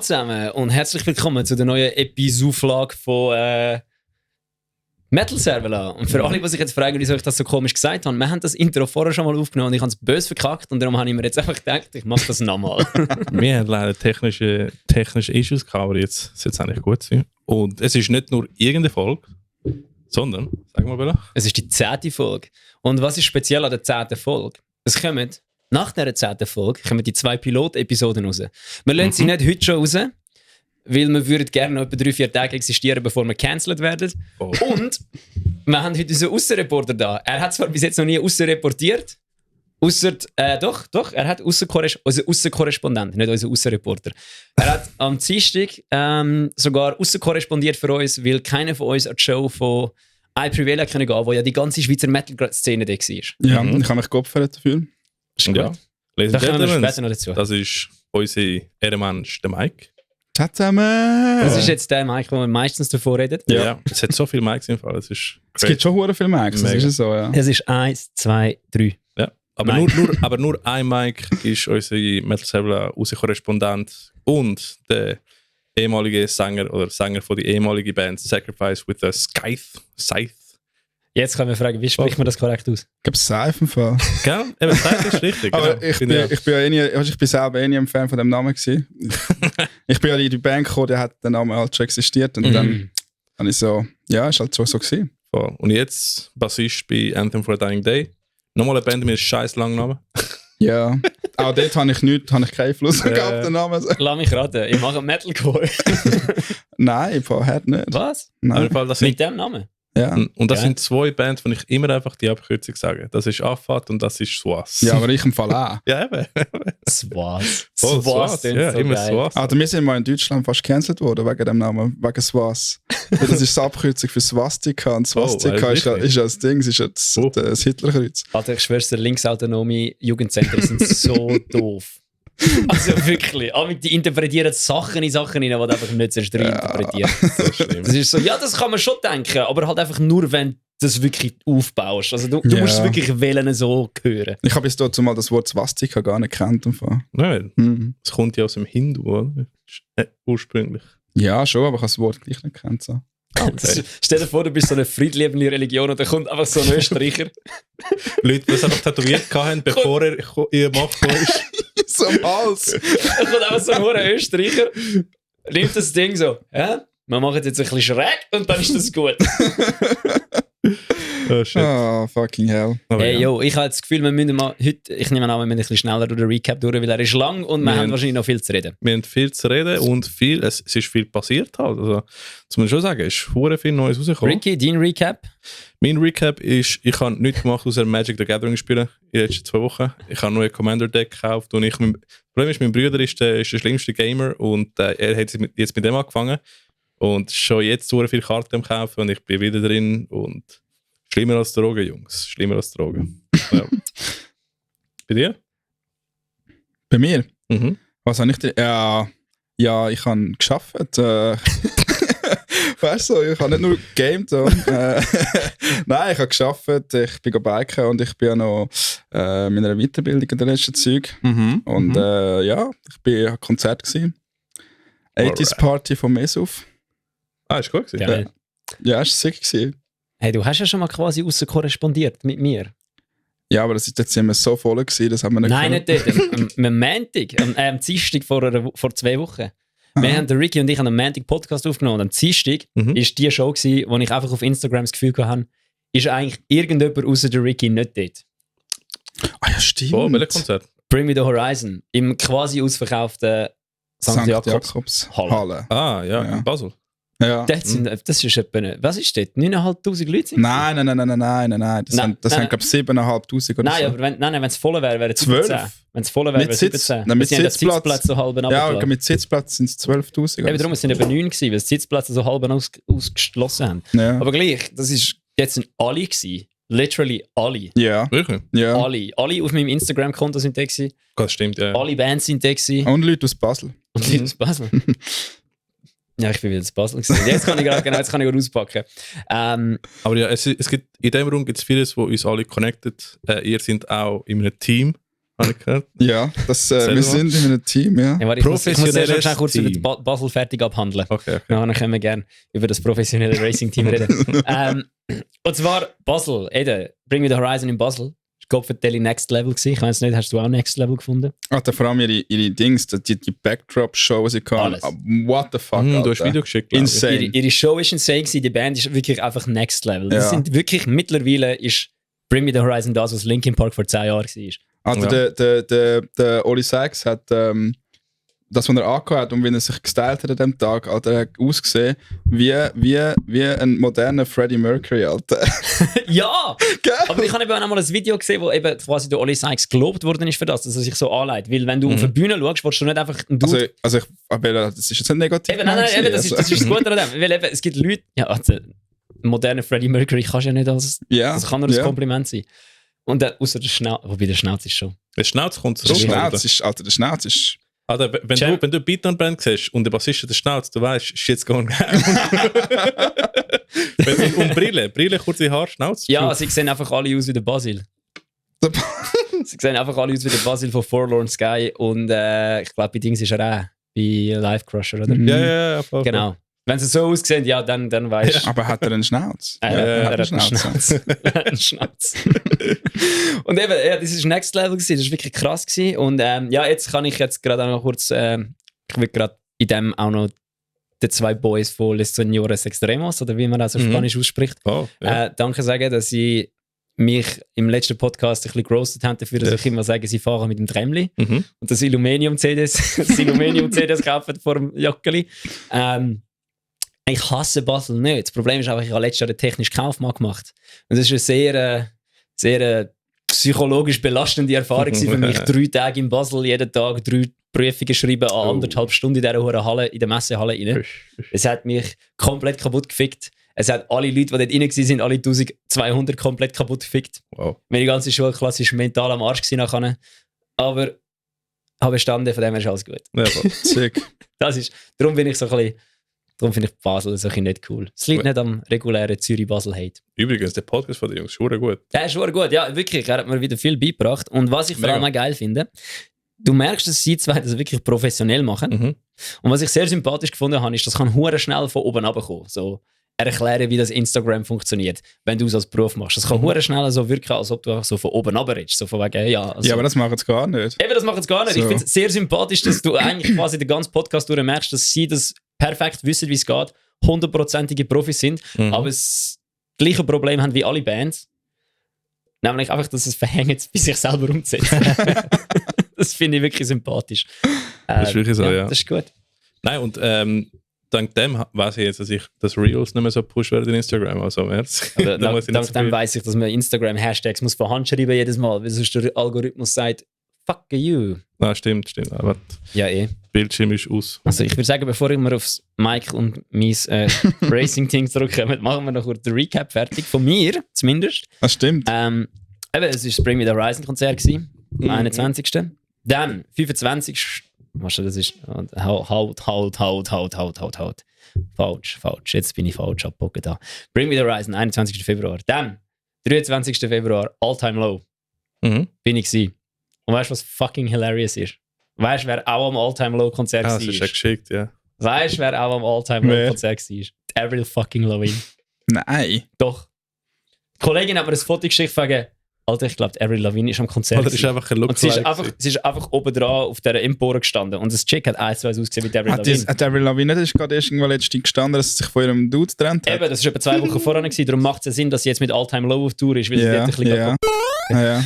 zusammen und herzlich willkommen zu der neuen Episouflage von Metal Servola. Und für alle, die sich jetzt fragen, wieso ich das so komisch gesagt habe, wir haben das Intro vorher schon mal aufgenommen und ich habe es böse verkackt und darum habe ich mir jetzt einfach gedacht, ich mache das nochmal. Wir haben leider technische Issues gehabt, aber jetzt soll es eigentlich gut sein. Und es ist nicht nur irgendeine Folge, sondern, sag mal Bella. Es ist die 10. Folge. Und was ist speziell an der 10. Folge? Es kommen, nach dieser 10. Folge, kommen die 2 Pilot-Episoden raus. Wir lassen sie nicht heute schon raus, weil wir würden gerne noch etwa 3-4 Tage existieren, bevor wir cancelled werden. Oh. Und wir haben heute unseren Aussenreporter da. Er hat zwar bis jetzt noch nie aussenreportiert, doch, er hat unseren Aussenkorrespondent, nicht unseren Aussenreporter. Er hat am Dienstag sogar aussenkorrespondiert für uns, weil keiner von uns an die Show von iPrivela gehen konnte, wo ja die ganze Schweizer Metal-Szene da war. Ja, ich habe mich geopfert dafür. Ja. Da kommen wir später noch dazu. Das ist unser Ehrenmensch, der Mike. Ciao zusammen! Das ist jetzt der Mike, den wir meistens davor reden. Ja. Es hat so viele Mikes im Fall. Es gibt schon hure viele Mikes, das ist so, ja. Es ist 1, 2, 3. Ja. Aber nur ein Mike ist unser Metal Servola Korrespondent und der ehemalige Sänger von der ehemaligen Band Sacrifice with the Scythe. Jetzt kann man fragen, wie spricht man das korrekt aus? Ich glaube, Scythe im Fall. Gell? Eben, Scythe ist richtig. Aber genau. ich bin selber ein Fan von dem Namen gewesen. Ich bin ja in die Band gekommen, der hat der Name halt schon existiert und dann habe ich so, ja, ist halt so gewesen. Und jetzt Bassist bei Anthem for a Dying Day. Nochmal eine Band mit einem scheiß langen Namen. Ja, auch dort habe ich keinen Einfluss auf den Namen. Lass mich raten, ich mache Metalcore. Nein, vorher nicht. Was? Nein. Mit dem Namen? Ja. Und das sind 2 Bands, wo ich immer einfach die Abkürzung sage. Das ist Affat und das ist Swas. Ja, aber ich im Fall auch. Ja, eben. Swas. Swas, ja, so immer Swas. Also wir sind mal in Deutschland fast gecancelt worden wegen dem Namen, wegen Swas. Das ist die Abkürzung für Swastika und Swastika ist ja das Ding, ist ja das Hitlerkreuz. Alter, ich schwör's dir, linksautonome Jugendzentren sind so doof. Also wirklich, die interpretieren Sachen in Sachen rein, die du einfach nicht interpretieren. Das ist so, ja, das kann man schon denken, aber halt einfach nur, wenn du das wirklich aufbaust. Also du musst es wirklich wählen, so hören. Ich habe bis dazu mal das Wort Swastika gar nicht gekannt. Nein, es kommt ja aus dem Hindu, oder? Ursprünglich. Ja, schon, aber ich habe das Wort gleich nicht gekannt. So. Okay. Stell dir vor, du bist so eine friedliebende Religion und da kommt einfach so ein Österreicher. Leute, die es einfach tätowiert haben, bevor er ihr Macht ist. So am Hals. Da kommt einfach so ein Österreicher, nimmt das Ding so, ja, wir machen es jetzt ein bisschen schräg und dann ist das gut. Oh shit. Oh, fucking hell. Hey, yo, ich habe das Gefühl, wir müssen mal heute, ich nehme an, wir müssen ein bisschen schneller durch den Recap durch, weil er ist lang und wir haben wahrscheinlich noch viel zu reden. Wir haben viel zu reden und es ist viel passiert halt. Also, das muss man schon sagen, es ist verdammt viel Neues rausgekommen. Ricky, dein Recap? Mein Recap ist, ich habe nichts gemacht, außer Magic the Gathering spielen in den letzten 2 Wochen. Ich habe nur ein Commander-Deck gekauft und das Problem ist, mein Bruder ist der schlimmste Gamer und er hat jetzt mit dem angefangen und schon jetzt so viele Karten am Kaufen und ich bin wieder drin und schlimmer als Drogen, Jungs. Schlimmer als Drogen. Ja. Bei dir? Bei mir? Mhm. Was habe ich ja, ich habe gearbeitet. Weißt du, ich habe nicht nur gegamed. Nein, ich habe gearbeitet, ich bin biken und ich bin ja noch in einer Weiterbildung in der letzten Zeug. Und ja, ich war Konzert gewesen. 80s Party von Mesuf. Ah, ist gut gewesen. Ja, ist sick gewesen. Hey, du hast ja schon mal quasi korrespondiert mit mir. Ja, aber das ist jetzt immer so voll gewesen, das haben wir nicht Nein, nicht dort. Am Montag, am Dienstag vor 2 Wochen. Wir haben, der Ricky und ich haben am Montag Podcast aufgenommen und am Dienstag war die Show gewesen, wo ich einfach auf Instagram das Gefühl hatte, ist eigentlich irgendjemand außer der Ricky nicht dort. Ah ja, stimmt. Oh, welches Konzert? Bring Me The Horizon. Im quasi ausverkauften St. Jakobs Halle. Ah, ja, in Basel. Ja. Das ist etwa, was ist das? 9'500 Leute sind? Nein. Das haben, glaube ich, 7'500 oder nein, so. Aber wenn es voll wäre, wäre es 12. 17. Wenn es voll wäre, wäre es 17. Nein, mit Sie haben den Sitzplatz. Sitzplatz so halb Ja, abgelassen. mit Sitzplatz sind es 12'000. Eben darum, es sind eben 9 gewesen, weil die Sitzplätze so halb ausgeschlossen haben. Ja. Aber gleich, jetzt sind alle gewesen. Literally alle. Ja. Wirklich? Ja. Alle auf meinem Instagram-Konto sind da gewesen. Das stimmt, ja. Alle Bands sind da gewesen. Und Leute aus Basel. Und die aus Basel. Ja, ich bin wieder in Basel gewesen. Jetzt kann ich gerade auspacken. Aber ja, es gibt, in dem Raum gibt es vieles, wo uns alle connected. Ihr seid auch in einem Team. Habe ich gehört. Ja, wir sind in einem Team, ja. Ja, warte, ich muss Professionelles erst kurz über Team. Basel fertig abhandeln. Okay. Dann können wir gerne über das professionelle Racing-Team reden. Und zwar Basel, Ede, Bring Me The Horizon in Basel. Kopfvertelli Next Level gewesen. Ich weiß nicht, hast du auch Next Level gefunden? Alter, vor allem ihre Dings, die Backdrop-Show, die sie kann. Alles. What the fuck, Du hast Video geschickt, glaub ich. Insane. Ihre Show ist insane gewesen, die Band ist wirklich einfach Next Level. Das Ja. sind wirklich, mittlerweile ist Bring Me The Horizon das, was Linkin Park vor 10 Jahren war. Also der Oli Sykes hat das, was er angehört hat und wie er sich gestylt hat an dem Tag, Alter, er hat ausgesehen wie ein moderner Freddie Mercury, Alter. Ja! Gell? Aber ich habe eben auch mal ein Video gesehen, wo eben quasi der Oli Sykes gelobt worden ist für das, dass er sich so anlegt. Weil wenn du auf der Bühne schaust, willst du nicht einfach ein Dude... Aber das ist jetzt nicht negativ. Eben, nein, eben, das ist das Gute an dem. Weil eben, es gibt Leute... Ja, also, moderner Freddie Mercury kannst du ja nicht als... Ja, Das kann nur ein ja. Kompliment sein. Und außer der Schnauz... Wobei der Schnauz ist schon... Der Schnauz kommt Der zurück. Schnauz ist, Alter, der Schnauz ist... Alter, wenn du Beatdown-Band siehst und der Bassist der Schnauz, du weißt, shit's going down. Und Brille, kurze Haare, Schnauz. Ja, sie sehen einfach alle aus wie der Basil. Sie sehen einfach alle aus wie der Basil von Forlorn Sky und ich glaube, bei Dings ist er auch. Bei Live Crusher, oder? Ja, voll. Genau. Wenn sie so aussehen, ja, dann weißt du. Aber hat er einen Schnauz? Er hat einen Schnauze. Schnauz. Er hat einen Schnauz. Und eben, ja, das ist Next Level gewesen, das war wirklich krass gewesen. Und ja, jetzt kann ich jetzt gerade auch noch kurz, ich will gerade in dem auch noch die 2 Boys von Les Señores Extremos, oder wie man das auf Spanisch ausspricht, Oh, ja. danke sagen, dass sie mich im letzten Podcast ein bisschen gerostet haben dafür, dass ich immer sage, sie fahren mit dem Tremli und das Illuminium-CDs kaufen vor dem Jockeli. Ich hasse Basel nicht. Das Problem ist einfach, ich habe letztes Jahr den technischen Kaufmann gemacht. Und das ist eine sehr psychologisch belastende Erfahrung für mich. 3 Tage in Basel, jeden Tag 3 Prüfungen schreiben an 1,5 Stunden in dieser hohen Halle, in der Messehalle rein. Es hat mich komplett kaputt gefickt. Es hat alle Leute, die dort rein waren, alle 1200 komplett kaputt gefickt. Wow. Meine ganze Schulklasse war mental am Arsch nachher. Aber habe bestanden, von dem her ist alles gut. Ja, voll. Sick. Darum bin ich so ein bisschen... Darum finde ich Basel so ein bisschen nicht cool. Es liegt nicht am regulären Zürich-Basel-Hate. Übrigens, der Podcast von den Jungs ist schon gut. Der ist schon gut, ja, wirklich. Er hat mir wieder viel beigebracht. Und was ich vor allem auch geil finde, du merkst, dass sie zwei das wirklich professionell machen. Und was ich sehr sympathisch gefunden habe, ist, das kann hure schnell von oben runterkommen. So erklären, wie das Instagram funktioniert, wenn du es als Beruf machst. Das kann hure schnell so wirken, als ob du einfach so von oben runterredest. So von wegen, ja, also, Ja, aber das machen sie gar nicht. Eben, das machen sie gar nicht. So. Ich finde es sehr sympathisch, dass du eigentlich quasi den ganzen Podcast durch merkst, dass sie das perfekt wissen, wie es geht, 100%ige Profis sind, aber das gleiche Problem haben wie alle Bands. Nämlich einfach, dass es verhängt, bis sich selber umzusetzen. Das finde ich wirklich sympathisch. Das ist wirklich so, ja. Das ist gut. Nein, und dank dem weiß ich jetzt, dass ich das Reels nicht mehr so push werde in Instagram. Also im März. Aber Da muss ich nicht dank so dem viel- weiss ich, dass man Instagram-Hashtags muss von Hand schreiben jedes Mal, weil sonst der Algorithmus sagt, fuck you. Ah, stimmt. Aber Ja, der Bildschirm ist aus. Also ich würde sagen, bevor wir aufs Mike und mein Racing-Team zurückkommen, machen wir noch kurz den Recap fertig. Von mir zumindest. Das stimmt. Eben, es war das Bring Me The Horizon-Konzert gewesen, am 21. Dann, 25. Was das ist? Halt. Falsch. Jetzt bin ich falsch abgebogen da. Bring Me The Horizon, 21. Februar. Dann, 23. Februar, All Time Low. Bin ich gewesen. Und weißt du, was fucking hilarious ist? Weißt du, wer auch am All Time Low Konzert Ah, war? das ist ja geschickt, ja. Weißt du, wer auch am All Time Low Wer? Konzert war? Avril fucking Lavigne. Nein. Doch. Die Kollegin hat mir ein Foto geschickt wegen, Alter, ich glaube, Avril Lavigne ist am Konzert. Oder das ist gewesen. einfach ein Und sie ist Lookalike. einfach oben dran auf dieser Empore gestanden. Und das Chick hat 1-2 ausgesehen wie Avril Lavigne. Hat Avril Lavigne nicht gerade erst irgendwann letztens gestanden, dass sie sich von ihrem Dude getrennt hat? Eben, das war etwa 2 Wochen voran gewesen. Darum macht es ja Sinn, dass sie jetzt mit All Time Low auf Tour ist, weil sie Ja, dort ein bisschen ja. Ja.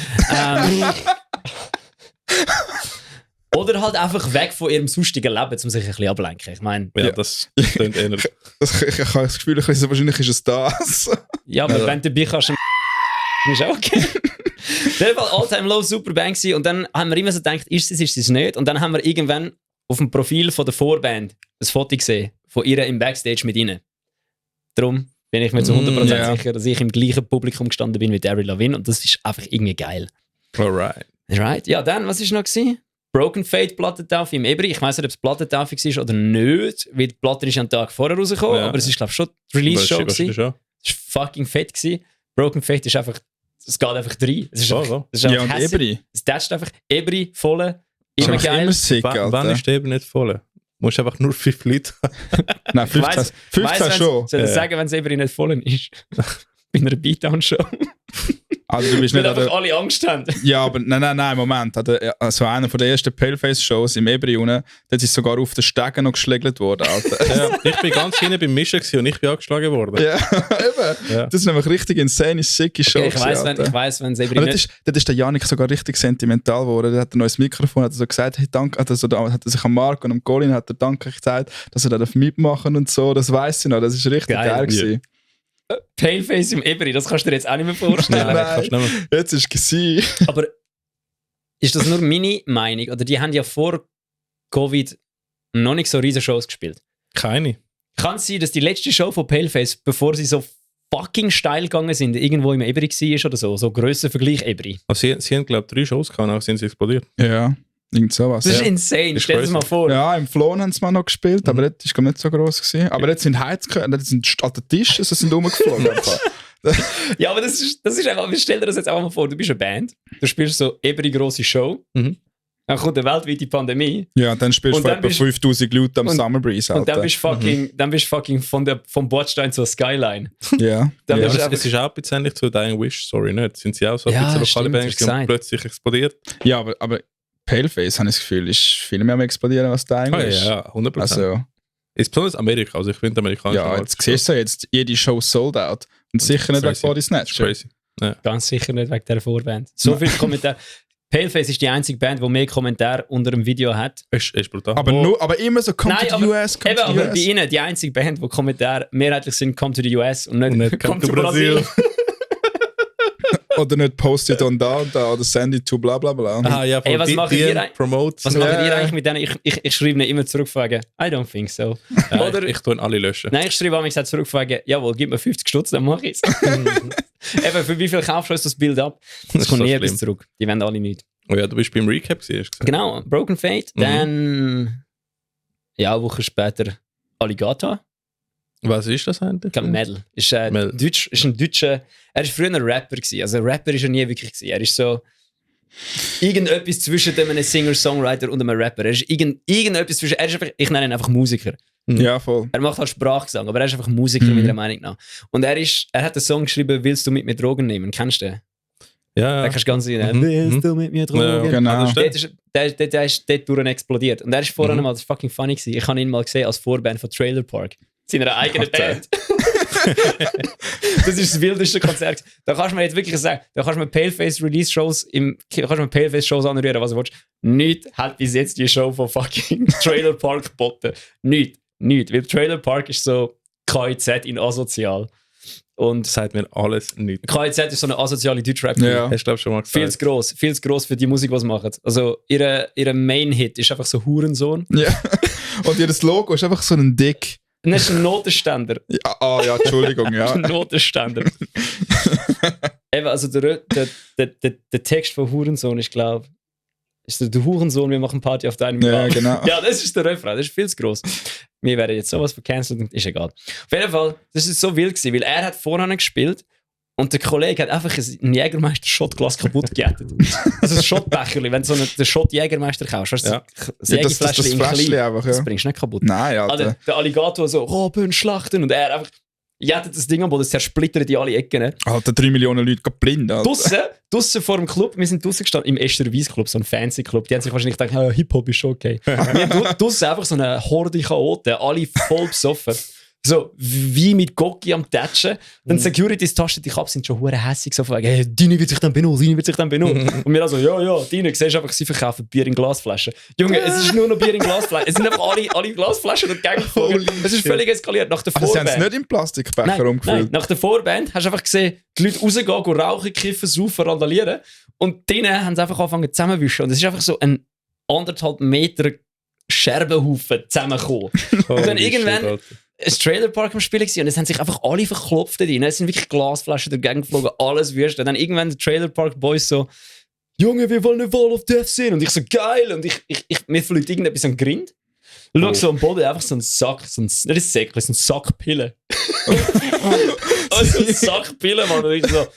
Oder halt einfach weg von ihrem sonstigen Leben, um sich ein bisschen ablenken. Ich meine, Ja, Ja. das klingt eher. Ich habe das Gefühl, wahrscheinlich ist es das. ja, aber wenn du dabei kannst, ist auch okay. Auf jeden Fall All Time Low, super Band gewesen. Und dann haben wir immer so gedacht, ist es nicht? Und dann haben wir irgendwann auf dem Profil von der Vorband ein Foto gesehen, von ihr im Backstage mit ihnen. Darum bin ich mir zu 100% ja. sicher, dass ich im gleichen Publikum gestanden bin wie Avril Lavigne. Und das ist einfach irgendwie geil. Alright. Right? Ja, dann, was war noch gewesen? Broken Fate Plattentaufe im Ebri. Ich weiss nicht, ob es Plattentaufe war oder nicht, weil die Platte ist einen Tag vorher rausgekommen, Ja. aber es ist, glaube ich, schon die Release-Show gewesen. Schon. Das war fucking fett gewesen. Broken Fate ist einfach es geht einfach rein. Es ist So, einfach, so. es ist einfach Ja, und hässlich. Ebri. Es tätscht einfach. Ebri, volle, Ist immer einfach geil. immer sick, Wann Alter. ist der eben nicht voll? Du musst einfach nur 5 Leute haben. Nein, Ich 15, weiss, 15 schon. Soll ich Ja. sagen, wenn es Ebri nicht voll ist? Bei einer Beatdown-Show. Also du bist Weil nicht an einfach der, alle Angst haben. ja, aber nein, Moment. Also einer von der ersten Paleface-Shows im Ebri unten, dort ist sogar auf den Stegen noch geschlägelt worden, Alter. Ja, ich bin ganz hinten beim Mischen gewesen und ich bin angeschlagen worden. ja, eben. Ja. Das ist nämlich richtig insane, sicke Show. Okay, ich weiss, gewesen, wenn es Ebri Und nicht... dort ist der Janik sogar richtig sentimental geworden. Er hat ein neues Mikrofon, hat er so gesagt, hey, danke, hat er sich am Marc und am Colin hat er Danke gesagt, dass er da mitmachen und so. Das weiss ich noch, das ist richtig Geil. geil gewesen. Paleface im Ebri, das kannst du dir jetzt auch nicht mehr vorstellen. Nein, kannst du nicht mehr. Jetzt ist es gewesen. Aber ist das nur meine Meinung? Oder die haben ja vor Covid noch nicht so riesen Shows gespielt. Keine. Kann es sein, dass die letzte Show von Paleface, bevor sie so fucking steil gegangen sind, irgendwo im Ebri war oder so? So Grössenvergleich Ebri. Also sie haben, glaube ich, 3 Shows gehabt, dann sind sie explodiert. Ja, irgend sowas. Das ist Ja. insane, Das ist stell dir das mal crazy. vor. Ja, im Flown haben sie mal noch gespielt, aber dort war nicht so gross gewesen. Aber dort sind Heizkörper, dort sind alte Tische, sie sind rumgeflogen. einfach. Ja, aber das ist einfach, stell dir das jetzt einfach mal vor, du bist eine Band, du spielst so Ebri grosse Show, Mhm. dann kommt eine weltweite Pandemie Ja, und dann spielst Und du dann etwa bist- 5000 Leute am und- Summer Breeze, und dann Alter. bist du fucking vom Bordstein zur Skyline. Ja. Dann Ja, bist du aber einfach- es ist auch ein bisschen ähnlich zu Dying Wish, sorry, nicht? Sind sie auch so ein Ja, bisschen lokale stimmt, Bands, hast die haben gesagt. plötzlich explodiert? Ja, aber Paleface, habe ich das Gefühl, ist viel mehr am explodieren als der Ah, Englisch. ja, 100%. Also, Ist besonders Amerika, also ich finde amerikanische ja, jetzt siehst du jetzt, jede Show sold out. Und sicher nicht wegen Crazy. Body Das ist Snatcher. crazy. Ganz sicher nicht wegen dieser Vorband. So viele Kommentare. Paleface ist die einzige Band, die mehr Kommentare unter dem Video hat. Ist brutal. Aber immer so, come Nein, to the aber- US, come Eben, to the aber bei US. ihnen die einzige Band, wo Kommentare mehrheitlich sind, come to the US und nicht, Und nicht come to Brasil. Oder nicht post it on da und da oder send it to bla bla bla. Ah, ja, Ey, was macht ihr ein- Promote. Was macht Ja. ihr eigentlich mit denen? Ich schreibe ihnen immer zurückfragen, I don't think so. Oder Oder ich tue alle löschen. nein, ich schreibe auch gesagt zurückfragen, jawohl, gib mir 50 Stutz, dann mach ich es. Eben, für wie viel kaufst du uns das Bild ab? Das ist kommt so nie schlimm. etwas zurück. Die wollen alle nicht. Oh ja, du bist beim Recap gewesen, hast du gesagt. Genau, Broken Fate, dann ja, eine Woche später Alligator. Was ist das eigentlich? Ich glaube, Metal. Ist, Metal. Ist ein deutscher. Er war früher ein Rapper gewesen. Also ein Rapper ist er nie wirklich gewesen. Er ist so irgendetwas zwischen einem Singer-Songwriter und einem Rapper. Er ist irgendetwas zwischen. Er ist einfach, ich nenne ihn einfach Musiker. Ja, voll. Er macht halt Sprachgesang, aber er ist einfach Musiker meiner Meinung nach. Und er hat einen Song geschrieben, Willst du mit mir Drogen nehmen? Kennst du den? Ja, Da kannst du ganz sehen. Mhm. Willst du mit mir Drogen? Ja, Genau. Ah, das Dort stimmt. ist, der ist dort durch explodiert. Und er ist vorher mal, das ist fucking funny gewesen. Ich habe ihn mal gesehen als Vorband von Trailer Park. Seiner eigenen Alter. Band. Das ist das wildeste Konzert. Da kannst du mir jetzt wirklich sagen, da kannst du mir Paleface Release Shows Paleface Shows anrühren, was du willst. Nichts hat bis jetzt die Show von fucking Trailer Park geboten. Nichts. Weil Trailer Park ist so KIZ in asozial. Und Das sagt mir alles nicht. KIZ ist so eine asoziale Deutschrap. Ja. Hast du, glaube ich, schon mal Viel gesagt. zu gross für die Musik, was sie machen. Also, ihre Main-Hit ist einfach so Hurensohn. Ja. Und ihr Logo ist einfach so ein Dick. Und das ist ein Notenständer. Ja, ja, Entschuldigung, ja. Ein Notenständer. Eben, also der Text von Hurensohn, ich glaube, ist der Hurensohn, wir machen Party auf deinem Ja, Grab. genau. Ja, das ist der Refrain, das ist viel zu gross. Wir werden jetzt sowas vercancelt und ist egal. Auf jeden Fall, das ist so wild gewesen, weil er hat vorne gespielt und der Kollege hat einfach ein Jägermeister-Shotglas kaputt gejettet. Also ein Shotbecherli, wenn du so einen Shot-Jägermeister kaufst, hast du Ja. das Das Jägerfläschchen in Fläschchen klein. einfach, Das ja. bringst du nicht kaputt. Nein, Also, Alter. der Alligator so, Robben, schlachten und er einfach jettet das Ding am Boden, es zersplittert in alle Ecken. Alter, 3 Millionen Leute gehen blind, Alter. Draussen vor dem Club, wir sind draussen gestanden, im Esterweiss Club, so ein fancy Club. Die haben sich wahrscheinlich gedacht, ja, Hip-Hop ist schon okay. Wir haben draussen einfach so eine Horde Chaoten, alle voll besoffen. So, wie mit Gocki am Tatschen. Dann Securities tasten dich ab, sind schon hure hässig, so von wegen, hey, Dini wird sich dann benommen. Und wir also, ja, Dini, siehst einfach, sie verkaufen Bier in Glasflaschen. Junge, es ist nur noch Bier in Glasflaschen. Es sind einfach alle Glasflaschen und Gegengeflogen. Es ist völlig eskaliert. Nach der Also, sie haben es Vorband. nicht im Plastikbecher Nein, umgefüllt. nach der Vorband hast du einfach gesehen, die Leute rausgehen, gehen rauchen, kiffen, saufen, randalieren. Und drinnen haben sie einfach angefangen zusammenwischen. Und es ist einfach so ein 1,5 Meter Scherbenhaufen zusammengekommen. Und dann irgendwann ein Trailerpark am Spielen gewesen und es haben sich einfach alle verklopft da drin. Es sind wirklich Glasflaschen dagegen geflogen, alles wüst. Und dann irgendwann der Trailerpark Boys so, Junge, wir wollen eine Wall of Death sehen. Und ich so, geil. Und mir fliegt irgendetwas am Grind. Schau so am Boden, einfach so ein Sack, nicht ein Säckchen, so ein Sack Pillen. so einen Sack Pillen, Mann. Und ich so,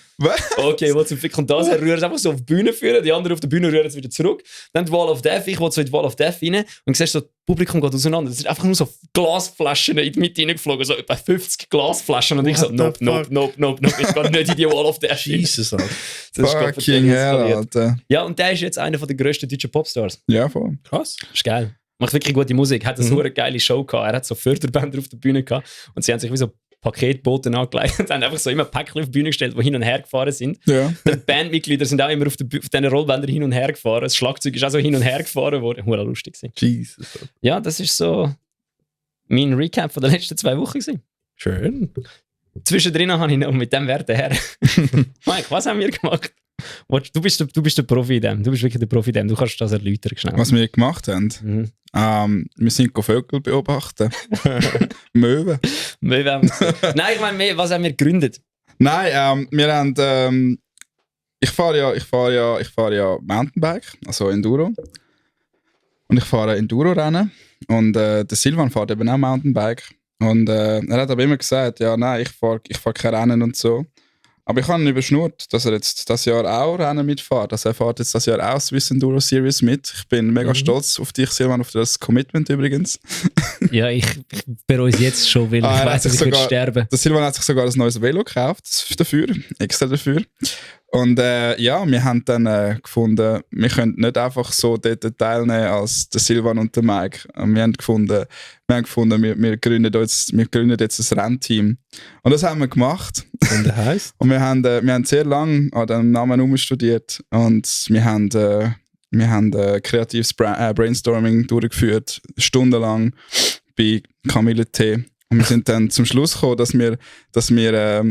okay, wo zum Fick kommt das? Er rührt es einfach so auf die Bühne führen, die anderen auf der Bühne rühren es wieder zurück. Dann die Wall of Death, ich wollte so in die Wall of Death rein und siehst so, das Publikum geht auseinander. Es sind einfach nur so Glasflaschen in die Mitte reingeflogen, so etwa 50 Glasflaschen. Und ich so, nope, ich gehe nicht in die Wall of Death rein. Jesus, Alter. Das ist Fucking hell, Alter. Ja, und der ist jetzt einer der grössten deutschen Popstars. Ja, voll. Krass. Das ist geil. Macht wirklich gute Musik. Hat eine geile Show gehabt. Er hat so Förderbänder auf der Bühne gehabt. Und sie haben sich wie so Paketboten angelegt und haben einfach so immer Päckchen auf die Bühne gestellt, die hin und her gefahren sind. Ja. Die Bandmitglieder sind auch immer auf diesen Rollbändern hin und her gefahren. Das Schlagzeug ist auch so hin und her gefahren worden. War lustig gewesen. Jesus. Ja, das ist so mein Recap von den letzten 2 Wochen gewesen. Schön. Zwischendrin habe ich noch mit dem Werte her. Mike, was haben wir gemacht? Du bist der Profi in dem. Du bist wirklich der Profi in dem. Du kannst das erläutern schnell. Was wir gemacht haben? Wir sind Vögel beobachten. Möwen. Nein, ich meine, was haben wir gegründet? Nein, wir haben. Ich fahre ja Mountainbike, also Enduro. Und ich fahre Enduro-Rennen. Und der Silvan fährt eben auch Mountainbike. Und er hat aber immer gesagt, ja, nein, ich fahr kein Rennen und so. Aber ich habe ihn überschnurrt, dass er jetzt das Jahr auch Rennen mitfährt. Also er fährt jetzt das Jahr auch Swiss Enduro Series mit. Ich bin mega stolz auf dich, Silvan, auf das Commitment übrigens. Ja, ich bereue es jetzt schon, weil ich weiss, dass ich würde sterben. Der Silvan hat sich sogar ein neues Velo gekauft dafür, extra dafür. Und ja, wir haben dann gefunden, wir können nicht einfach so dort teilnehmen als der Silvan und der Mike. Und wir haben gefunden, wir gründen jetzt ein Rennteam. Und das haben wir gemacht. Und der heisst? Und wir haben sehr lange an dem Namen umstudiert und wir haben kreatives Brainstorming durchgeführt, stundenlang bei Camille T. Und wir sind dann zum Schluss gekommen, dass wir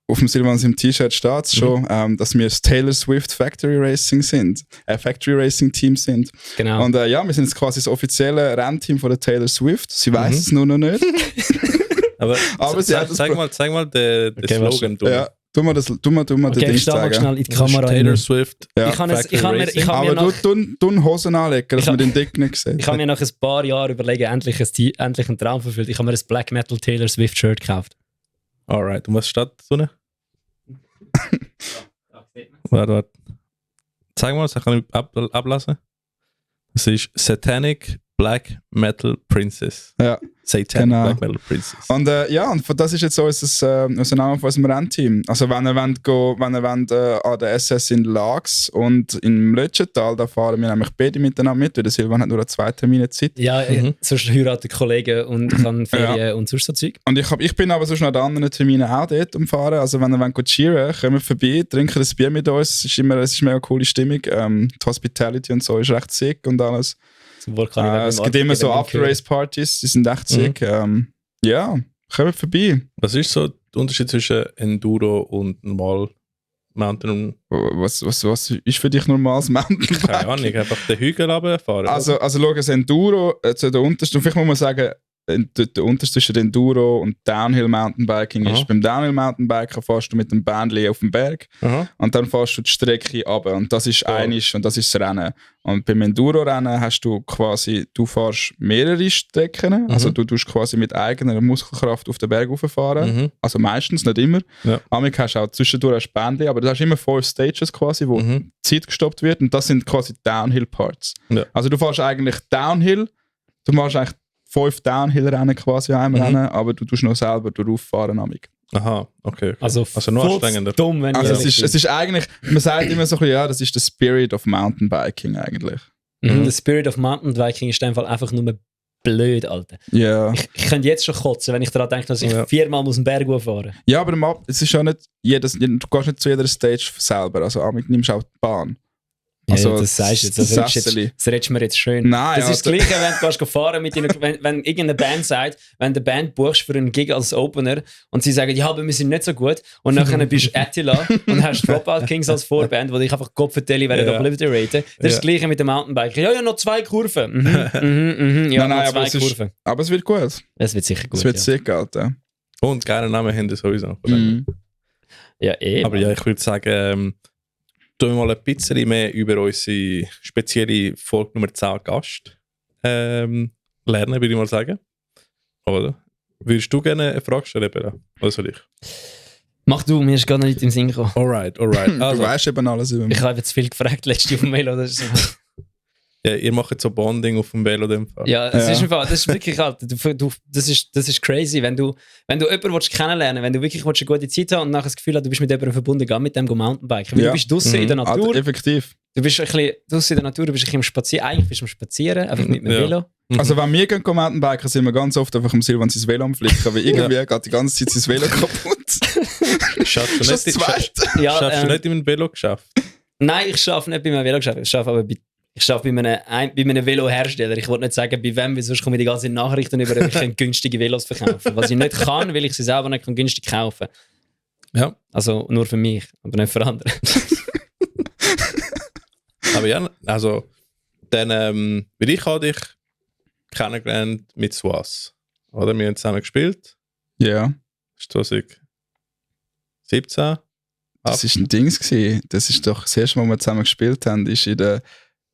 auf dem Silvan im T-Shirt steht schon, dass wir das Taylor Swift Factory Racing Team sind. Genau. Und ja, wir sind jetzt quasi das offizielle Rennteam von der Taylor Swift. Sie weiß es nur noch nicht. Aber sie hat zeig mal den Slogan. Ja, tu mal den Ding ich mal sagen. schnell in die Kamera. Taylor Swift. Ja. Aber du Hosen anlegen, dass man den Dick nicht sieht. Ich habe mir nach ein paar Jahren überlegen, endlich einen Traum verfüllt. Ich habe mir ein Black Metal Taylor Swift Shirt gekauft. Alright, und was steht da? Warte. Zeig mal, das kann ich ablassen. Das ist Satanic Black Metal Princess. Ja. Satanic Genau. Black Metal Princess. Und ja, und das ist jetzt unser Name von unserem Rennteam. Also wenn ihr wollt, an der SS in Lax und im Lötschental, da fahren wir nämlich beide miteinander mit, weil der Silvan hat nur 2 Termine Zeit. Ja, sonst heiraten Kollegen und kann Ferien und sonst so Zeug. Und ich bin aber sonst noch an den anderen Terminen auch dort umfahren. Also wenn ihr wollt cheeren, kommt vorbei, trinkt ein Bier mit uns. Es ist mega eine coole Stimmung. Die Hospitality und so ist recht sick und alles. Es gibt immer so After-Race-Partys, die sind echt sick. Ja, kommt vorbei. Was ist so der Unterschied zwischen Enduro und normal Mountain? Was ist für dich normales Mountainbike? Keine Ahnung, einfach den Hügel runterfahren. Also schau, das Enduro, der Unterschied, vielleicht muss man sagen, der Unterschied zwischen Enduro und Downhill Mountainbiking ist, beim Downhill Mountainbiken fährst du mit dem Bändchen auf den Berg und dann fährst du die Strecke runter und das ist einiges und das ist das Rennen. Und beim Enduro-Rennen hast du quasi, du fährst mehrere Strecken, also du tust quasi mit eigener Muskelkraft auf den Berg rauffahren, also meistens, nicht immer. Ja. Amik hast du auch zwischendurch hast Bändchen, aber du hast immer 5 Stages quasi, wo die Zeit gestoppt wird und das sind quasi Downhill-Parts. Ja. Also du fährst eigentlich Downhill, du machst eigentlich 5 Downhill-Rennen quasi einmal Rennen, aber du tust noch selber durchfahren. Aha, okay. Also noch anstrengender. Dumm, wenn also es ist eigentlich, man sagt immer so ein bisschen, ja, das ist der Spirit of Mountainbiking eigentlich. Der Spirit of Mountainbiking ist in dem Fall einfach nur blöd, Alter. Ja. Ich könnte jetzt schon kotzen, wenn ich daran denke, dass ich 4-mal aus dem Berg fahren. Ja, aber es ist ja nicht du gehst nicht zu jeder Stage selber, also Amik nimmst auch die Bahn. Also, ja, das sagst du jetzt. Das redest du mir jetzt schön. Nein, das ist das Gleiche, wenn du gehst fahren mit wenn irgendeine Band sagt, wenn du eine Band buchst für einen Gig als Opener und sie sagen, ja, aber wir sind nicht so gut und dann bist du Attila und hast Dropout Kings als Vorband, wo dich einfach Gott vertellen, werden obliteraten. Das ist das Gleiche mit dem Mountainbike. Ja, noch 2 Kurven. Ja, nein, noch 2 Kurven. Aber es wird gut. Es wird sicher gut. Es wird sicher gut, ja. Und geile Namen haben das sowieso. Ja, aber ja, ich würde sagen, tun wir mal ein bisschen mehr über unsere spezielle Folge Nummer 10 Gast lernen, würde ich mal sagen. Oder? Würdest du gerne eine Frage stellen, Bella? Oder soll ich? Mach du, mir ist gar nicht im Sinn gekommen. Alright. Du weißt eben alles über mich. Ich habe jetzt viel gefragt, letzte auf dem Mail oder so. Ja, ihr macht so Bonding auf dem Velo in dem Fall. Ja, das ist im Fall, das ist wirklich halt, das ist crazy, wenn du jemanden kennenlernen willst, wenn du wirklich eine gute Zeit hast und nachher das Gefühl hast, du bist mit jemandem verbunden, geh mit dem Mountainbiken. Weil du bist draußen in der Natur. Effektiv. Du bist ein bisschen draußen in der Natur, du bist ein bisschen am Spazieren, eigentlich bist du am Spazieren, einfach mit dem Velo. Also wenn wir gehen Mountainbiken, sind wir ganz oft einfach am Silvan sein Velo am Flicken, weil irgendwie geht die ganze Zeit sein Velo kaputt. Schaffst du nicht in einem Velo geschafft? Nein, ich arbeite nicht bei meinem Velogeschäft, ich arbeite aber bei einem Velohersteller. Ich wollte nicht sagen, bei wem, weil sonst komme ich die ganze Nachrichten über, ob ich günstige Velos verkaufen. Was ich nicht kann, weil ich sie selber nicht günstig kaufen kann. Ja. Also nur für mich, aber nicht für andere. Aber ja, also, dann, weil ich habe dich kennengelernt mit Swas. Oder? Wir haben zusammen gespielt. Ja. Das ist 17. Das war ein Dings gewesen. Das ist doch das erste Mal, wo wir zusammen gespielt haben, ist in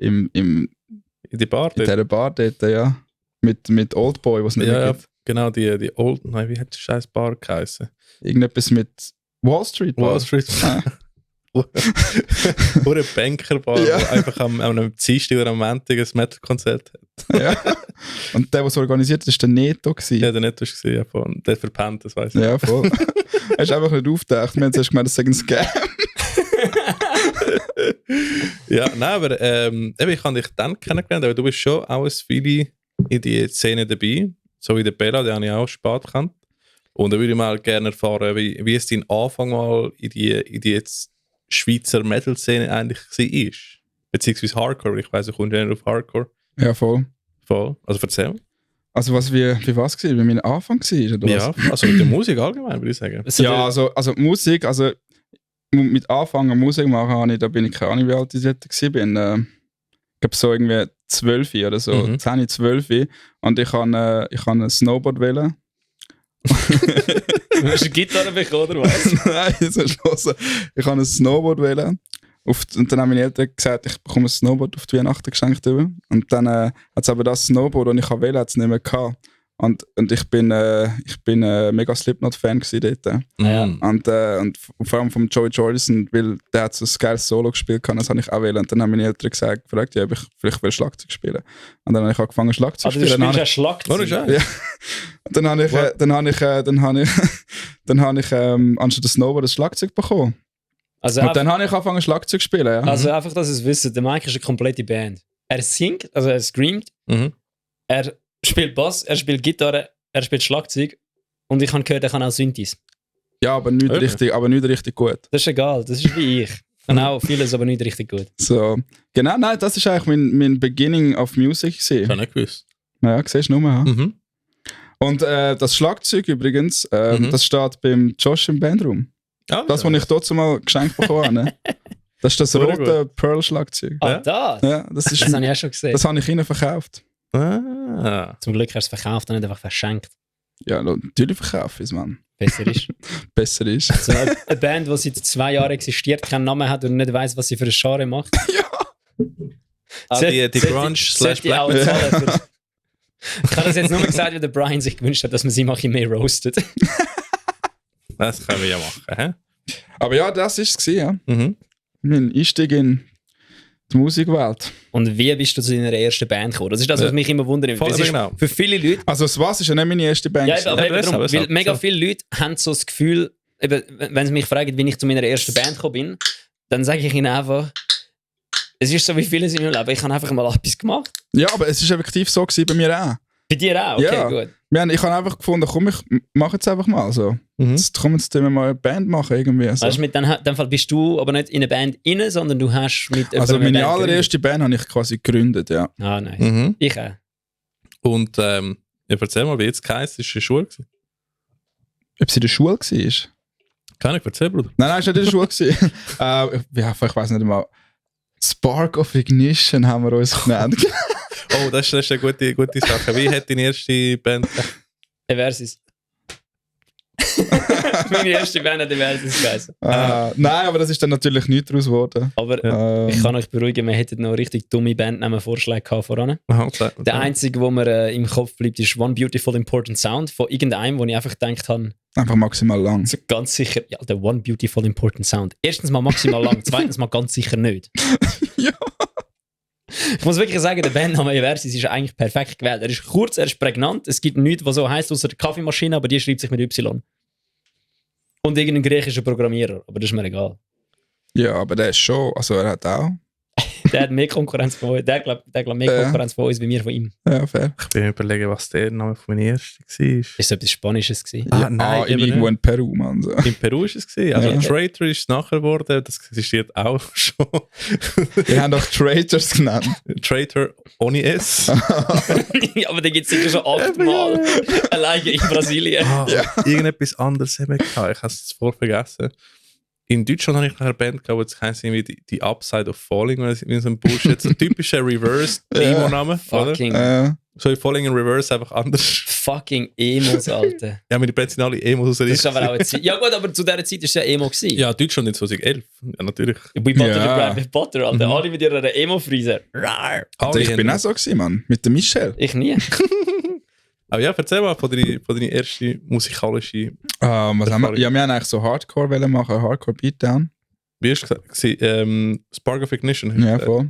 die Bar dort? In dieser Bar dort, ja. Mit Oldboy, was es nicht mehr gibt. Genau, die Old... Nein, wie hat die scheiß Bar geheißen? Irgendetwas mit Wall Street Bar. Wall Street Bar. Nur eine Bankerbar, Ja. der einfach am Dienstag oder am Montag ein Metal-Konzert hat. Ja. Und der es organisiert hat, war der Neto. Ja, der Neto war ja von... Der verpennt, das weiss ich. Ja, voll. Er ist einfach nicht aufgetaucht. Wir haben zuerst gemeint, das sei ein Scam. Ja, nein, aber eben, ich habe dich dann kennengelernt, aber du bist schon auch ein viele in die Szene dabei, so wie der Bella, den habe ich auch spät gekannt. Und da würde ich mal gerne erfahren, wie es dein Anfang mal in die jetzt Schweizer Metal-Szene eigentlich war. Beziehungsweise Hardcore, weil ich weiss, du kommst ja nicht auf Hardcore. Ja, voll. Also erzähl. Also wie war es? Wie mein Anfang war? Oder Ja, was? also mit der Musik allgemein, würde ich sagen. Ja, also Musik, also mit Anfangen Musik machen, da bin ich keine Ahnung, wie alt ich dort war. Ich glaube so irgendwie 12 oder so, 10, 12. Und ich habe ein Snowboard wählen. Du hast eine Gitarre bekommen, oder was? Nein, so schlossen. Ich habe ein Snowboard wählen. Und dann haben meine Eltern gesagt, ich bekomme ein Snowboard auf die Weihnachten geschenkt. Und dann hat es aber das Snowboard, das ich wählen, hat's nicht mehr gehabt. Und ich bin mega Slipknot-Fan dort. Ja. Und vor allem von Joey Jordison, weil der hat so ein geiles Solo gespielt, das habe ich auch wählen. Und dann haben meine Eltern gefragt, ja, ob ich vielleicht Schlagzeug spielen. Und dann habe ich angefangen Schlagzeug zu spielen. Also du spielst ja Schlagzeug? Ja. Und dann habe ich anstatt des Snowboard das Schlagzeug bekommen. Also und dann habe ich angefangen Schlagzeug zu spielen, ja. Also einfach, dass ihr es wisst, der Mike ist eine komplette Band. Er singt, also er screamt, er spielt Bass, er spielt Gitarre, er spielt Schlagzeug und ich habe gehört, er kann auch Synthes. Ja, aber nicht richtig gut. Das ist egal, das ist wie ich. Ich kann auch vieles, aber nicht richtig gut. So, genau, nein, das ist eigentlich mein Beginning of Music gewesen. Ich habe nicht gewusst. Ja, siehst du nur, ja. Und das Schlagzeug übrigens, das steht beim Josh im Bandraum. Ah, das, was ich dort mal geschenkt bekommen habe. Ne? Das ist das rote Pearl-Schlagzeug. Ah, das? Ja, das habe ich auch schon gesehen. Das habe ich ihnen verkauft. Ah. Zum Glück hast du es verkauft und nicht einfach verschenkt. Ja, natürlich verkaufe ich es, Mann. Besser ist. Besser ist. So eine Band, die seit 2 Jahren existiert, keinen Namen hat und nicht weiss, was sie für ein Genre macht. Ja. Die Grunge/Black Metal. Ich habe das jetzt nur gesagt, weil der Brian sich gewünscht hat, dass man sie mal ein bisschen mehr roastet. Das können wir ja machen. He? Aber ja, das war es, ja. Mein Einstieg in die Musikwelt. Und wie bist du zu deiner ersten Band gekommen? Das ist das, was mich immer wundert. Genau. Für viele Leute... Also was ist ja nicht meine erste Band? Ja, aber weil mega viele Leute haben so das Gefühl, eben, wenn sie mich fragen, wie ich zu meiner ersten Band gekommen bin, dann sage ich ihnen einfach, es ist so wie vieles in meinem Leben, ich habe einfach mal etwas gemacht. Ja, aber es war effektiv so bei mir auch. Bei dir auch? Okay, ja. Gut. Ich habe einfach gefunden, komm, ich mache jetzt einfach mal so. Jetzt wir mal eine Band machen irgendwie. So. Weißt du, in dem Fall bist du aber nicht in eine Band rein, sondern du hast mit also meine allererste Band habe ich quasi gegründet, ja. Ah, nice. Ich auch. Und erzähl mal, wie jetzt geheißen ist in der Schule gewesen? Ob sie in der Schule war? Kann ich erzählen, Bruder? Nein, es war nicht in der Schule gewesen. Ich weiß nicht einmal. Spark of Ignition haben wir uns genannt. Oh, das ist eine gute Sache. Wie hat deine erste Band? Eversis. Meine erste Band hat Versus geheißen. Nein, aber das ist dann natürlich nicht daraus geworden. Aber ich kann euch beruhigen, wir hätten noch richtig dumme Bandnamen-Vorschläge gehabt voran. Okay. Der einzige, wo mir im Kopf bleibt, ist One Beautiful Important Sound von irgendeinem, wo ich einfach gedacht habe, Einfach maximal lang. so ganz sicher, ja, der One Beautiful Important Sound. Erstens mal maximal lang, zweitens mal ganz sicher nicht. Ja. Ich muss wirklich sagen, der Bandname Versus ist eigentlich perfekt gewählt. Er ist kurz, er ist prägnant. Es gibt nichts, was so heisst, außer der Kaffeemaschine, aber die schreibt sich mit Y. Und irgendein griechischer Programmierer, aber das ist mir egal. Ja, aber der ist schon, also er hat auch. Der hat mehr Konkurrenz von uns. Der glaubt mehr Konkurrenz von uns wie wir von ihm. Ja, fair. Ich bin überlegen, was der Name von meiner ersten war. Ist so etwas Spanisches gewesen. Nein, irgendwo in Peru, Mann. So. In Peru ist es gewesen. Also Ja. Traitor ist es nachher geworden. Das existiert auch schon. Wir haben doch Traitors genannt. Traitor ohne S. Aber den gibt es sicher schon 8-mal. Alleine in Brasilien. Irgendetwas anderes haben wir gehabt. Ich habe es zuvor vergessen. In Deutschland habe ich nachher eine Band gehabt, die heisst irgendwie die Upside of Falling, oder so ein Bullshit. So ein typischer Reverse-Emo-Name, oder? Fucking, So Falling in Reverse einfach anders. fucking Emos, Alter. Ja, mit den Plätzen alle Emos aus der Das ist aber auch eine Zeit. Ja gut, aber zu dieser Zeit war es ja Emo gewesen. Ja, Deutschland in 2011. Ja, natürlich. We Butter Ja. the Brand with Butter, Alter. Alle mit ihrer Emo-Frise. Rar. Also ich bin auch so gewesen, Mann. Mit der Michelle. Ich nie. Aber ja, erzähl mal von deiner ersten musikalischen. Was haben wir? Erfahrung. Ja, wir haben eigentlich so Hardcore wollen machen, Hardcore Beatdown. Wie hast du gesagt? Spark of Ignition. Ja, voll.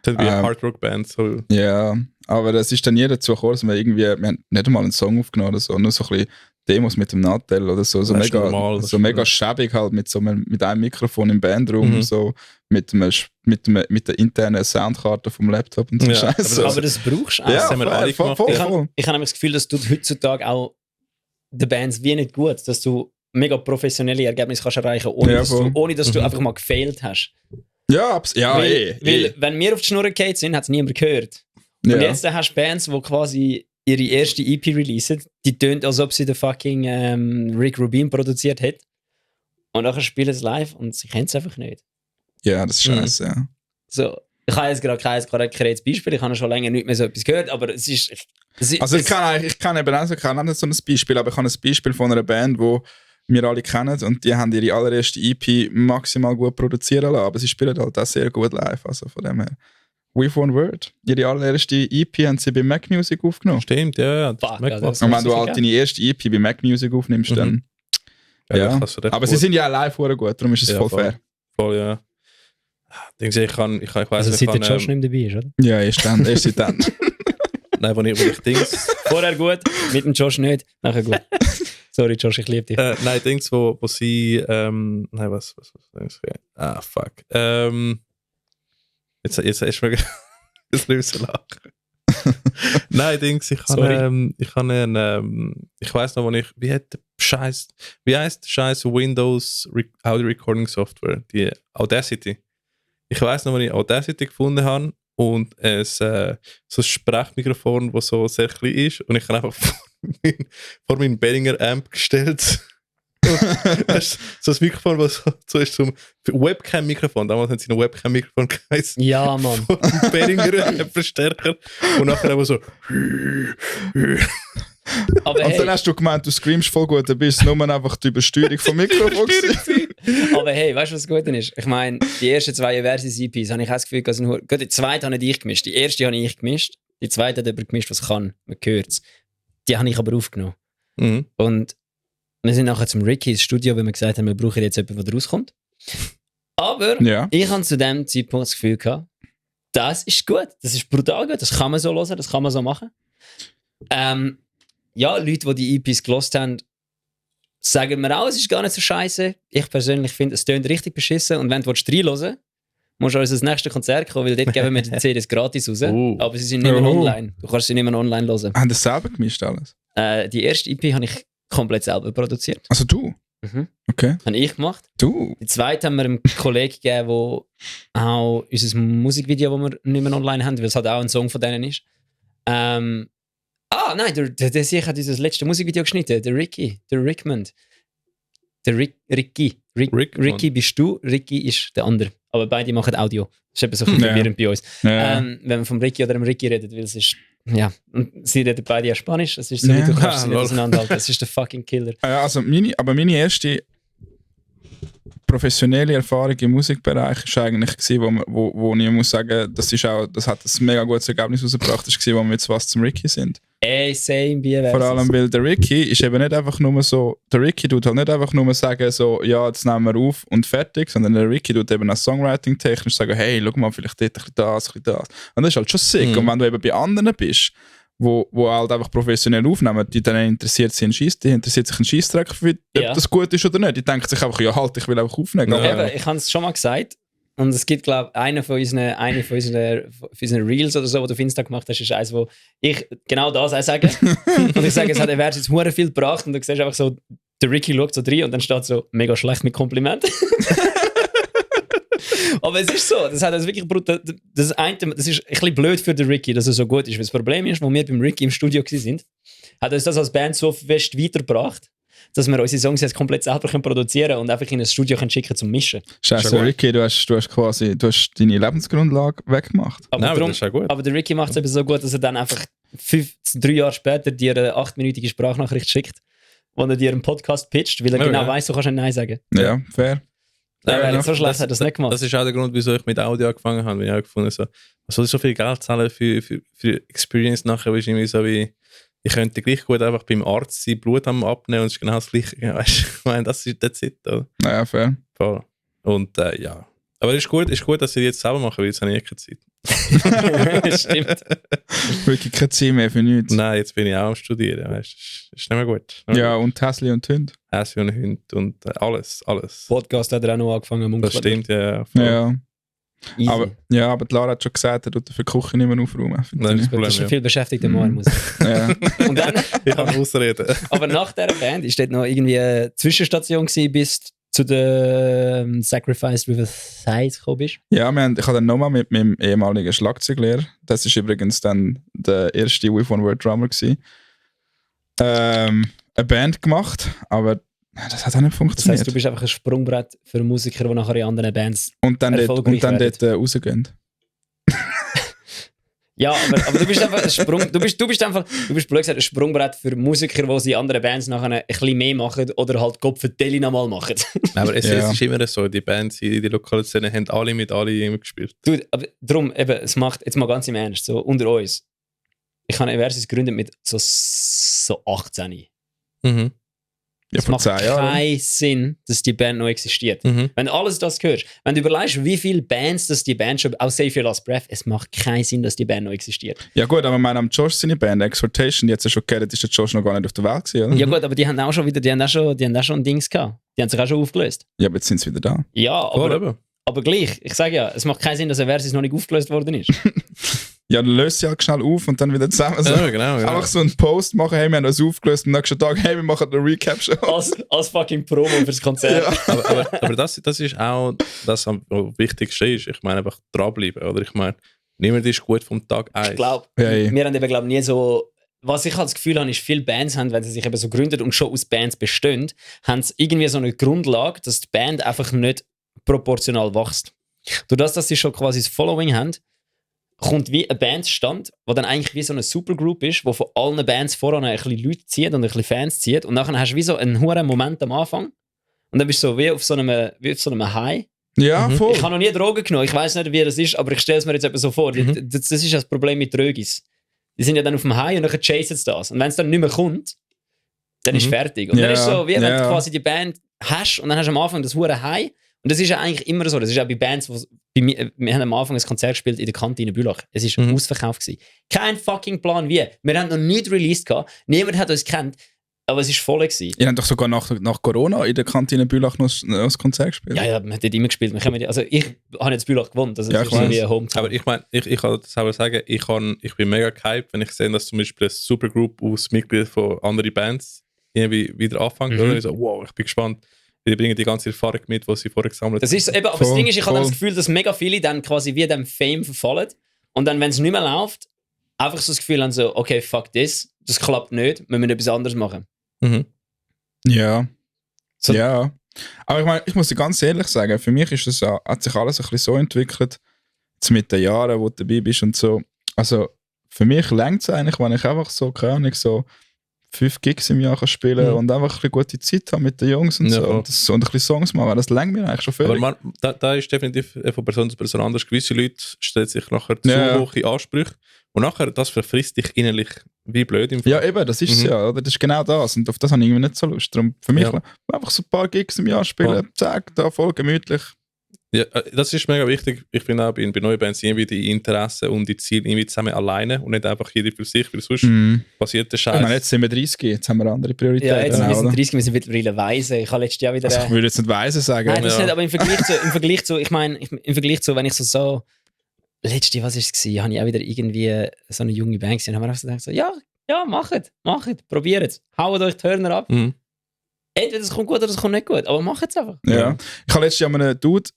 Das ist wie eine Hard Rock Band. So. Ja, aber das ist dann nie dazu gekommen, dass wir haben nicht einmal einen Song aufgenommen oder so, nur so ein bisschen Demos mit dem Nattel oder so, so Das ist mega, normal, das so ist mega normal. schäbig halt mit mit einem Mikrofon im Bandraum, Mhm. so mit der internen Soundkarte vom Laptop und so Ja, Scheiße. Aber das brauchst du auch. ja, haben wir alle gemacht. voll. Ich habe nämlich das Gefühl, dass du heutzutage auch den Bands wie nicht gut, dass du mega professionelle Ergebnisse kannst erreichen, ohne Ja, dass du, voll. ohne dass du einfach mal gefailt hast. Ja, Weil wenn wir auf die Schnur gefallen sind, hat es niemand gehört. Und Ja. jetzt hast du Bands, die quasi ihre erste EP releasen, die tönt, als ob sie den fucking Rick Rubin produziert hätte. Und nachher spielen sie live und sie kennen es einfach nicht. Ja, das ist scheiße, ja. So, ich habe jetzt gerade kein konkretes Beispiel, ich habe schon länger nicht mehr so etwas gehört, aber es ist... Also ich kann eben auch ich kann nicht so ein Beispiel, aber ich habe ein Beispiel von einer Band, wo wir alle kennen und die haben ihre allererste EP maximal gut produzieren lassen, aber sie spielen halt auch sehr gut live, also von dem her. With One Word. Ihre allererste EP haben sie bei Mac Music aufgenommen. Stimmt, ja. Das Fuck, ist ja, das- Und wenn du sicher halt geil. deine erste EP bei Mac Music aufnimmst, dann... Ja, kannst du recht aber sie gut. sind ja auch live verdammt gut, darum ist es Ja, voll voll. fair. Voll, ja. Ich weiss Also nicht, seit der ich kann, Josh nicht mehr dabei ist, oder? Ja, erst dann. nein, wo ich Dings... Vorher gut, mit dem Josh nicht, nachher gut. Sorry Josh, ich liebe dich. nein, Dings, wo sie... nein, was? Ah, fuck. Jetzt hast du mir... Jetzt müssen lachen. Nein, Dings, ich Sorry. weiss noch, wie heisst der Scheiß Windows Audio Recording Software? Die Audacity. Ich weiss noch, wo ich Audacity gefunden habe und so ein Sprechmikrofon, das so sehr klein ist und ich habe einfach vor meinen Behringer Amp gestellt. Das ist so ein Mikrofon, das so ist zum Webcam-Mikrofon. Damals haben sie ein Webcam-Mikrofon geheißen. Ja, Mann. Von Behringer Verstärker. Und nachher aber so. Aber Und hey, dann hast du gemeint, du screamst voll gut, dann bist du nur einfach die Übersteuerung vom Mikrofon gewesen. aber hey, weißt du, was das Gute ist? Ich meine, die ersten 2 Versus-EPs habe ich auch das Gefühl, dass die zweite habe nicht ich gemischt. Die erste habe ich gemischt. Die zweite hat jemand gemischt, was kann. Man hört es. Die habe ich aber aufgenommen. Mhm. Und wir sind nachher zum Ricky ins Studio, weil wir gesagt haben, wir brauchen jetzt jemanden, der rauskommt. Aber Ja. ich habe zu dem Zeitpunkt das Gefühl gehabt, das ist gut, das ist brutal gut, das kann man so hören, das kann man so machen. Ja, Leute, die die EPs gelost haben, sagen mir auch, es ist gar nicht so scheiße. Ich persönlich finde, es tönt richtig beschissen und wenn du reinhören willst, musst du uns das nächste Konzert kommen, weil dort geben wir die CDs gratis raus. Aber sie sind nicht mehr online. Du kannst sie nicht mehr online hören. Haben das selber gemischt alles? Die erste EP habe ich komplett selber produziert. Also du? Mhm. Okay. Habe ich gemacht. Du? Die zweite haben wir einem Kollegen gegeben, der auch unser Musikvideo, das wir nicht mehr online haben, weil es halt auch ein Song von denen ist. Nein, der Sieg hat unser letztes Musikvideo geschnitten, der Ricky, der Rickmond. Der Ricky. Ricky bist du, Ricky ist der andere. Aber beide machen Audio. Das ist eben so ein bisschen verwirrend bei uns. Ja. Wenn man vom Ricky oder dem Ricky redet, weil es ist Ja, und sie reden beide ja Spanisch. Das ist so, wie du kannst sie nicht auseinanderhalten. Das ist der fucking Killer. Ja, also meine erste professionelle Erfahrung im Musikbereich war eigentlich gewesen, wo ich muss sagen, das hat ein mega gutes Ergebnis rausgebracht, das war, wo wir jetzt was zum Ricky sind. Ey, same wie Vor allem, weil der Ricky ist eben nicht einfach nur so, der Ricky tut halt nicht einfach nur sagen, so, ja, jetzt nehmen wir auf und fertig, sondern der Ricky tut eben auch Songwriting-technisch sagen, hey, schau mal, vielleicht dort ein bisschen das. Und das ist halt schon sick. Und wenn du eben bei anderen bist, wo halt einfach professionell aufnehmen, die dann interessiert sich ein Scheissdreck, ob das gut ist oder nicht. Die denken sich einfach, ja halt, ich will einfach aufnehmen. Ja. Eben, ich habe es schon mal gesagt. Und es gibt, glaube ich, eine von unseren Reels oder so, die du auf Insta gemacht hast, ist eins, wo ich genau das auch sage. Und ich sage, er wäre jetzt hure viel gebracht und du siehst einfach so, der Ricky schaut so rein und dann steht so, mega schlecht mit Komplimenten. Aber es ist so, das hat also wirklich brutal. Das ist ein bisschen blöd für den Ricky, dass er so gut ist. Weil das Problem ist, als wir beim Ricky im Studio waren, hat uns das als Band so fest weitergebracht, dass wir unsere Songs jetzt komplett selber produzieren können und einfach in ein Studio schicken zum Mischen. Scheiße, Ricky, du hast deine Lebensgrundlage weggemacht. Aber der Ricky macht es eben so gut, dass er dann einfach 3 Jahre später dir eine 8-minütige Sprachnachricht schickt, wo er dir einen Podcast pitcht, weil er genau weiss, du kannst ein Nein sagen. Ja, fair. So schlecht hat das nicht gemacht. Das ist auch der Grund, wieso ich mit Audio angefangen habe. Weil ich auch gefunden so, was soll ich so viel Geld zahlen für Experience nachher? Ist irgendwie so wie, ich könnte gleich gut einfach beim Arzt sein, Blut abnehmen und es ist genau das Gleiche. Ja, weißt, ich meine, das ist that's it. Oder? Ja, fair. Voll. Und ja. Aber es ist gut, dass sie jetzt selber machen, weil jetzt habe ich keine Zeit. Stimmt. Wirklich keine Zeit mehr für nichts. Nein, jetzt bin ich auch am Studieren. Weißt, ist nicht mehr gut. Ja, und Häsli und Hund. Häsli und Hund und alles. Podcast hat er auch noch angefangen. Das stimmt, ja. Ja. Easy. Aber die Lara hat schon gesagt, er tut für die Küche nicht mehr aufräumen. Das ist ein viel beschäftigter Mann, muss ich. Ja. Und dann, ich kann ausreden. Aber nach dieser Band ist dort noch irgendwie eine Zwischenstation gewesen, bis zu der Sacrifice Riverside gekommen bist? Ja, ich hatte dann nochmal mit meinem ehemaligen Schlagzeuglehrer, das ist übrigens dann der erste With One Word Drummer gewesen, eine Band gemacht, aber das hat auch nicht funktioniert. Das heisst, du bist einfach ein Sprungbrett für Musiker, die nachher in anderen Bands und dann dort rausgehen. Ja, aber du bist einfach du bist blöd gesagt, ein Sprungbrett für Musiker, die sie in anderen Bands nachher ein bisschen mehr machen oder halt Gott für Telly nochmal machen. Aber es ist immer so, die Bands in der lokalen Szene haben alle mit allen gespielt. Du, aber darum, eben, es macht, jetzt mal ganz im Ernst, so unter uns. Ich habe Eversis gegründet mit so 18. Mhm. Ja, es macht keinen Sinn, dass die Band noch existiert. Mhm. Wenn du alles das hörst, wenn du überlegst, wie viele Bands das die Band schon, auch Save Your Last Breath, es macht keinen Sinn, dass die Band noch existiert. Ja gut, aber am Josh seine Band, Exhortation, die hat ja schon gehört, ist der Josh noch gar nicht auf der Welt gewesen, oder? Ja gut, aber die haben auch schon ein Dings gehabt. Die haben sich auch schon aufgelöst. Ja, aber jetzt sind sie wieder da. Ja, aber gleich, ich sage ja, es macht keinen Sinn, dass Eversis noch nicht aufgelöst worden ist. Ja, dann löst sie halt schnell auf und dann wieder zusammen. So. Ja, genau. Einfach so einen Post machen, hey, wir haben das aufgelöst und am nächsten Tag, hey, wir machen eine Recap-Show. Als fucking Promo fürs Konzert. Ja. aber das ist auch das am Wichtigste ist. Ich meine, einfach dranbleiben. Oder ich meine, niemand ist gut vom Tag 1. Ich glaube, wir haben eben nie so... Was ich halt das Gefühl habe, ist, viele Bands haben, wenn sie sich eben so gründet und schon aus Bands bestehen, haben sie irgendwie so eine Grundlage, dass die Band einfach nicht proportional wächst. Durch dass sie schon quasi das Following haben, kommt wie ein Bandstand, wo dann eigentlich wie so eine Supergroup ist, wo von allen Bands voran ein bisschen Leute zieht und ein bisschen Fans zieht und nachher hast du wie so einen hohen Moment am Anfang und dann bist du so wie auf so einem High. Ja, voll. Ich habe noch nie Drogen genommen, ich weiß nicht, wie das ist, aber ich stelle es mir jetzt eben so vor. Das ist das Problem mit Drögis. Die sind ja dann auf dem High und dann chasen sie das. Und wenn es dann nicht mehr kommt, dann ist fertig. Und dann ist es so, wie wenn du quasi die Band hast und dann hast du am Anfang das hohe High. Und das ist ja eigentlich immer so. Das ist auch bei Bands, wir haben am Anfang ein Konzert gespielt in der Kantine Bülach. Es war ausverkauft gewesen. Kein fucking Plan wie. Wir haben noch nicht released gehabt. Niemand hat uns gekannt. Aber es war voll gewesen. Ihr habt doch sogar nach Corona in der Kantine Bülach noch ein Konzert gespielt. Ja, wir haben dort immer gespielt. Also ich habe jetzt Bülach gewonnen. Das ist so wie ein Hometown. Aber ich meine, ich kann das selber sagen, ich bin mega gehypt, wenn ich sehe, dass zum Beispiel eine Supergroup aus Mitgliedern von anderen Bands irgendwie wieder anfängt. Oder? Ich so, wow, ich bin gespannt. Die bringen die ganze Erfahrung mit, die sie vorher gesammelt haben. Das ist eben, aber das Ding ist, ich habe das Gefühl, dass mega viele dann quasi wie dem Fame verfallen. Und dann, wenn es nicht mehr läuft, einfach so das Gefühl haben, so, okay, fuck this, das klappt nicht, wir müssen etwas anderes machen. Mhm. Ja. So. Ja. Aber ich meine, ich muss dir ganz ehrlich sagen, für mich ist hat sich alles ein bisschen so entwickelt, jetzt mit den Jahren, wo du dabei bist und so. Also, für mich reicht es eigentlich, wenn ich einfach so, keine Ahnung, so 5 Gigs im Jahr kann spielen und einfach ein bisschen gute Zeit haben mit den Jungs und so. Und ein bisschen Songs machen, das reicht mir eigentlich schon völlig. Aber da ist definitiv von Person zu Person anders. Gewisse Leute stellen sich nachher zu hohe Ansprüche und nachher, das verfrisst dich innerlich wie blöd im Fall. Ja, eben, das ist es ja, oder? Das ist genau das und auf das habe ich irgendwie nicht so Lust. Darum für mich einfach so ein paar Gigs im Jahr spielen, zack, da voll gemütlich. Ja, das ist mega wichtig. Ich finde auch bei neuen Bands irgendwie die Interessen und die Ziele irgendwie zusammen alleine und nicht einfach jeder für sich, weil sonst passiert der Scheiß. Ich meine, jetzt sind wir 30, jetzt haben wir andere Prioritäten. Ja, jetzt wir sind 30, wir sind mittlerweile weise. Ich habe letztes Jahr wieder... Also ich würde jetzt nicht weise sagen. Nein, das nicht, aber im Vergleich zu, ich meine, im Vergleich zu, wenn ich so letztes Jahr, was war es? Habe ich auch wieder irgendwie so eine junge Band gesehen, haben wir einfach so gedacht, ja, macht, probiert es. Haut euch die Hörner ab. Entweder es kommt gut oder es kommt nicht gut, aber macht es einfach. Ja. Ich habe letztes Jahr einem Dude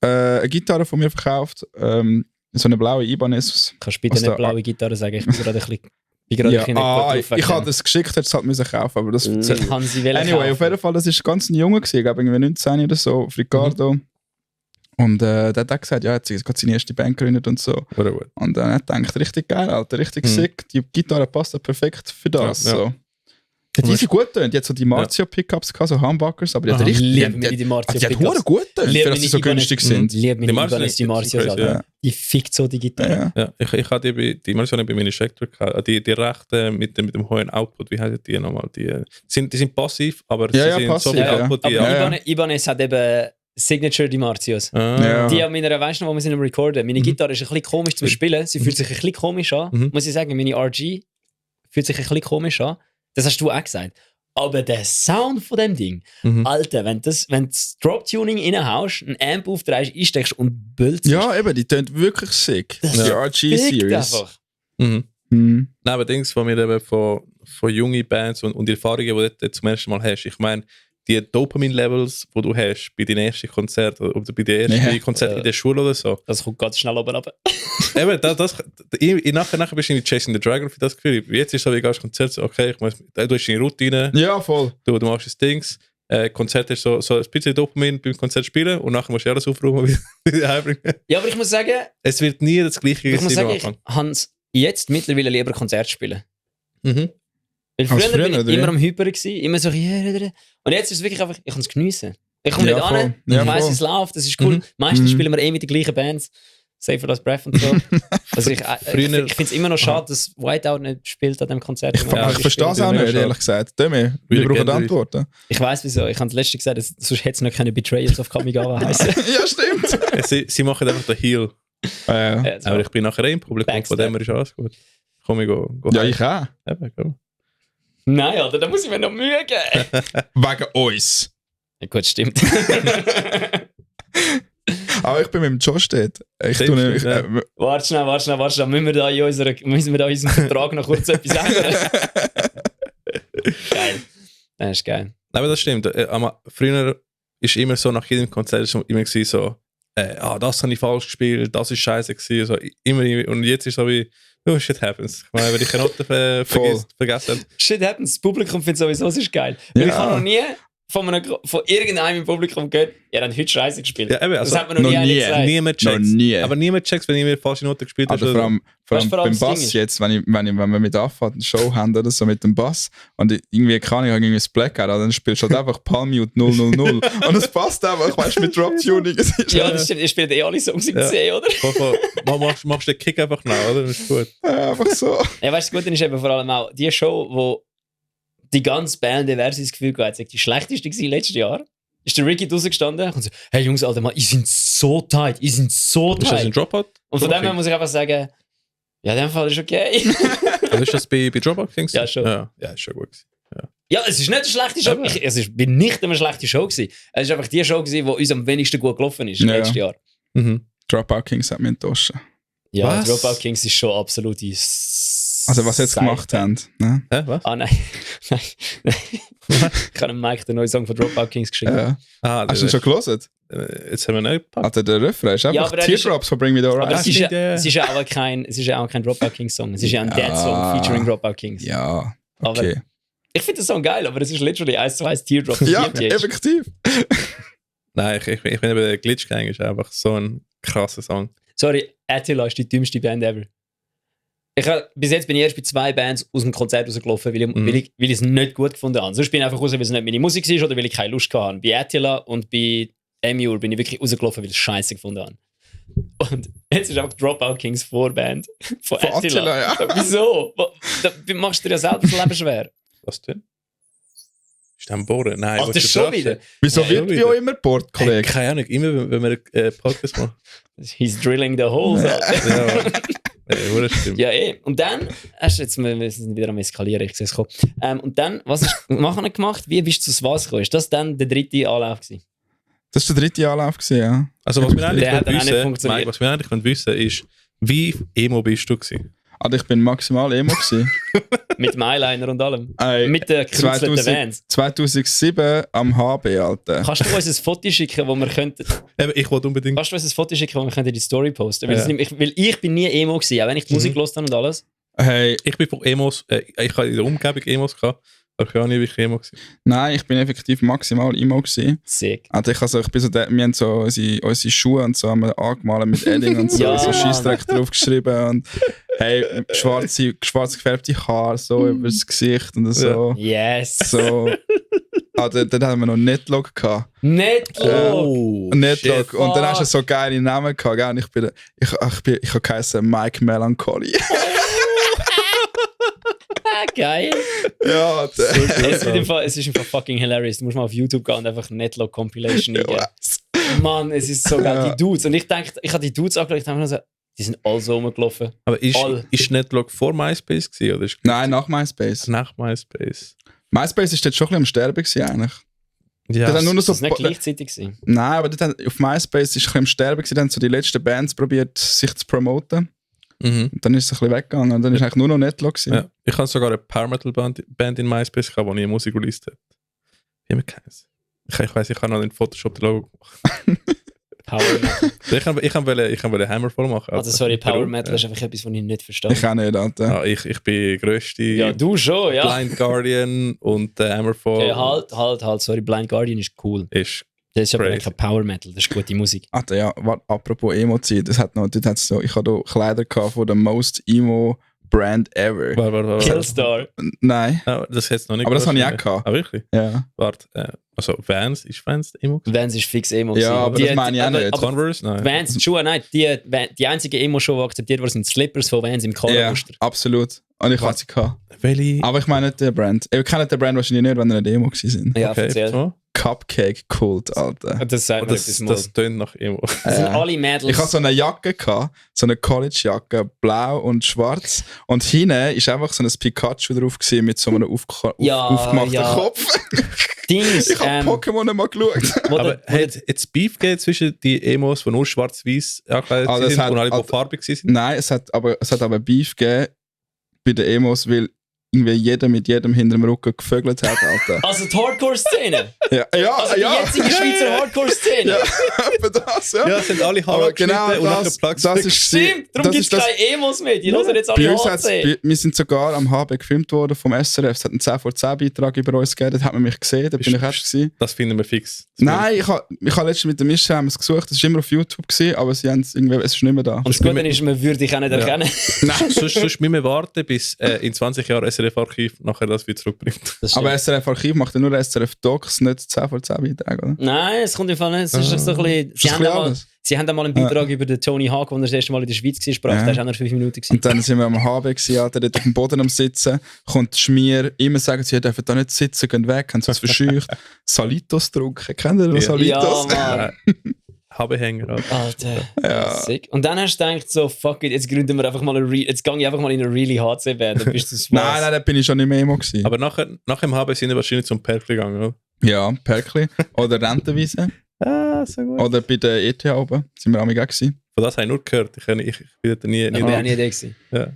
eine Gitarre von mir verkauft, so eine blaue Ibanez. Kannst du bitte nicht blaue Gitarre sagen? Ich bin gerade ein bisschen nicht gut drauf. Ich habe das geschickt, hätte es halt müssen kaufen, aber das kann sie anyway, kaufen. Auf jeden Fall, das war ganz ein Junge, ich glaube irgendwie 19 oder so, Ricardo. Und der hat auch gesagt, ja, er hat gerade seine erste Band gegründet und so. Und dann hat er gedacht, richtig geil, Alter, richtig sick. Die Gitarre passt perfekt für das. Ja. So. Die sind gut tönt. Die hat so die Marzio-Pickups gehabt, so Humbuckers, aber die hat richtig... Die hat gut tönt, für dass sie so günstig sind. Liebe mich Ibanez, die Marzios. Die fickt so die Gitarre. Ja. Ich hatte die Marzios bei meinen Schector gehabt. Die rechten mit dem hohen Output, wie heißen die nochmal? Die sind passiv, aber sie sind passiv, so viel Output. Aber Ibanez hat eben... Signature die Marzios. Die an meiner, weißt du noch, wo wir sind am Recorden. Meine Gitarre ist ein bisschen komisch zum Spielen. Sie fühlt sich ein bisschen komisch an. Muss ich sagen, meine RG fühlt sich ein bisschen komisch an. Das hast du auch gesagt. Aber der Sound von dem Ding, Alter, wenn du das Drop-Tuning reinhaust, einen Amp aufdrehst, einsteckst und bölzt. Ja, eben, die tönt wirklich sick. Die RG-Series. Nein, aber Dings von mir eben von jungen Bands und Erfahrungen, die du zum ersten Mal hast. Ich meine, die Dopamin-Levels, die du hast bei deinen ersten Konzerten oder bei den ersten Konzerten in der Schule oder so. Das kommt ganz schnell oben runter. Eben, nachher bist du in Chasing the Dragon für das Gefühl. Jetzt ist es so, wie gehst du Konzert, so, okay, du hast deine Routine. Ja, voll. Du machst das Dings. Konzert ist so ein bisschen Dopamin beim Konzert spielen und nachher musst du alles aufräumen und wieder heimbringen. Ja, aber ich muss sagen... Es wird nie das Gleiche sein. Ich habe jetzt mittlerweile lieber Konzert spielen. Weil früher bin ich immer am Hyper gewesen, immer so und jetzt ist es wirklich einfach, ich kann es geniessen. Ich komme nicht an, ich weiss, es läuft, das ist cool. Meistens spielen wir mit den gleichen Bands. Save for Last Breath und so. Also ich finde es immer noch schade, dass Whiteout nicht spielt an dem Konzert. Ich verstehe es auch nicht, ehrlich gesagt. Demi, wir brauchen Antworten. Ich weiss wieso, ich habe das letzte gesagt, sonst hätte es noch keine Betrayals of Kamigawa heißen. Ja, stimmt. Sie machen einfach den Heal. Aber ich bin nachher im Publikum, von dem her ist alles gut. Komm, ich go ja, ich auch. Nein, Alter, da muss ich mir noch Mühe geben. Wegen uns. Ja, gut, stimmt. Aber ich bin mit dem Josh dort. Warte schnell. Müssen wir da in unserem Vertrag noch kurz etwas ändern? Geil. Das ist geil. Aber das stimmt. Früher ist immer so, nach jedem Konzert immer so, das habe ich falsch gespielt, das ist scheiße gewesen. So, immer. Und jetzt ist so wie, oh, shit happens. Ich meine, wenn ich eine Note vergessen habe. Shit happens. Das Publikum findet sowieso, es ist geil. Weil ich habe noch nie von irgendeinem im Publikum gehört, ja, dann heute scheiße gespielt. Ja, eben, also, das hat man noch nie gesagt. Niemand checkt. Aber niemand checkt, wenn ich mir falsche Note gespielt habe. Vor allem beim Bass jetzt, wenn wir mit Affahrt eine Show haben oder so mit dem Bass und irgendwie kann ich irgendwie das Blackout, dann spielst du halt einfach Palmute 000 und es passt einfach, weißt du, mit Drop-Tuning. Ja, das stimmt, ihr spielt alle Songs im C, oder? Machst den Kick einfach nach, oder? Das ist gut. Ja, einfach so. Ja, weißt du, das Gute ist eben vor allem auch die Show, wo die ganze Band das Gefühl gehabt hat, die schlechteste war letztes Jahr. Ist der Ricky rausgestanden und so, hey Jungs, Alter, ihr seid so tight. Ist das ein Dropout? Und von dem her muss ich einfach sagen, ja, in dem Fall ist okay. Also ist das bei Dropout Kings? Ja, schon. Ja, ist schon gut. Ja, es ist nicht eine schlechte Show. Es war nicht eine schlechte Show gewesen. Es war einfach die Show gewesen, die uns am wenigsten gut gelaufen ist letztes Jahr. Dropout Kings hat mich enttäuscht. Ja, Dropout Kings ist schon absolut also was sie jetzt gemacht haben. Ne? Hä, was? Nein. Ich habe Mike den neuen Song von Dropout Kings geschickt. Hast du ihn schon gelesen? Jetzt haben wir nicht gepackt. Also der Refrain ist einfach Teardrops von Bring Me The Horizon. Aber es ist ja auch kein Dropout Kings Song. Es ist ja ein Dead-Song featuring Dropout Kings. Ja, okay. Aber ich finde den Song geil, aber es ist literally 1:1 Teardrops. Ja, effektiv. Nein, ich finde, der Glitch Gang ist einfach so ein krasser Song. Sorry, Attila ist die dümmste Band ever. Bis jetzt bin ich erst bei 2 Bands aus dem Konzert rausgelaufen, weil ich es nicht gut gefunden habe. Sonst bin ich einfach raus, weil es nicht meine Musik war oder weil ich keine Lust hatte. Bei Attila und bei Emure bin ich wirklich rausgelaufen, weil ich es scheiße gefunden habe. Und jetzt ist einfach Dropout Kings Vorband von Attila. Ja. Wieso? Da machst du dir ja selber das Leben schwer. Was denn? Ist der am Bohren? Nein, Ach, das ist schon wieder. Wieso Ja, wird schon bei euch wieder. immer Port, Kollege? Keine Ahnung, immer wenn wir einen Podcast machen. He's drilling the holes. Ja, das stimmt. Ja, Und dann, wir sind wieder am Eskalieren, ich sehe es kommen. Und dann, was hast du nachher gemacht? Wie bist du zu was gekommen? Ist das dann der 3. Anlauf gewesen? Das war der 3. Anlauf, ja. Also was wir eigentlich Der hat dann auch nicht wissen, funktioniert. Mike, was wir eigentlich wissen ist, wie emo bist du gewesen? Also ich bin maximal Emo gewesen. Mit dem Eyeliner und allem. Ey, Mit den gekreuzten Vans. 2007 am HB, Alter. Kannst du uns ein Foto schicken, wo wir könnten... Eben, ich wollte unbedingt... Kannst du uns ein Foto schicken, wo wir könnten die Story posten? Weil, Ja. weil ich bin nie Emo gewesen, auch wenn ich die Musik gehört habe und alles. Hey, Ich bin von Emos, ich hatte in der Umgebung Emos gehabt, aber ich war auch nie wirklich Emo gewesen. nein, ich bin effektiv maximal Emo gewesen. Sick. Also ich bin so wir haben so unsere Schuhe und so haben wir angemalt mit Edding und so, Ja, so Mann. Scheissdreck draufgeschrieben und hey, schwarz gefärbte Haare so über das Gesicht und so. Yes. So. Also, dann haben wir noch Netlog gehabt. Netlog. Netlog. shit. Und dann hast du so geile Namen gehabt, gell? Und ich habe geheißen Mike Melancholy. Geil. Ja, Es ist einfach fucking hilarious. Du musst mal auf YouTube gehen und einfach Netlog Compilation eingeben. Mann, es ist so geil. Die Dudes. Und ich denke, ich habe die Dudes angeschaut und habe mir so, die sind alle so rumgelaufen. Aber All. ist Netlog vor MySpace gewesen, oder ist Nein, nach MySpace. nach MySpace? MySpace ist dort schon ein bisschen am Sterben gewesen, eigentlich. Ja, Dort haben nur noch Das so ist nicht gleichzeitig gewesen. Nein, aber auf MySpace ist ein bisschen am Sterben gewesen. Dann haben so die letzten Bands probiert, sich zu promoten. mhm. Und dann ist es ein bisschen weggegangen. Und dann ist eigentlich nur noch Netlog gewesen. Ja. Ich habe sogar eine Power Metal Band in MySpace gehabt, die nie Musik released hat. Wie man kennt. Ich weiss, ich habe noch in Photoshop das Logo gemacht. Power Metal. Ich wollte Hammer voll machen. Also sorry, Power Warum? Metal ist einfach etwas, was ich nicht verstehe. Ich auch nicht, Alter. Ja, ich bin grösste Ja, du schon, ja. Blind Guardian und Hammerfall Okay, halt, sorry, Blind Guardian ist cool. ist Das ist aber Crazy. kein Power Metal, das ist gute Musik. Alter, ja, apropos Emo-Zeit, dort hat's so, ich hatte da Kleider gehabt von der Most Emo Brand ever. Warte. Killstar. Nein, Ja, das hätte noch nicht aber das habe ich auch gehabt. gehabt. Ah, wirklich? Ja. Warte, also Vans, ist Vans Emo? Vans ist fix Emo. Ja, gewesen. aber das meine ich auch nicht. Aber Converse? Nein. Vans, die Schuhe, nein, die einzige Emo-Show, die akzeptiert wurde, sind Slippers von Vans im Ja, Colormuster. absolut. Und ich hatte sie gehabt. Welche? Aber ich meine nicht den Brand. Ihr kennt den Brand wahrscheinlich nicht, wenn ihr nicht Emo gewesen sind. Ja, Okay, erzähl. so. Cupcake Kult, Alter. Das sagt mir Das, etwas mal. das tönt nach Emo. Das sind alle Mädels. Ich hatte so eine Jacke gehabt, so eine College-Jacke, blau und schwarz. Und hinten ist einfach so ein Pikachu drauf gewesen, mit so einem aufgemachten ja. Kopf. Dings. Ich habe Pokémon nicht mal geschaut. wo Aber der- hat es Beef gegeben zwischen die Emos, die nur schwarz-weiß angekleidet Also es sind hat- und alle, die also- farbig sind? Nein, es hat aber Beef gegeben bei den Emos, weil irgendwie jeder mit jedem hinterm Rücken gevögelt hat, Alter. Also die Hardcore-Szene. Ja, ja, Also die ja. jetzige Schweizer Hardcore-Szene. Ja, etwa das, ja. Ja, es sind alle Haare Aber genau geschnitten und nachher das, Plugs das weg. ist Stimmt, darum gibt es keine Emos mehr. Die hören jetzt alle bei uns hat's, HC. wir sind sogar am HB gefilmt worden vom SRF. Es hat einen 10 vor 10 Beitrag über uns gegeben. Da hat man mich gesehen, da bin ich erst gewesen. Das finden wir fix. Das Nein, ich habe letztens mit der Mischa haben wir es gesucht. Das war immer auf YouTube gewesen, aber sie haben es irgendwie, es ist nicht mehr da. Und das Gute ist, man würde dich auch nicht erkennen. Nein, sonst müssen wir warten, bis in 20 Jahren SRF-Archiv nachher das wieder zurückbringt. Das stimmt. Aber SRF Archiv macht ja nur SRF Docs, nicht 10 vor 10 Beiträge, oder? Nein, es kommt im Fall nicht. Es ist so ein bisschen, Das ist ein bisschen alles. sie haben einmal einen Beitrag über den Tony Hawk, der das erste Mal in der Schweiz war, sprach. Ja. Der war auch nur 5 Minuten. gewesen. Und dann sind wir am HB gewesen, Alter, dort auf dem Boden am Sitzen, kommt Schmier, immer sagen sie, ihr dürft da nicht sitzen, gehen weg, haben sie uns verscheucht. Salitos drucken, kennt ihr noch Salitos? Ja, Mann. HB-Hänger. Alter, Ja. sick. Und dann hast du gedacht, so, fuck it, jetzt gründen wir einfach mal jetzt gehe ich einfach mal in eine really HC-Band, dann bist du smart. Nein, da bin ich schon nicht mehr Emo gewesen. Aber nach dem HB sind wir wahrscheinlich zum Perkli gegangen, oder? Ja, Perkli. Oder Rentenwiese. Ah, so gut. Oder bei der ETH oben. Sind wir auch gewesen. Von das habe ich nur gehört. Ich bin da nie Ich war auch nie da gewesen. Ja.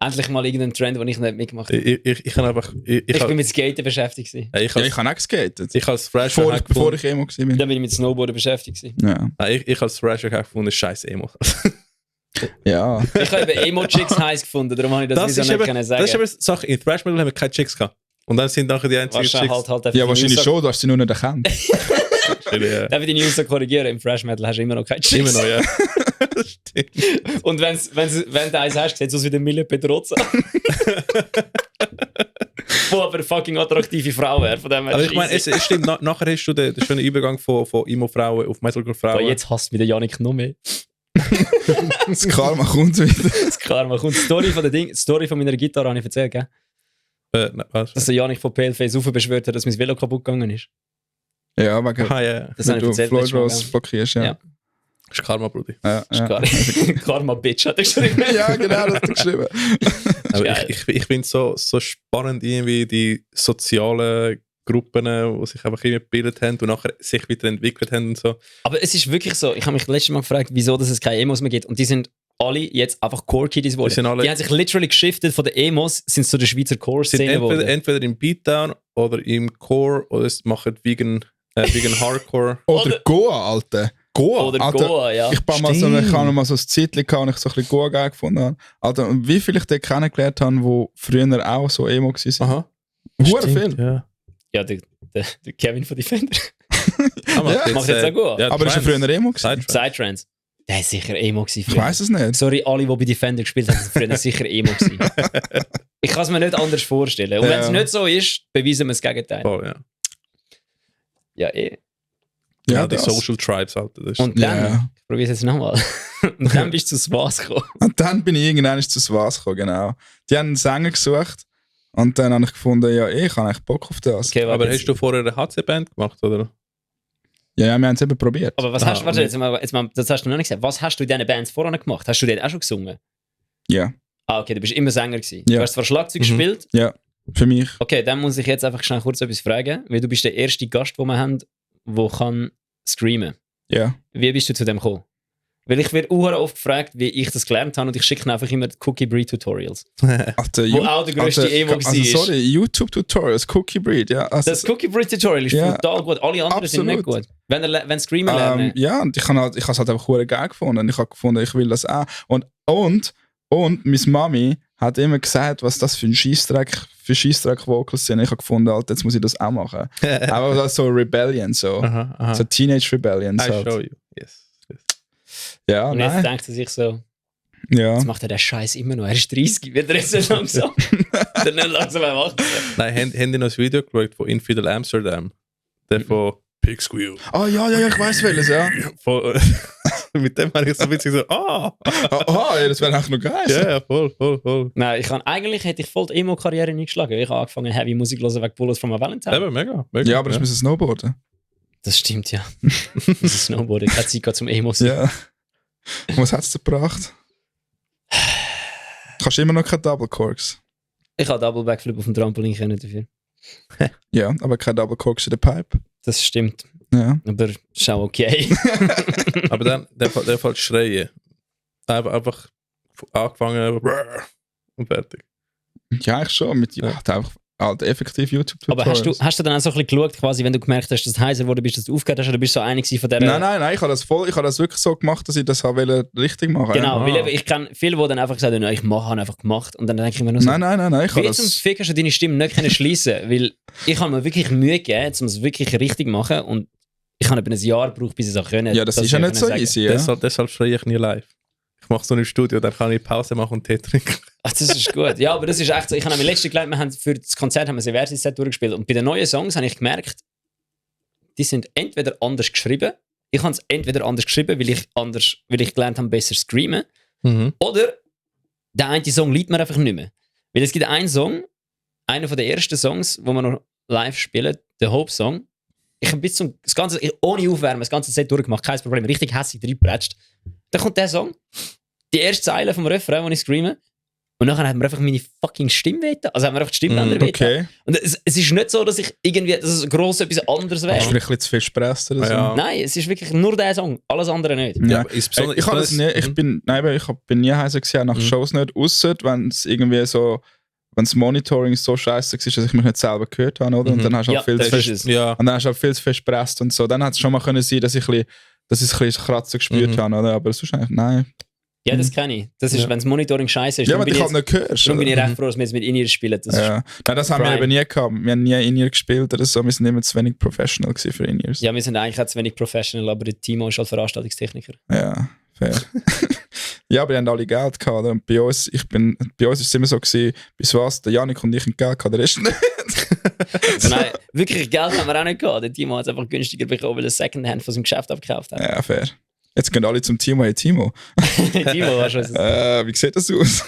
Endlich mal irgendein Trend, den ich nicht mitgemacht habe. Ich kann einfach... Ich bin mit Skaten beschäftigt gewesen. Ich Ja, ich habe auch geskatet. ich als Thrasher Bevor ich Emo gewesen bin. Dann bin ich mit Snowboarden beschäftigt gewesen. Ja. Ich als Thrasher habe gefunden, scheiß Emo. Ja. Ich habe eben Emo-Chicks heiß gefunden, darum habe ich das, wieso nicht können sagen. Das ist aber die Sache. In Thrash Metal haben wir keine Chicks gehabt. Und dann sind nachher die einzigen Wahrscheinlich Chicks. halt einfach Ja, die wahrscheinlich News- schon, du hast sie nur nicht erkannt. Ja, Darf ich die News so korrigieren? Im Thrash Metal hast du immer noch keine Chicks. immer noch, ja. Stimmt. Und wenn du eins hast, sieht es aus wie der Mille Pedroza. Wo aber eine fucking attraktive Frau wäre. Von dem her Aber ich meine, scheisse. es stimmt, nachher hast du den schönen Übergang von Emo-Frauen auf Metalcore-Frauen. Aber jetzt hasst mich der Janik noch mehr. Das Karma kommt wieder. Das Karma kommt. Die Story von meiner Gitarre habe ich erzählt, gell? Nein, was? Dass der Janik von PLF beschwört hat, dass mein Velo kaputt gegangen ist. Ja, wegen Ah, ja. Das wenn habe du ich erzählt. Floyd letztes Mal, Rose gell? blockierst, ja. Ja. Das ist Karma, Brudi. Ja, Das ist ja. Karma Bitch, hat er geschrieben. Ja, genau, das hat er geschrieben. Aber Geil. ich finde es so spannend, irgendwie die sozialen Gruppen, die sich einfach irgendwie gebildet haben und nachher sich weiterentwickelt haben und so. Aber es ist wirklich so, ich habe mich letztes Mal gefragt, wieso dass es keine Emos mehr gibt. Und die sind alle jetzt einfach Core-Kiddies geworden. Die sind alle- Die haben sich literally geschiftet von den Emos, sind zu der Schweizer Sind Core-Szene geworden. entweder im Beatdown oder im Core oder es machen vegan Hardcore. Oder Goa, Alter. Goa. Oder Alter, Goa, ja. Ich habe mal mal so ein Zeitchen gehabt, und ich so ein bisschen Goa geil gefunden habe. Alter, und wie viele ich dort kennengelernt habe, die früher auch so Emo waren. Aha. Hure Stimmt, viel. Ja. Ja, der Kevin von Defender. Macht Macht jetzt auch gut. Ja, Aber ist er Trance. früher Emo gewesen? Psytrance. Psytrance. Der war sicher Emo gewesen Ich früher. weiß es nicht. Sorry, alle, die bei Defender gespielt haben, sind früher sicher Emo gewesen. Ich kann es mir nicht anders vorstellen. Und wenn es Ja. nicht so ist, beweisen wir das Gegenteil. Voll, ja. Ja, eh. Ja, die das. Social Tribes, Alter. Das ist Und dann, Ja. ich probiere es jetzt nochmal. Und dann bist du zu Spaß gekommen. Und dann bin ich irgendwann zu Swas gekommen, genau. Die haben einen Sänger gesucht und dann habe ich gefunden, ja, ich habe eigentlich Bock auf das. Okay, aber warte, hast du vorher eine HC-Band gemacht, oder? Ja, wir haben es eben probiert. Aber was Aha, hast du, warte, und- jetzt mal, das hast du noch nicht gesagt. Was hast du in diesen Bands vorher gemacht? Hast du dort auch schon gesungen? Ja, Ah, okay, du bist immer Sänger gewesen. Ja. Du hast zwar Schlagzeug gespielt. ja, für mich. Okay, dann muss ich jetzt einfach schnell kurz etwas fragen, weil du bist der erste Gast, den wir haben, der kann screamen. Ja. Wie bist du zu dem gekommen? Weil ich werde auch oft gefragt, wie ich das gelernt habe und ich schicke einfach immer die Cookie Breed Tutorials. Alter, Wo auch der grösste Emo also, war. sorry, YouTube-Tutorials, Cookie Breed, ja. Also, Das Cookie Breed Tutorial ist Ja, brutal gut. Alle anderen sind nicht absolut. gut. Wenn Screamen lernen. ja, und ich habe es halt einfach hure geil gefunden. Ich habe gefunden, ich will das auch. Und meine Mami hat immer gesagt, was das für ein Scheissdreck-Vocals sind. Ich habe gefunden, Alter, jetzt muss ich das auch machen. Aber das so Rebellion, so. Aha, aha. So Teenage Rebellion. I Halt. show you. Yes. Ja, und jetzt nein. denkt er sich so, Ja. jetzt macht er den Scheiß immer noch. Er ist 30, wird er jetzt so langsam. Dann nicht langsam beim 18. Nein, haben die noch das Video geschaut von Infidel Amsterdam? Der von Pig Squeal. Oh ja, ich weiß welches, ja. Von, mit dem habe ich so ein bisschen so, Oh, ja, das wäre eigentlich noch geil. ja, voll. Nein, eigentlich hätte ich voll die Emo-Karriere eingeschlagen. Ich habe angefangen, Heavy Musik zu hören wegen Bullets from a Valentine. Eben, mega. Ja, aber das müssen Snowboarden. Das stimmt, ja. Das ist Snowboarding. Keine Zeit gehabt zum Emo sein. Ja. Was hat es dir gebracht? Kannst du immer noch keine Double Corks? Ich habe Double Backflip auf dem Trampolin können dafür. Ja, aber keine Double Corks in der Pipe. Das stimmt. Ja. Aber ist auch okay. Aber dann, der Fall schreien. Einfach angefangen und fertig. Ja, eigentlich schon. Mit einfach halt effektiv YouTube-Tutorials. Aber hast du dann auch so ein bisschen geschaut, quasi, wenn du gemerkt hast, dass du heiser geworden bist, dass du aufgehört hast, oder bist du so einig von der... Nein, ich habe das wirklich so gemacht, dass ich das wollte richtig machen. Genau, Ah. weil eben, ich kenne viele, die dann einfach gesagt haben, ich habe einfach gemacht. Und dann denke ich mir nur so, Nein, ich habe wie zum das... Fick hast du deine Stimme nicht können schliessen? Weil ich habe mir wirklich Mühe gegeben, um es wirklich richtig zu machen. Und ich habe etwa ein Jahr gebraucht, bis ich es auch können. Ja, das ist ja nicht so easy, ja. Deshalb schreie ich nie live. Ich mache so im Studio, dann kann ich Pause machen und Tee trinken. Ach, das ist gut. Ja, aber das ist echt so. Ich habe mir letztens gelernt, wir haben für das Konzert haben wir ein Versus-Set durchgespielt. Und bei den neuen Songs habe ich gemerkt, die sind entweder anders geschrieben. Ich habe es entweder anders geschrieben, weil ich gelernt habe, besser zu screamen. Oder der eine Song liegt mir einfach nicht mehr. Weil es gibt einen Song, einer von den ersten Songs, wo wir noch live spielen, der Hope-Song. Ich habe ohne Aufwärmen das ganze Set durchgemacht, kein Problem, richtig hässlich reingepratscht. Dann kommt der Song, die erste Zeile vom Refrain, wo ich screame. Und dann hat mir einfach meine fucking Stimme wehgetan. Also hat mir einfach die Stimmbänder wehgetan. Okay. Und es ist nicht so, dass ich irgendwie, dass es gross etwas anderes Hast du wäre. vielleicht ein bisschen zu viel Spressen oder so? Ja. Nein, es ist wirklich nur der Song, alles andere nicht. Ja. aber insbesondere- Ich habe das nicht, ich bin nie heiser gewesen, nach Shows nicht, ausser wenn es irgendwie so, wenn das Monitoring so scheiße war, dass ich mich nicht selber gehört habe, oder? Und dann hast du Ja, auch viel das zu ist fest, es. Ja, und dann hast du auch viel zu fest gepresst und so. Dann hat es schon mal können sein, dass ich ein bisschen Kratzen gespürt habe, oder? Aber sonst eigentlich, nein. Ja, das kenne ich. Das ist, wenn das Monitoring scheiße ist. Ja, darum weil bin ich ich halt jetzt- nicht hörst. darum bin ich oder? recht froh, dass wir jetzt mit In-Ear spielen. Das ist, Ja. Nein, das haben wir Prime. eben nie gehabt. Wir haben nie In-Ear gespielt oder so. Wir sind immer zu wenig professional gewesen für In-Ears. ja, wir sind eigentlich auch zu wenig professional, aber der Timo ist halt Veranstaltungstechniker. Ja. Fair. Ja, aber die haben alle Geld gehabt. Und bei uns war es immer so, bis was, der Janik und ich ein Geld gehabt, der Rest nicht. Nein, wirklich Geld haben wir auch nicht gehabt. Der Timo hat es einfach günstiger bekommen, weil er Secondhand von seinem Geschäft abgekauft hat. Ja, fair. Jetzt gehen alle zum Timo. Hey Timo. Timo war schon so. Wie sieht das aus?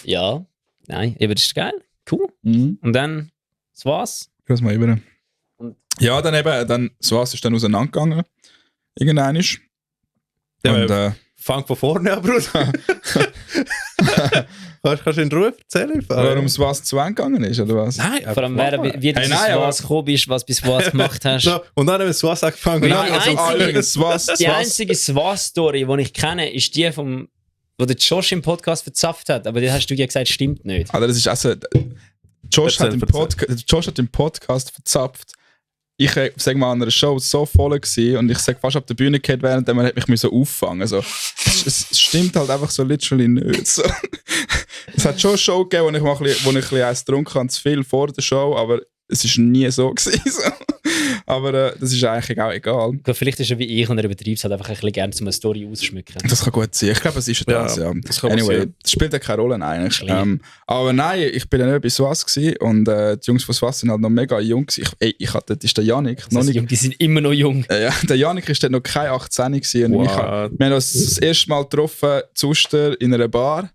Ja, nein, aber das ist geil. Cool. Mhm. Und dann, das war's. Lass mal über. Und- Ja, dann was ist dann auseinandergegangen. Irgendwann ist. Ja, Und Fang von vorne an, Bruder. Kannst du in Ruhe erzählen? warum es was zu Ende gegangen ist, oder was? Nein, Vor allem, wie du Hey, bis nein, aber- was gekommen bist, was bis was gemacht hast. So, und dann haben wir Swas angefangen. Nein, übrigens, Die einzige Swas-Story, die ich kenne, ist die wo der Josh im Podcast verzapft hat. Aber die hast du ja gesagt, stimmt nicht. Also das ist also, Josh hat im Podcast verzapft. Ich sag mal, an einer Show so voll gewesen und ich sag fast auf der Bühne gehabt, während man mich müssen auffangen. Also, es stimmt halt einfach so literally nicht. So. Es hat schon eine Show gegeben, wo ich ein bisschen eins getrunken habe, zu viel vor der Show, aber es war nie so gewesen. So. Aber das ist eigentlich auch egal. Gut, vielleicht ist er wie ich und er übertreibt es halt einfach ein bisschen gerne, um eine Story auszuschmücken. Das kann gut sein. Ich glaube, es ist das, ja. Das kann Anyway, passieren. das spielt ja keine Rolle eigentlich. Klein. Aber nein, ich bin dann nicht bei Swas gewesen und die Jungs von Swas sind halt noch mega jung gewesen. Das ist der Janik. Noch nicht, Die sind immer noch jung. ja, der Janik ist dann noch kein 18 gewesen. Und Wow. wir haben uns das erste Mal getroffen, zu Uster, in einer Bar.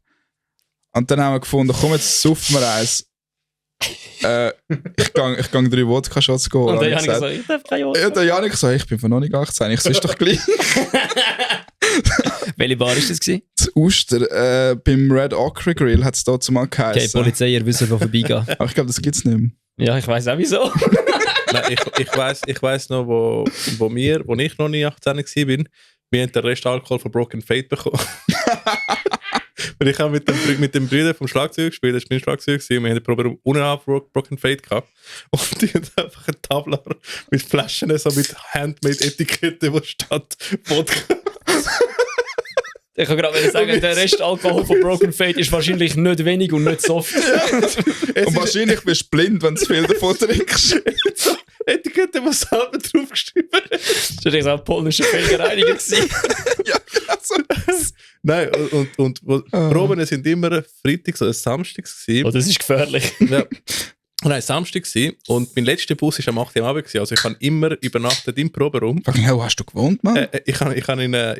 Und dann haben wir gefunden, komm, jetzt saufen wir eins. Ich gang 3 Wodka-Shots holen. Und der habe ich Janik gesagt. so, ich darf keine Ja, der Janik so, ich bin von noch nicht 18. Ich so, ist doch gleich. Welche Bar war das gewesen? Zu Uster, beim Red Ochre Grill hat es da zumal Okay, geheißen. Polizei, ihr wisst, wo vorbeigehen. Aber ich glaube, das gibt es nicht mehr. Ja, ich weiss auch wieso. Nein, ich weiss noch, wo ich noch nie 18 war, wir haben den Rest Alkohol von Broken Fate bekommen. Weil ich habe mit dem Brüder vom Schlagzeug gespielt, das war mein Schlagzeug, und wir haben eine Probe unab Broken Fate gehabt. Und die haben einfach einen Tablar mit Flaschen, so mit Handmade-Etikette, wo steht Wodka. Ich kann gerade sagen, der Rest Alkohol von Broken Fate ist wahrscheinlich nicht wenig und nicht soft. Und wahrscheinlich bist du blind, wenn du zu viel davon trinkst. Etikette, was selber draufgeschrieben ist. Das war auch polnische Fehlgereiniger gewesen. Ja, genau so. Nein, und Proben sind immer freitags oder samstags gewesen. Oh, das ist gefährlich. Ja. Nein, Samstag gewesen, und mein letzter Bus war am 8. Uhr Abend gewesen. Also ich habe immer übernachtet im Proberaum. Fucking hell, wo hast du gewohnt, Mann? Ich habe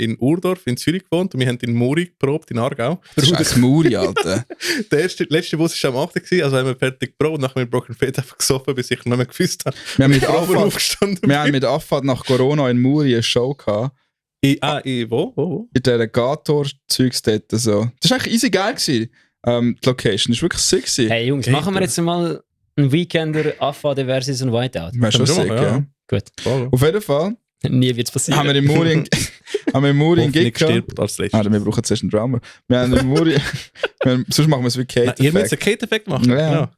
in Urdorf in Zürich gewohnt und wir haben in Muri geprobt, in Aargau. Scheiß Muri, Alter. Der letzte Bus war am 8. gewesen, also haben wir fertig geprobt und nachher mit Broken Fate einfach gesoffen, bis ich nicht mehr gewusst habe. Wir haben mit Aber Abfahrt, aufgestanden. wir haben mit Abfahrt nach Corona in Muri eine Show gehabt. Wo? In dieser Gator-Zeugs dort. So. Das war eigentlich easy geil gewesen. Die Location ist wirklich sick gewesen. Hey Jungs, machen wir jetzt mal einen Weekender AFAD versus ein Whiteout. Wäre schon Können wir sick, machen, ja. ja. Gut. Voll. Auf jeden Fall Nie wird es passieren. haben wir in Muri einen Hoffentlich Gig gehabt. stirbt als letztes. Ah, wir brauchen zuerst einen Drummer. Wir haben in Muri... sonst machen wir es wie Kate. Nein, ihr müsst einen Kate-Effekt machen. Ja. Genau.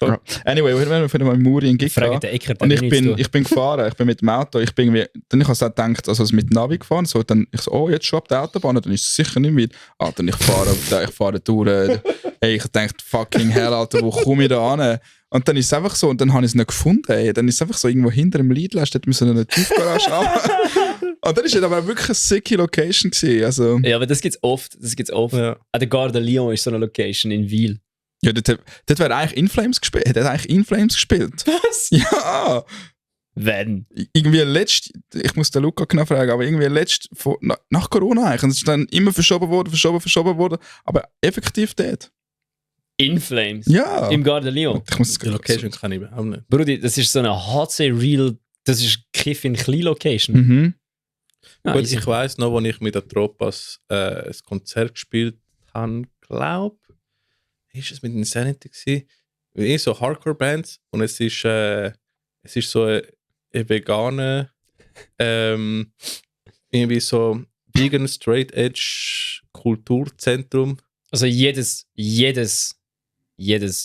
Ja. Anyway, wir haben mal in Muri einen Gig Frage gehabt. den Eckert. Und ich bin gefahren, ich bin mit dem Auto, ich habe so gedacht, also mit dem Navi gefahren, so, dann ich so, oh, jetzt schon ab der Autobahn, dann ist es sicher nicht weit. Alter, und ich fahre durch, ey, ich dachte, fucking hell, Alter, wo komme ich da an? Und dann ist es einfach so, und dann habe ich es nicht gefunden, ey. Dann ist es einfach so irgendwo hinter dem Lidl, dort müssen wir eine Tiefgarage haben. Und dann ist es aber wirklich eine sicke Location gewesen, also. Ja, aber das gibt's oft. Ja. An der Gare de Lyon ist so eine Location in Wiel. Ja, dort wäre eigentlich In Flames gespielt, hat eigentlich In Flames gespielt. Was? Ja! Wenn? Irgendwie ich muss den Luca genau fragen, aber irgendwie nach Corona eigentlich. Und es ist dann immer verschoben worden, aber effektiv dort. In Flames? Ja. Im Gare de Lyon? Ich muss Die Location kann ich überhaupt nicht. Brudi, das ist so eine HC Real, das ist Kiff in Klein-Location. Mhm. Ja, Gut, easy. ich weiss noch, als ich mit der Tropas ein Konzert gespielt habe, glaube ist es mit Insanity gewesen? So Hardcore-Bands, und es ist so ein veganer irgendwie so vegan Straight Edge Kulturzentrum. Also jedes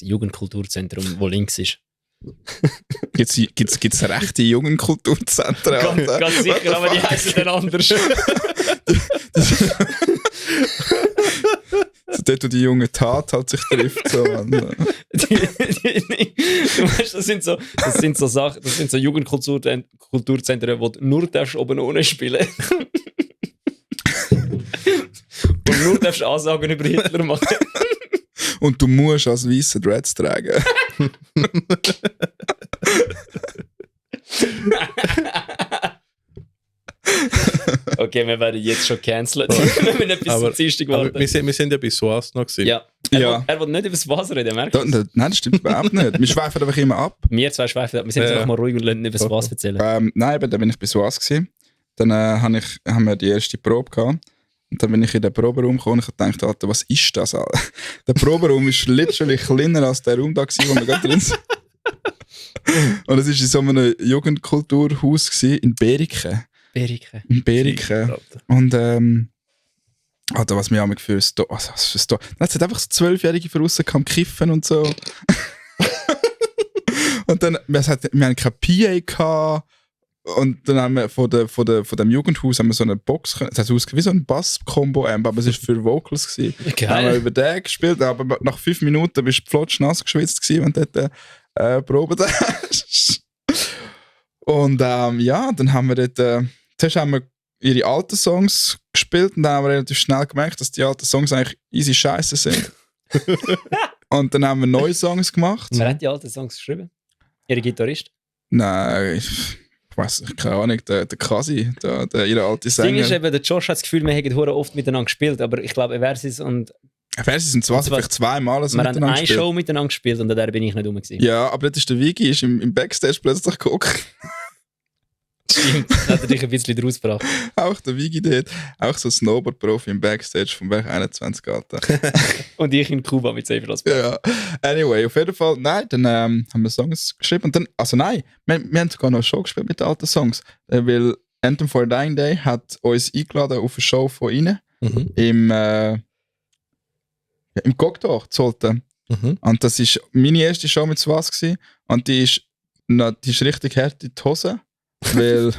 Jugendkulturzentrum, wo links ist. Gibt's rechte Jugendkulturzentren? Alter? Ganz sicher, aber die heißen dann anders. So dort, wo die junge Tat halt sich trifft. So. Du weißt, das sind so Sachen, das sind so Jugendkulturzentren, wo du nur darfst oben ohne spielen. nur darfst Ansagen über Hitler machen. Und du musst als weiße Dreads tragen. Okay, wir werden jetzt schon cancelled. Wir müssen etwas zum Dienstag aber warten. wir sind ja bei SOAS noch gewesen. Ja. Er will nicht über das Wasser reden, merkst du? Nein, das stimmt überhaupt nicht. Wir schweifen einfach immer ab. Wir zwei schweifen ab. Wir sind jetzt einfach mal ruhig und lassen nicht über das Wasser erzählen. Nein, eben, dann bin ich bei SOAS gewesen. Dann haben wir die erste Probe gehabt. Und dann bin ich in den Proberaum gekommen und ich dachte, Alter, was ist das? Alter? Der Proberaum war literally kleiner als der Raum da, wo wir gerade drin sind. Und es war in so einem Jugendkulturhaus gewesen, in Beriken. In Beriken. Und Alter, was mir auch für ein Sto... Also, was für ein Sto... Es hat einfach so 12-Jährige von außen kiffen und so. Und dann, wir hatten kein PA gehabt. Und dann haben wir von dem Jugendhaus haben wir so eine Box, es hat ausgesehen wie so ein Bass-Combo-Amp, aber es war für Vocals gewesen. Dann haben wir über den gespielt, aber nach 5 Minuten bist du flotschnass geschwitzt gewesen, wenn du dort probiert hast. Und ja, dann haben wir dort, zuerst haben wir ihre alten Songs gespielt und dann haben wir relativ schnell gemerkt, dass die alten Songs eigentlich easy scheiße sind. Und dann haben wir neue Songs gemacht. Wer hat die alten Songs geschrieben? Ihre Gitarrist? Nein, ich weiß nicht, keine Ahnung, der Kasi, ihre alte Das Sänger. Ding ist eben, der Josh hat das Gefühl, wir hätten oft miteinander gespielt, aber ich glaube, Versus und... Versus sind zwar vielleicht zweimal wir haben eine Show miteinander gespielt und an der bin ich nicht rum gewesen. Ja, aber das ist der Vigi, ist im Backstage plötzlich geguckt. Stimmt, hat er dich ein bisschen draus gebracht. Auch der Vigi dort, auch so ein Snowboard-Profi im Backstage vom Berg 21 Alter. Und ich in Kuba mit Severas. Ja, anyway, auf jeden Fall, nein, dann haben wir Songs geschrieben und dann, also nein, wir haben sogar noch eine Show gespielt mit den alten Songs, weil Anthem for a Dying Day hat uns eingeladen auf eine Show von ihnen im Cocktail Zolten. Und das war meine erste Show mit SOAS gewesen. Und die ist richtig hart in die Hose. Weil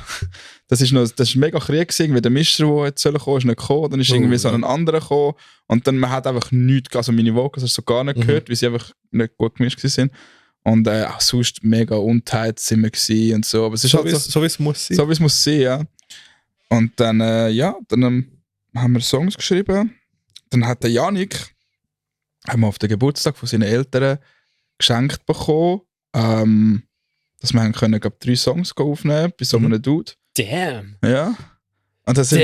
das ist mega Krieg gewesen, weil der Mischer, der jetzt kommen soll, ist nicht gekommen. Dann ist irgendwie so ein anderer gekommen. Und dann man hat einfach nichts, also meine Vocals hast du so gar nicht gehört, weil sie einfach nicht gut gemischt sind. Und auch sonst mega untight sind wir gewesen und so. Aber es ist so halt so wie es muss sein. So wie es muss sein, ja. Und dann, dann haben wir Songs geschrieben. Dann hat der Janik haben wir auf den Geburtstag von seinen Eltern geschenkt bekommen, dass wir können, glaub, 3 Songs aufnehmen bei so einem Dude. Damn! Ja. Und dann sind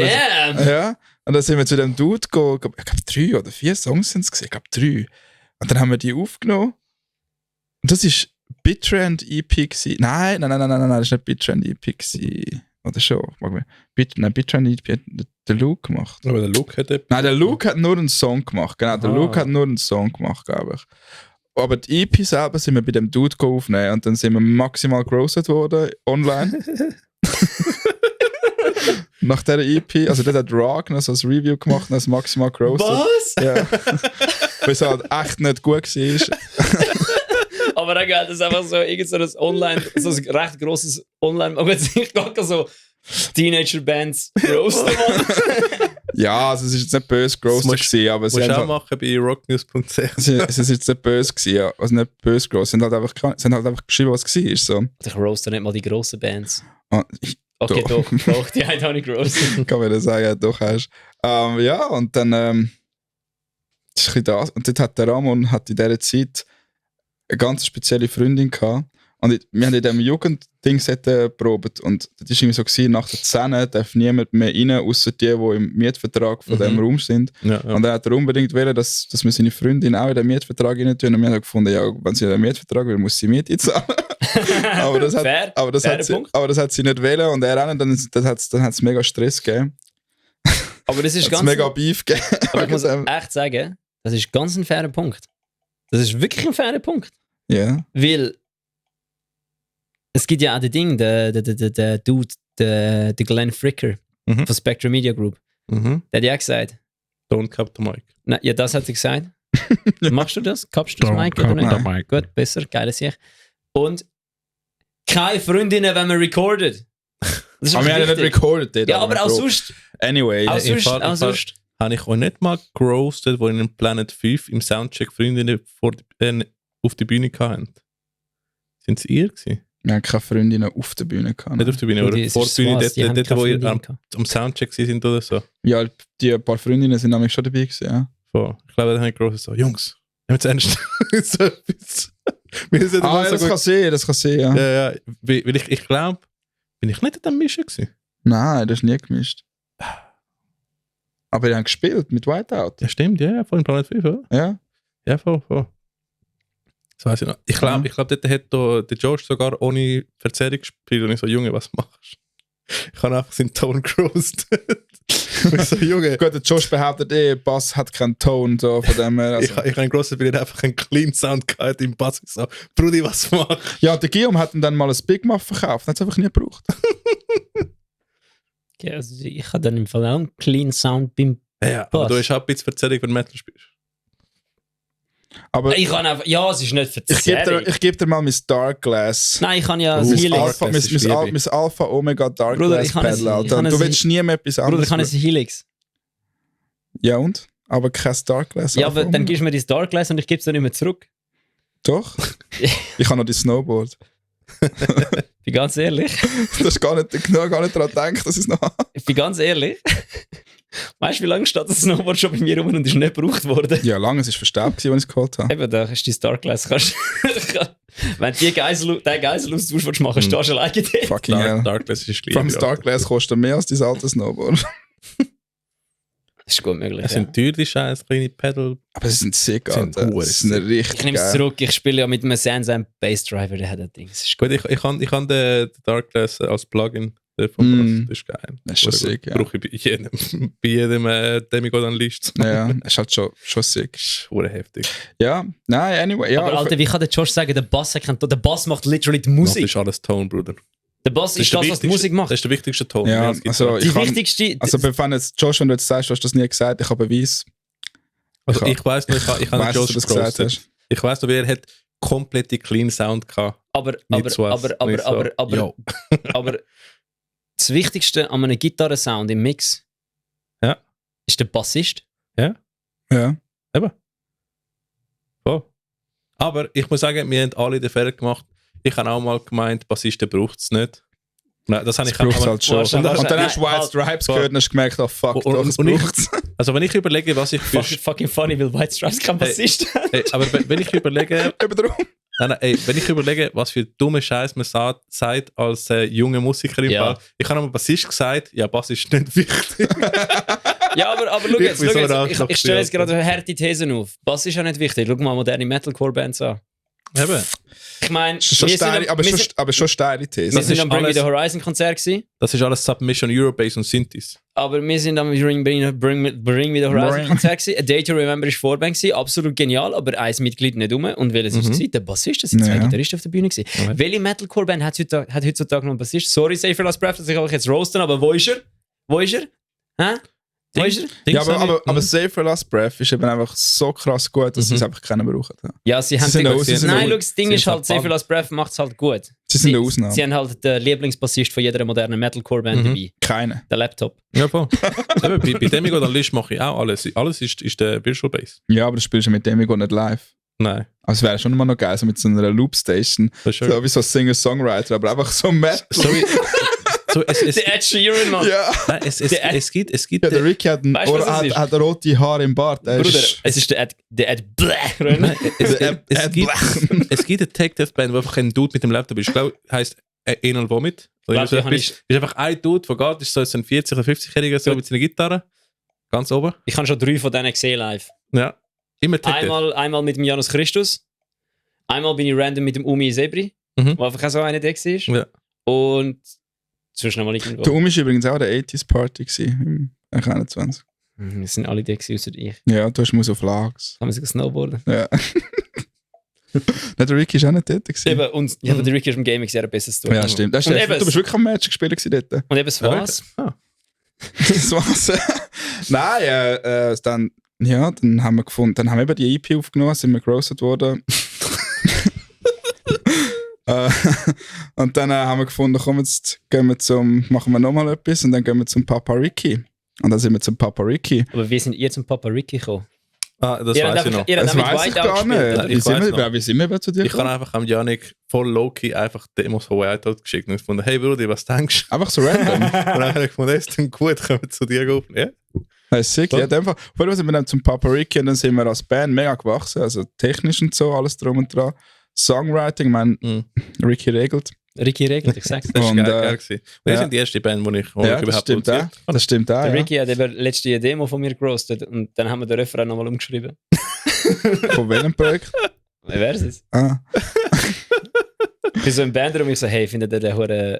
wir zu dem Dude gegangen, ich glaube 3 oder 4 Songs sind es gewesen, ich glaube 3. Und dann haben wir die aufgenommen. Und das war Bitrend EP gewesen. Nein, das war nicht Bitrend EP gewesen. Oder schon? Bitrend EP hat der Luke gemacht. Aber der Luke hat Nein, der Luke hat nur einen Song gemacht. Genau, der Luke hat nur einen Song gemacht, glaube ich. Aber die EP selber sind wir bei dem Dude aufnehmen und dann sind wir maximal grossed worden online. Nach dieser EP, also der hat Rock noch so ein Review gemacht und das maximal grossed. Was? Ja. Weil es halt echt nicht gut war. Aber dann geht es einfach so, irgend so ein Online, so ein recht grosses Online-Magazin. Ich gehe so Teenager-Bands roasten. Ja, also es ist jetzt nicht böse grossed gewesen, aber sie haben auch machen bei rocknews.ch. es ist jetzt nicht böse gewesen, ja. Also nicht böse gross. Sie haben halt einfach geschrieben, was es war. So. Ich roaste nicht mal die grossen Bands. Okay, doch, die haben auch nicht roastet. Kann man das sagen, doch hast. Ja, und dann ist ein das. Und dort hat der Ramon in dieser Zeit eine ganz spezielle Freundin gehabt. Und wir haben in diesem Jugendding geprobt. Und das war irgendwie so gewesen, nach der 10 darf niemand mehr rein, außer die im Mietvertrag von diesem Raum sind. Ja. Und dann hat er unbedingt wollen, dass wir seine Freundin auch in den Mietvertrag rein tun. Und wir haben gefunden, ja, wenn sie in den Mietvertrag will, muss sie Miete zahlen. aber das hat sie nicht wollen. Und er auch nicht, dann hat es mega Stress gegeben. Aber das ist ganz mega Beef gegeben. Aber ich muss echt sagen, das ist ganz ein fairer Punkt. Das ist wirklich ein fairer Punkt. Ja. Yeah. Weil es gibt ja auch den Ding, der Dude, der Glenn Fricker von Spectrum Media Group. Der hat ja gesagt: Don't cup the mic. Na, ja, das hat er gesagt. Machst du das? Kappst du das Mic oder nicht? Gut, besser, geiles Sicht. Und keine Freundinnen, wenn man recordet. Aber wir haben ja nicht recorded. Ja, aber auch sonst. Anyway. Auch sonst. Habe ich euch nicht mal geroastet, wo in einem Planet 5 im Soundcheck Freundinnen auf die Bühne hatten? Sind es ihr gewesen? Wir haben keine Freundinnen auf der Bühne gehabt. Nicht auf der Bühne, Und oder die- vor es der Bühne, ist was, die haben dort keine wo ihr Freundin am Soundcheck sind oder so. Ja, die paar Freundinnen sind nämlich schon dabei gewesen, ja. So. Ich glaube, da habe ich groß so, Jungs, nehmt es ernst. so etwas. Wir sind Ah, ja, das kann sein, ja. Ja, ja. Weil ich glaube, bin ich nicht an dem Mischen gewesen? Nein, das ist nie gemischt. Aber die haben gespielt mit Whiteout. Ja, stimmt, ja, voll in Planet 5, oder? Ja. Ja, voll. Das weiss ich noch. Ich glaube, dort hat da der George sogar ohne Verzerrung gespielt und ich so, Junge, was machst du? Ich habe einfach seinen Ton gerostet. ich so, Junge. Gut, der Josh behauptet Bass hat keinen Ton, so von dem her. Also. Ich habe einen grossen Bild einfach einen Clean Sound gehabt im Bass. Ich so, Brudi, was machst du? Ja, der Guillaume hat ihm dann mal ein Big Muff verkauft, hat es einfach nie gebraucht. Ja, also ich habe dann im Fall auch einen Clean Sound beim Ja, aber Bass. du hast auch ein bisschen Verzerrung, wenn du Metal spielst. Aber Ich kann einfach, ja, es ist nicht ich gebe verzerrt. dir mal mein Dark Glass. Nein, ich kann ja das Mein Helix. Alpha- Mein Alpha Omega Dark Bruder, Glass ich kann es- Pedal, ich Alter. kann Und es- du willst nie mehr etwas Bruder, anderes. ich kann ein Helix. Ja und? Aber kein Dark Glass. Ja, Alpha aber dann Omega. gibst du mir das Dark Glass und ich gebe es dann nicht mehr zurück. Doch. Ich habe noch die Snowboard. Ich bin ganz ehrlich. Du hast gar nicht daran gedacht, dass ich es noch habe. Ich bin ganz ehrlich. Weißt du, wie lange steht das Snowboard schon bei mir rum und ist nicht gebraucht worden? Ja, lange. Es war verstaubt, als ich es geholt habe. Eben, da hast du dein Dark Glass. Wenn du den Geiselaustausch machen willst, stehst du alleine dort. Fucking hell. Darkless ist gleich. Vor allem das Dark Glass kostet mehr als dein altes Snowboard. Das ist gut möglich. Es Ja. sind teuer, die scheiß kleine Pedal. Aber sie sind sick, Sind Alter. hure Sie sind richtig Ich nehme es geil. zurück. Ich spiele ja mit einem Sansan Bass Driver, der hat das Ding. Das ist gut. Gut, ich kann den Darkless als Plugin vom Bass. Das ist geil. Das ist schon sick, ja. Brauche ich bei jedem Demigod an List. Ja, es ist halt schon sick. Das ist hure heftig. Ja, nein, anyway. Ja, Aber Alter, wie kann der Josh sagen, der Bass erkennt, der Bass macht literally die Das Musik. ist alles Ton, Bruder. Der Bass ist das, was die Musik macht. Das ist der wichtigste Ton. Ja, mehr als Gitarre. also Die ich kann, wichtigste. also wenn jetzt, Josh, wenn du jetzt sagst, du hast das nie gesagt, ich habe Beweis. Also ich weiss noch, ich habe Weiss, den dass Josh du das gesagt gerostet. hast. Ich weiss noch, wie er hat komplette Clean Sound gehabt. aber Nicht so was. Nicht so. Jo. aber das Wichtigste an einem Gitarrensound im Mix Ja. ist der Bassist. Ja. Eben. So. Aber ich muss sagen, wir haben alle den Fehler gemacht. Ich habe auch mal gemeint, Bassisten braucht es nicht. Nein, das habe ich Braucht auch halt schon. Und Und dann- dann hast du White Stripes gehört und hast gemerkt, oh fuck, Und- doch, es und ich- braucht's. Also wenn ich überlege, was ich für... Fucking funny, weil White Stripes kein Bassist hat. Ey, aber wenn ich überlege... Eben darum. Nein, wenn ich überlege, was für dumme Scheiß man sagt als junge Musiker im Ja. Fall. Ich habe einmal Bassist gesagt, ja, Bass ist nicht wichtig. Ja, aber schau Ich jetzt, bin so ein ich Arschloch, stelle jetzt ja. gerade harte Thesen auf. Bass ist ja nicht wichtig. Schau mal moderne Metalcore-Bands an. Eben. Ich meine, Schon steile, aber schon steile These. wir sind ist am Bring Me alles- the Horizon Konzert gewesen, Das ist alles Submission, Eurobass und Synthes. aber wir sind am Bring Me the Horizon Bring. Konzert gewesen. A Day to Remember ist Vorband gewesen, absolut genial, aber ein Mitglied nicht rum. Und welches ist es gewesen? Der Bassist, das sind zwei Ja. Gitarristen auf der Bühne gewesen. Okay. Welche Metalcore-Band hat heutzutage noch einen Bassist? Sorry, Safer Last Breath, dass ich euch jetzt roasten, aber wo ist er? Wo ist er? Hä? Wo ist er? Ja, aber Save for Last Breath ist eben einfach so krass gut, dass sie es einfach keinen brauchen. Ja, sie haben sind den- auch- sie sind Nein, auch- schau, das Ding sie ist sind halt, Safer Last Breath macht es halt gut. Sie sind eine Ausnahme. Sie haben halt den Lieblingsbassist von jeder modernen Metalcore-Band dabei. Keine. Der Laptop. Ja, voll. Eben, bei Demigod an List mache ich auch alles. Alles ist der Virtual Bass. Ja, aber du spielst ja mit Demigo nicht live. Nein, Also es wäre schon immer noch geil, so mit so einer Loopstation. das ist schön. So wie so Singer-Songwriter, aber einfach so Metal. So, es, Der Ed Sheeran, Mann. Ja. nein, es gibt Ja, der Ricky hat, Weißt du, was es ist? hat rote Haare im Bart. Er Bruder, ist- es ist der Ed Blech. Nein, Der es gibt eine Tech-Death-Band, wo einfach ein Dude mit dem Laptop ist. Ich glaube, heisst Enel Vomit. Oder Warte, so kann etwas. Ist einfach ein Dude, der geht, ist so ein 40- oder 50-Jähriger so Gut. mit seiner Gitarre. Ganz oben. Ich habe schon 3 von denen gesehen live. Ja. Immer Tech-Death. Einmal mit dem Janus Christus. Einmal bin ich random mit dem Umi Sebri, Mhm. wo einfach auch so einer da war. Ja. Und sonst noch mal irgendwo. Der Umi war übrigens auch der 80s Party gewesen, im 21. Es sind alle da gewesen, außer ich. Ja, du hast Mus auf Lags. Haben wir sogar Snowboarden. Ja. Nein, der Ricky ist auch nicht dort gewesen. Eben, und ja, der Ricky ist im Gaming sehr besseres tun. Ja, stimmt. Das ist Und der- eben, du bist wirklich am Match gespielt gewesen dort. Und eben das war's. Ah. Das war's. Nein, dann haben wir gefunden, dann haben wir eben die EP aufgenommen, sind wir gerostet worden. Und dann haben wir gefunden, komm, jetzt machen wir nochmal etwas und dann gehen wir zum Papa Ricky. Und dann sind wir zum Papa Ricky. Aber wie sind ihr zum Papa Ricky gekommen? Das Ihr habt weiß ich einfach- noch. ihr habt Das mit weiss ich Whiteout gar gespielt, nicht. oder? Ich weiss noch. Wie sind wir zu dir Ich habe gekommen? einfach am Janik voll low-key einfach Demos von Whiteout geschickt und gefunden, hey Brudi, was denkst du? Einfach so random. Und dann habe ich gefunden, ist dann gut, können wir zu dir gehen. Ja. Das ist sick. Ja, in dem Fall. Auf jeden Fall sind wir dann zum Papariki und dann sind wir als Band mega gewachsen. Also technisch und so, alles drum und dran. Songwriting, ich meine, Ricky regelt. Ricky regelt, ich sag's. Das war Und, geil gewesen. Wir ja. sind die erste Band, die ich Ja, das überhaupt stimmt auch. produziert habe. Das stimmt auch. Der Ja. Ricky hat eben letzte eine Demo von mir gerostet und dann haben wir den Refrain nochmal umgeschrieben. Von welchem Projekt? Wer ist es? Ah. Ich bin so im Bandraum und ich so, hey, findet ihr den hohen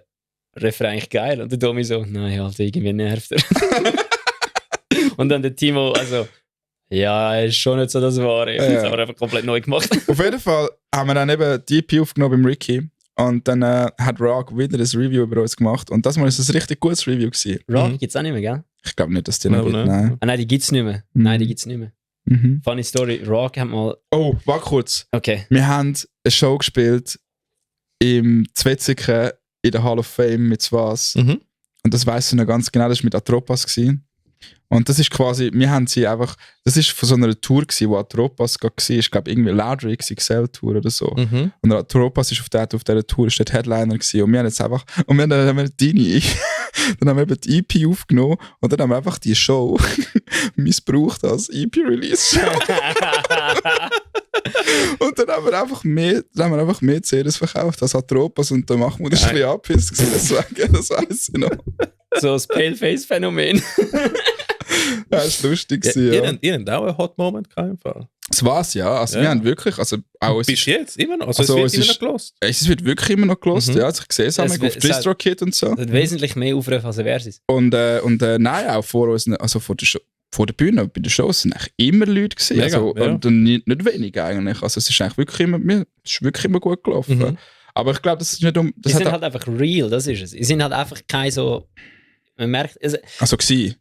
Refrain eigentlich geil? Und der Domi so, nein, Alter, irgendwie nervt er. Und dann der Timo, also, ja, ist schon nicht so das Wahre. Ja. Das haben wir einfach komplett neu gemacht. Auf jeden Fall haben wir dann eben die EP aufgenommen beim Ricky. Und dann hat Rock wieder ein Review über uns gemacht. Und das Mal ist ein richtig gutes Review gewesen. Rock gibt's auch nicht mehr, gell? Ich glaube nicht, dass die noch Nein, gibt. nein. Nein. Ah, nein, die gibt's nicht mehr. Mhm. Nein, die gibt's nicht mehr. Mhm. Funny Story, Rock hat mal... Oh, warte kurz. Okay. Wir haben eine Show gespielt im Zwetzigen in der Hall of Fame mit Swas. Mhm. Und das weiss ich noch ganz genau, das war mit Atropas gewesen. Und das ist quasi, wir haben sie einfach, das ist von so einer Tour gewesen, wo Atropas war, ich glaube irgendwie Loudry XXL-Tour oder so. Mhm. Und Atropas ist auf dieser Tour, ist der Headliner gewesen. Und wir haben jetzt einfach, und wir haben dann Dini, dann haben wir eben die EP aufgenommen und dann haben wir einfach die Show missbraucht als EP-Release. Und dann haben wir einfach mehr CDs verkauft als Atropas und dann machen wir das ein bisschen abhiss gewesen, deswegen, das weiss ich noch. So das Paleface-Phänomen. Ja, das war lustig Ja, gewesen, ihr habt auch einen Hot Moment gehabt im Fall. Das war's, ja. Also Ja. wir haben wirklich, also auch Bis jetzt immer noch. Also, Also, es es wird immer ist- noch gelost. es wird wirklich immer noch gelost, Mhm. ja. Also ich sehe es auch Es auf wird- es DistroKid und so. Das hat wesentlich mehr Aufrufe als Versus. Und nein, auch vor uns, also vor der Bühne, bei den Shows sind eigentlich immer Leute gewesen. Mega, Also, ja. und nicht wenig eigentlich. Also es ist eigentlich wirklich immer gut gelaufen. Mhm. Aber ich glaube, das ist nicht Die das sind hat halt einfach real, das ist es. Die sind halt einfach kein so... Man merkt... also gewesen.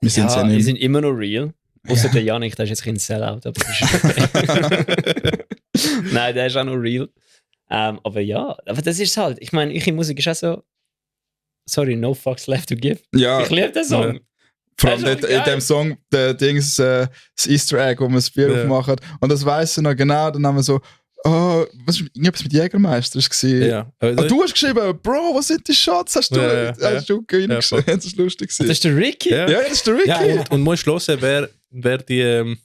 Wir sind ja die nicht. sind immer noch real. Außer Ja. der Yannick, der ist jetzt kein Sellout, aber das ist okay. Nein, der ist auch noch real. Aber ja, aber das ist halt. Ich meine, ich in Musik ist auch so. Sorry, no fucks left to give. Ja, Ich liebe den Song. Ja. vor allem das ist dort, geil. in dem Song, der Dings, das Easter Egg, wo wir das Bier Ja. aufmachen. Und das weiss ich noch genau. Dann haben wir so, oh, was ist irgendwas mit Jägermeister? Das war. Ja. Aber Ah, du hast geschrieben, Bro, was sind die Shots? Hast du reingeschrieben? Das ist lustig Das gewesen. ist der Ricky. Ja. Ja, das ist der Ricky. Ja, und musst hören, wer die.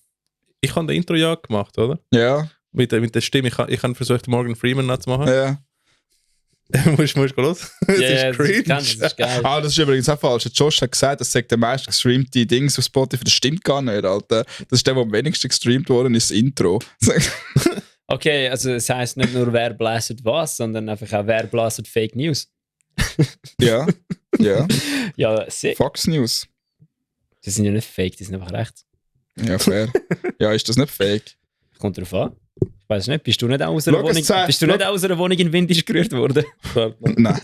Ich habe den Intro ja gemacht, oder? Ja, Mit der Stimme. Ich habe versucht, Morgan Freeman nachzumachen. ja. musst los. Das Ja, ist cringe. das ist geil. Ah, das ist übrigens auch falsch. Der Josh hat gesagt, das sagt der meist gestreamte Dings auf Spotify. Das stimmt gar nicht, Alter. Das ist der, der am wenigsten gestreamt worden ist, das Intro. Okay, also es heisst nicht nur, wer blastet was, sondern einfach auch, wer blastet Fake News. Ja, ja. Ja, sick. Fox News. Die sind ja nicht fake, die sind einfach recht. Ja, fair. Ja, ist das nicht fake? Kommt drauf an. Ich weiß nicht, bist du nicht auch aus einer Schau, es Wohnung, zeigt- bist du nicht auch aus einer Wohnung in Windisch gerührt worden? Nein.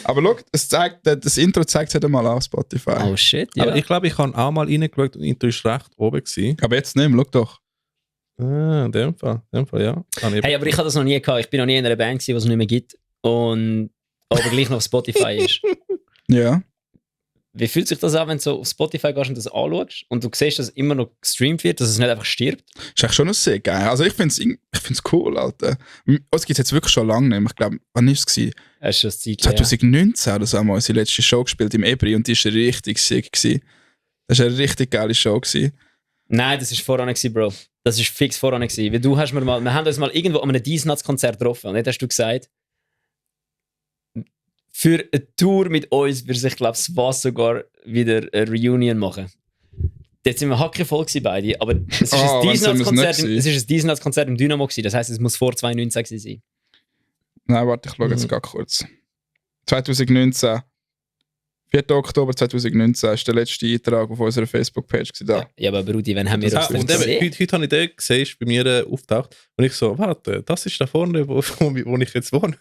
Aber schau, das Intro zeigt es halt einmal auf Spotify. Oh shit, ja. Aber ich glaube, ich habe auch mal reingeschaut und Intro ist recht oben gewesen. Aber jetzt nicht mehr, schau doch. Ah, in dem Fall, ja. Hey, aber ich hatte das noch nie gehabt. Ich bin noch nie in einer Band gewesen, die es nicht mehr gibt. Und aber gleich noch auf Spotify ist. Ja. Wie fühlt sich das an, wenn du so auf Spotify gehst und das anschaust und du siehst, dass es immer noch gestreamt wird, dass es nicht einfach stirbt? Ist eigentlich schon noch sehr geil. Also ich finde es cool, Alter. Es gibt jetzt wirklich schon lange nicht mehr. Ich glaube, wann war es? Gewesen? Das ist schon das Zeit. Ja. 2019 oder so haben wir unsere letzte Show gespielt im Ebri und die war richtig sick gewesen. Das war eine richtig geile Show gewesen. Nein, das war voran, Bro. Das war fix voran. Weil du hast wir haben uns mal irgendwo an einem Diesnatz-Konzert getroffen und dann hast du gesagt, für eine Tour mit uns würde sich, glaube ich, was sogar wieder eine Reunion machen. Dort sind wir hackevoll gewesen, beide, aber es ist ein wann sind wir's nicht Diesnatz-Konzert Diesnatz-Konzert im Dynamo gewesen. Das heisst, es muss vor 2019 gewesen sein. Nein, warte, ich schaue jetzt gar kurz. 2019. 4. Oktober 2019 ist der letzte Eintrag auf unserer Facebook-Page. Da. Ja, aber Brudi, wann haben wir Ah, das und gesehen? heute habe ich den gesehen, ist bei mir auftaucht. Und ich so, warte, das ist da vorne, wo ich jetzt wohne.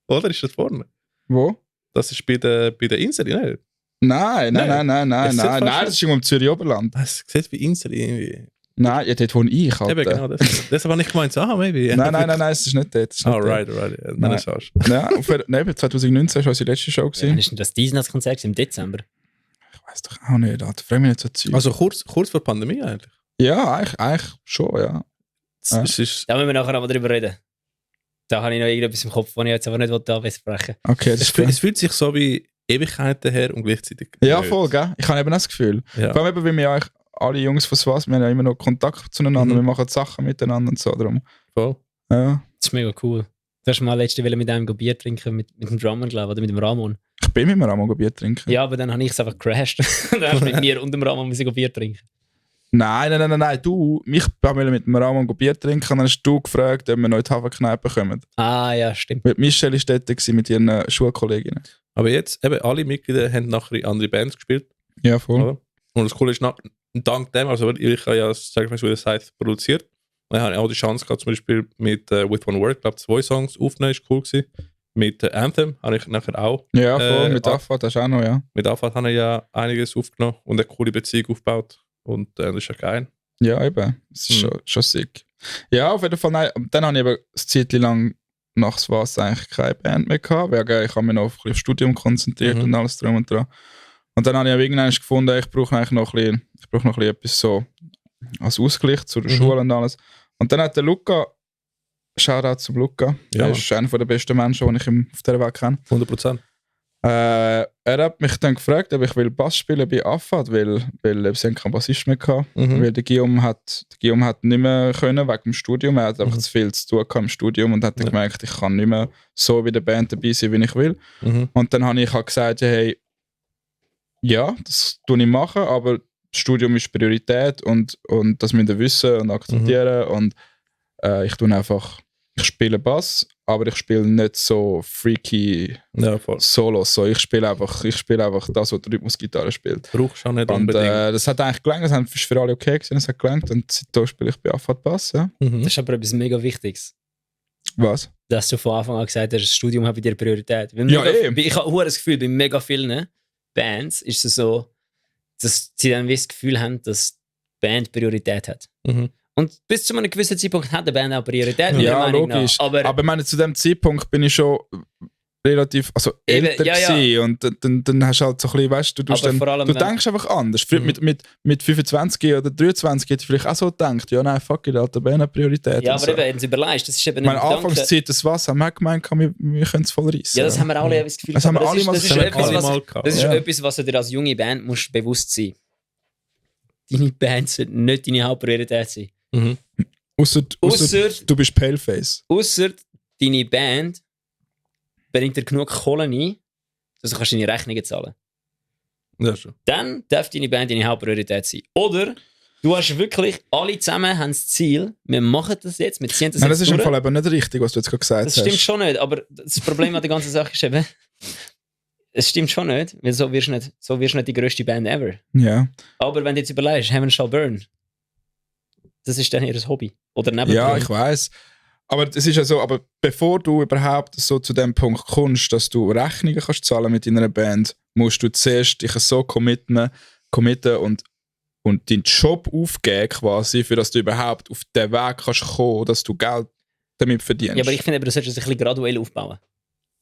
Oder ist das vorne? Wo? Das ist bei der Insel, ne? Nein. Es sieht fast Das ist irgendwo im Zürich Oberland. Das sieht wie Insel irgendwie. Nein, ja, dort wohne ich, Alter. Eben, genau, das habe ich gemeint, so, maybe. Nein, es ist nicht dort. Es ist nicht Alright. Nein. Dann ist es. dort. Nein, 2019 war unsere letzte Show. Wann Gewesen. ist denn das Diesnatz-Konzert im Dezember? Ich weiß doch auch nicht, Alter. Frag mich nicht so Zeug. Also kurz vor Pandemie eigentlich. Ja, eigentlich schon, ja. Es ist, Da müssen wir nachher noch mal drüber reden. Da habe ich noch irgendetwas im Kopf, das ich jetzt aber nicht da besprechen Okay, das es, ist fühlt, fair. es fühlt sich so wie Ewigkeiten her und gleichzeitig. Ja, nicht. voll, gell? Ich habe eben das Gefühl. Ja. Vor allem eben, weil wir ja eigentlich alle Jungs von SWAS, wir haben ja immer noch Kontakt zueinander, Mhm. wir machen Sachen miteinander und so. Darum. Voll. Ja. Das ist mega cool. Du hast mal letzte Woche mit einem Bier trinken, mit dem Drummer, glaube ich, oder mit dem Ramon. Ich bin mit mir auch mal Bier trinken. Ja, aber dann habe ich es einfach crashed. Dann hast du mit mir und dem Ramon müssen Bier trinken. Nein. Du, mich wollte mit dem Ramon Bier trinken und dann hast du gefragt, ob wir noch in die Hafenkneipe kommen. Ah, ja, stimmt. Weil Michelle war dort gewesen mit ihren Schulkolleginnen. Aber jetzt, eben, alle Mitglieder haben nachher in andere Bands gespielt. Ja, voll. Oder? Und das Coole ist, dank dem, also ich habe ja, sag ich mal, so wie das heißt, produziert. Und ich habe auch die Chance gehabt, zum Beispiel mit With One Word, glaube 2 Songs aufzunehmen, ist cool gewesen. Mit Anthem habe ich nachher auch. Ja, voll. Mit Affat hast du auch noch, ja. Mit Afat habe ich ja einiges aufgenommen und eine coole Beziehung aufgebaut. Und das ist ja geil. Ja, eben. Das ist schon sick. Ja, auf jeden Fall. Nein. Und dann habe ich eben eine Zeit lang nach SWAS eigentlich keine Band mehr gehabt, weil ich habe mich noch auf das Studium konzentriert und alles drum und dran. Und dann habe ich irgendwann gefunden, ich brauche noch ein bisschen etwas so als Ausgleich zur Schule und alles. Und dann hat der Luca, Shoutout zum Luca, Ja, er ist einer der besten Menschen, die ich auf dieser Welt kenne. 100%. Er hat mich dann gefragt, ob ich will Bass spielen bei Affat, weil sie haben keinen Bassist mehr gehabt. Weil der Guillaume hat nicht mehr können wegen dem Studium. Er hat einfach zu viel zu tun gehabt im Studium und hat dann gemerkt, ich kann nicht mehr so bei der Band dabei sein, wie ich will. Und dann habe ich halt gesagt, ja, hey, ja, das tue ich machen, aber das Studium ist Priorität und das müsst ihr wissen und akzeptieren. Und ich spiele Bass, aber ich spiele nicht so freaky Ja, voll. Solos. So, ich spiele einfach das, was die Rhythmusgitarre spielt. Brauchst du auch nicht Und unbedingt. das hat eigentlich gelangt, das ist für alle okay gewesen, das hat gelangt und seitdem spiele ich bei Affat Bass. Ja. Das ist aber etwas mega Wichtiges. Was? Dass du von Anfang an gesagt hast, das Studium hat bei dir Priorität. Weil Ja, ich habe das Gefühl, bei mega vielen Bands ist es so, dass sie dann das Gefühl haben, dass die Band Priorität hat. Und bis zu einem gewissen Zeitpunkt hat die Band auch Priorität. Ja, meiner Meinung nach. logisch. Aber ich meine, zu dem Zeitpunkt bin ich schon relativ Eben, älter ja. gewesen und dann hast du halt so ein bisschen, weißt du, Aber vor allem, du wenn- denkst einfach anders. Früher mit 25 oder 23 hätte ich vielleicht auch so gedacht, ja nein, fuck it, Alter, Band hat Priorität. ja, und aber so. eben, wenn du überlegst, das ist eben Meine ein Gedanke. Anfangszeit des Was haben wir gemeint, wir können es voll reissen. Ja, das haben wir alle das Gefühl. Das haben wir aber alle mal das ist so etwas, alle was, mal gehabt. das ist Ja. etwas, was du dir als junge Band musst bewusst sein. Deine Band sollte nicht deine Hauptpriorität sein. Ausser Ausser du bist Paleface. deine Band bringt dir genug Kohle ein, dass du kannst deine Rechnungen zahlen. Ja, schon. Dann darf deine Band deine Hauptpriorität sein. Oder du hast wirklich, alle zusammen haben das Ziel, wir machen das jetzt, wir ziehen das Nein, jetzt das ist im durch. Fall eben nicht richtig, was du jetzt gerade gesagt Das hast. stimmt schon nicht, aber das Problem an der ganzen Sache ist eben, es stimmt schon nicht, weil so wirst du nicht die grösste Band ever. Ja. Aber wenn du jetzt überlegst, Heaven Shall Burn, das ist dann ihr Hobby. Oder Nebenberuf. Ja, ich weiß. Aber es ist ja so, aber bevor du überhaupt so zu dem Punkt kommst, dass du Rechnungen kannst zahlen mit deiner Band, musst du zuerst dich so committen und deinen Job aufgeben quasi, für dass du überhaupt auf den Weg kannst kommen, dass du Geld damit verdienst. Ja, aber ich finde, du solltest es ein bisschen graduell aufbauen.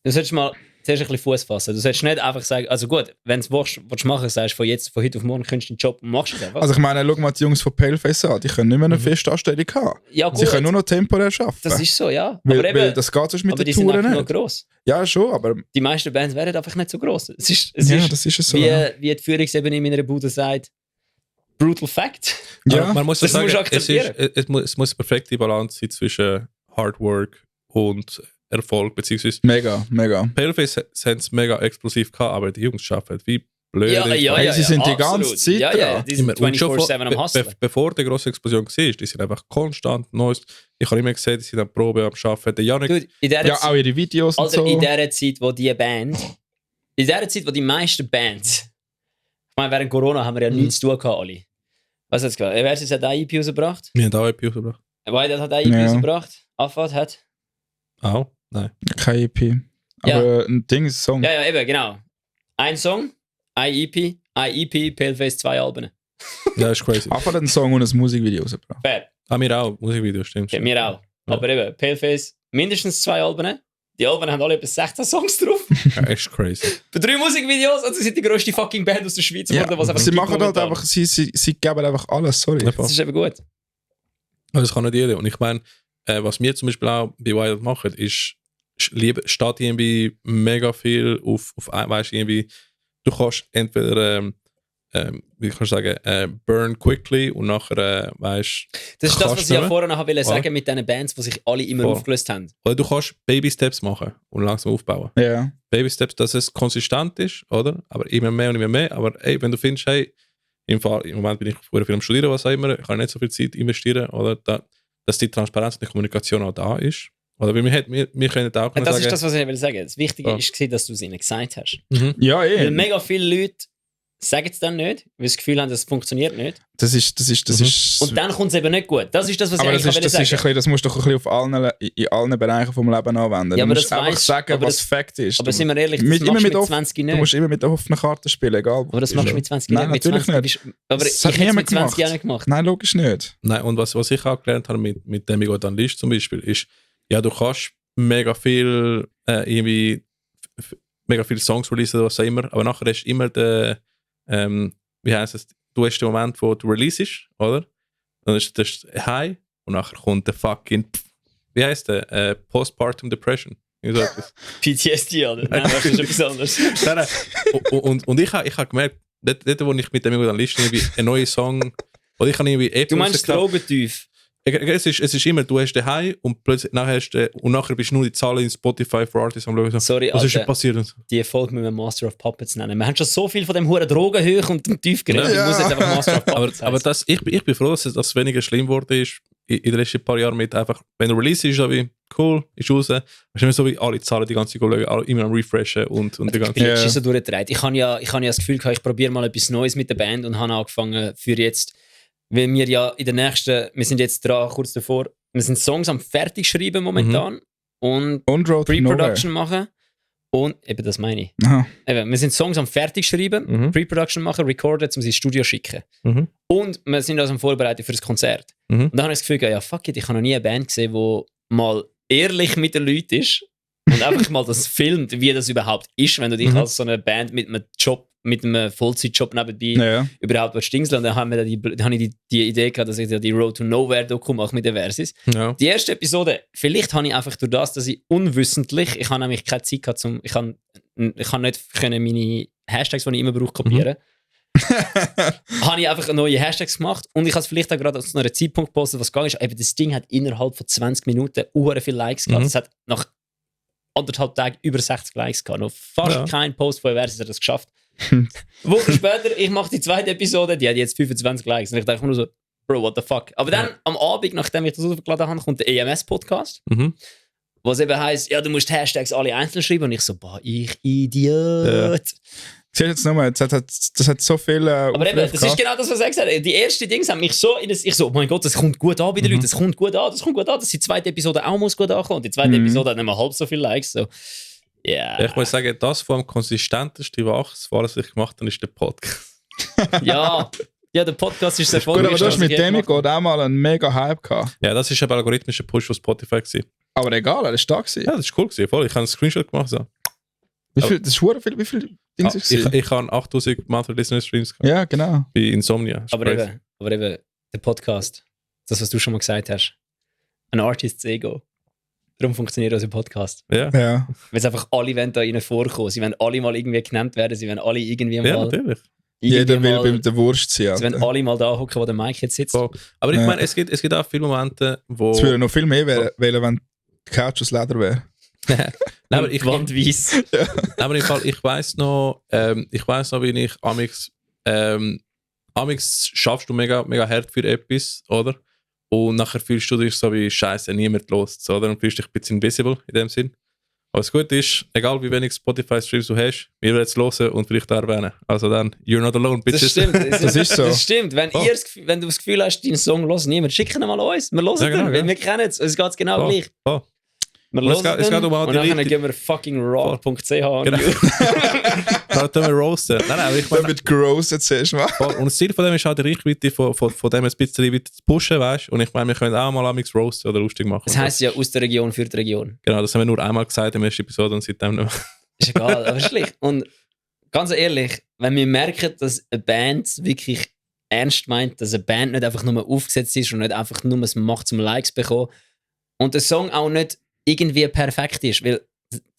Du solltest mal zuerst ein bisschen Fuß fassen. Du solltest nicht einfach sagen, also gut, wenn du es machen sagst, von heute auf morgen könntest du den Job und machst es einfach. Also ich meine, schau mal die Jungs von Paleface an, die können nicht mehr eine Festanstellung haben. ja, gut, Sie können nur noch temporär arbeiten. das ist so, ja. weil, aber eben, weil das geht sonst mit aber die den sind Touren einfach nur nicht. gross. Ja, schon, aber Die meisten Bands werden einfach nicht so gross. Es ist das ist es so. ja. wie die Führungsebene in meiner Bude sagt, brutal fact. Ja, Aber man muss ja das musst sagen, du akzeptieren. es muss eine perfekte Balance sein zwischen Hard Work und Erfolg, beziehungsweise mega. Paleface haben es mega explosiv gehabt, aber die Jungs arbeiten wie blöd. Hey, sie sind die ganze Zeit ja, dran. die sind 24/7 am Hustlen. Bevor die grosse Explosion war, die sind einfach konstant Neues. Ich habe immer gesehen, die sind am Probe am Arbeiten. Der Janik, Dude, in dieser Ja, auch ihre Videos und Alter, so. in der Zeit, wo die meisten Bands, ich meine, während Corona haben wir ja nichts zu tun gehabt, alle. Was hat's gesagt? Versus hat eine EP rausgebracht. wir haben auch EP rausgebracht. White hat eine EP Ja. rausgebracht. Affat hat. Auch? Nein. Kein EP. Aber ein Ding ist ein Song. Ja, eben, genau. Ein Song, ein EP, Paleface, 2 Alben. Ja, ist crazy. Einfach einen Song und ein Musikvideo rausgebracht. Fair. Ah, mir auch. Musikvideo, stimmt. Ja, mir auch. Ja. Aber eben, Paleface, mindestens 2 Alben. Die Alben haben alle etwa 16 Songs drauf. Ja, echt crazy. Bei 3 Musikvideos und sie sind die grösste fucking Band aus der Schweiz geworden, was einfach sie gibt machen halt momentan. einfach, sie geben einfach alles, sorry. Ja, Das ist eben gut. Also das kann nicht jeder. Und ich meine, was wir zum Beispiel auch bei Wild machen, ist, steht irgendwie mega viel auf weißt, irgendwie, du kannst entweder, wie kann ich sagen, burn quickly und nachher, weißt Das ist das, was ich ja vorher noch Oder? sagen mit diesen Bands, die sich alle immer Voll. aufgelöst haben. oder du kannst Baby Steps machen und langsam aufbauen. Ja. Baby Steps, dass es konsistent ist, oder? Aber immer mehr und immer mehr. Aber ey, wenn du findest, hey, im Moment bin ich vorher viel am Studieren, was auch immer, ich kann nicht so viel Zeit investieren, oder? Dass die Transparenz und die Kommunikation auch da ist. Oder weil wir können auch Das sagen, ist das, was ich will sagen. Das Wichtige Ja. ist, dass du es ihnen gesagt hast. Ja, Weil eh. mega viele Leute sagen es dann nicht, weil sie das Gefühl haben, dass es funktioniert nicht. Das ist. Und dann kommt es eben nicht gut. Das ist das, was ich aber eigentlich das will ist ein sagen. bisschen, das musst du doch ein bisschen in allen Bereichen vom Leben anwenden. Ja, du aber musst das einfach weißt- sagen, aber was das- Fakt ist. Aber sind wir ehrlich, das Mit- machst immer du mit mit off- 20 Du nicht. musst immer mit der offenen Karte spielen, egal. Aber das machst du mit 20 Nein, nicht. natürlich mit 20 nicht. aber Das ich hat hätte es niemand mit 20 gemacht. Jahren nicht gemacht. Nein, logisch nicht. nein, und was ich auch gelernt habe mit Demi God Unleashed zum Beispiel, ist, ja, du kannst mega viel mega viele Songs releasen oder was auch immer, aber nachher hast du immer wie heißt es, du hast den Moment, wo du releasest, oder? Dann ist das High und nachher kommt der fucking, wie heißt der? Postpartum Depression. Irgendwie so etwas. PTSD, oder? Nein, das ist etwas anderes. Nein, und ich habe gemerkt, dort wo ich mit dem dann liste, irgendwie einen neuen Song, oder ich habe irgendwie Du meinst Drogentief? es ist immer, du hast den High und plötzlich nachher bist du nur die Zahlen in Spotify for Artists am schauen. Sorry, Was ist denn Alter. passiert? Die Folge müssen wir Master of Puppets nennen. Wir haben schon so viel von dem hohen Drogen hoch und dem Tief geredet. Ja. Ich muss jetzt einfach Master of Puppets Aber heißen. ich bin froh, dass es weniger schlimm geworden ist in den letzten paar Jahren mit einfach, wenn du Release ist, so wie cool, ist raus, hast du immer so wie alle Zahlen die ganze Zeit schauen, alle immer am Refreshen und die Ich ganze bin Ja. jetzt schon so durchgedreht. Ich habe ja das Gefühl gehabt, ich probiere mal etwas Neues mit der Band und habe angefangen für jetzt, weil wir ja in der nächsten, wir sind jetzt dran, kurz davor, wir sind Songs am fertig schreiben momentan und Und Road to Nowhere. Pre-Production machen und eben das meine ich. Aha. Eben, wir sind Songs am fertig schreiben, Mhm. Pre-Production machen, recorden, um sie ins Studio zu schicken. Mhm. Und wir sind also am Vorbereiten für das Konzert. Mhm. Und dann habe ich das Gefühl, ja fuck it, ich habe noch nie eine Band gesehen, die mal ehrlich mit den Leuten ist und einfach mal das filmt, wie das überhaupt ist, wenn du dich als so eine Band mit einem Job, mit einem Vollzeitjob nebenbei Ja. überhaupt dingseln. Und dann habe ich die Idee gehabt, dass ich die Road to Nowhere Doku mache mit den Versis. Ja. Die erste Episode, vielleicht habe ich einfach durch das, dass ich unwissentlich, ich habe nämlich keine Zeit gehabt, ich kann nicht können meine Hashtags, die ich immer brauche, kopieren. Habe ich einfach neue Hashtags gemacht und ich habe es vielleicht auch gerade zu einem Zeitpunkt gepostet, was gegangen ist. Eben, das Ding hat innerhalb von 20 Minuten viele Likes gehabt. Das hat nach 1,5 Tagen über 60 Likes gehabt. Noch fast kein Post von Versis hat das geschafft. Wochen später, ich mache die zweite Episode, die hat jetzt 25 Likes. Und ich dachte mir nur so, Bro, what the fuck. Aber dann am Abend, nachdem ich das aufgeladen habe, kommt der EMS-Podcast, Mhm. was eben heisst, ja, du musst Hashtags alle einzeln schreiben. Und ich so, boah, ich Idiot. Siehst du jetzt nochmal, das hat so viele Aber eben, das ist genau das, was ich gesagt habe. Die ersten Dinge haben mich so ich so, oh mein Gott, das kommt gut an bei den Leuten, das kommt gut an, dass die zweite Episode auch muss gut ankommen. Und die zweite Episode hat nicht mal halb so viele Likes. So. Yeah. Ich muss sagen, das vom konsistentesten Wachstum, was ich gemacht habe, ist der Podcast. Ja, der Podcast ist sehr Gut, aber du hast mit dem Demigod auch mal einen mega Hype gehabt. Ja, das ist ein algorithmischer Push von Spotify gewesen. Aber egal, er ist da gewesen. Ja, das war cool gewesen, voll. Ich habe einen Screenshot gemacht. So. Wie viel, das ist verdammt viel, wie viel Dings ist es? Ich habe 8000 Monthly Listener Streams gehabt. Ja, genau. Bei Insomnia. Das ist Aber crazy. eben, der Podcast, das, was du schon mal gesagt hast, ein Artist's Ego. Darum funktioniert unser Podcast. Ja. Ja. Weil es einfach alle wollen da rein vorkommen. Sie wollen alle mal irgendwie genannt werden, sie wollen alle irgendwie Ja, mal... natürlich. Jeder will mal, bei der Wurst sein. sie wollen Alter. alle mal da hocken, wo der Mike jetzt sitzt. Voll. Aber ich Ja. meine, es gibt auch viele Momente, wo... Es würde noch viel mehr wählen, wenn die Couch aus Leder wäre. Nein, aber Und die Wand weiss. Aber im Fall, ich weiss noch, wie ich amix schaffst du mega, mega hart für etwas, oder? Und nachher fühlst du dich so wie Scheiße, niemand los, oder? Und fühlst dich ein bisschen invisible in dem Sinn. Aber das Gute ist, egal wie wenig Spotify-Streams du hast, wir werden es hören und vielleicht auch erwähnen. Also dann, you're not alone, Das bitches. stimmt. Das ist so. Das stimmt. Wenn, Oh. wenn du das Gefühl hast, deinen Song hört niemand, schick ihn mal uns. Wir hören Ja, genau, den, ja. weil wir kennen es. Es geht genau Voll, gleich. voll. Wir Und es hören geht- es den geht um all und die dann richtig- gehen wir fucking rock.ch an. Genau. Da tun wir roasten. Nein, aber ich Da meine, wird gross jetzt erstmal. und das Ziel von dem ist auch die Reichweite von dem ein bisschen weiter zu pushen, weißt du? Und ich meine, wir können auch mal amix roasten oder lustig machen. Das heisst ja aus der Region für die Region. Genau, das haben wir nur einmal gesagt in der ersten Episode und seitdem nicht mehr. Ist egal, aber schlicht. Und ganz ehrlich, wenn wir merken, dass eine Band wirklich ernst meint, dass eine Band nicht einfach nur aufgesetzt ist und nicht einfach nur es macht, zum Likes zu bekommen und der Song auch nicht irgendwie perfekt ist, weil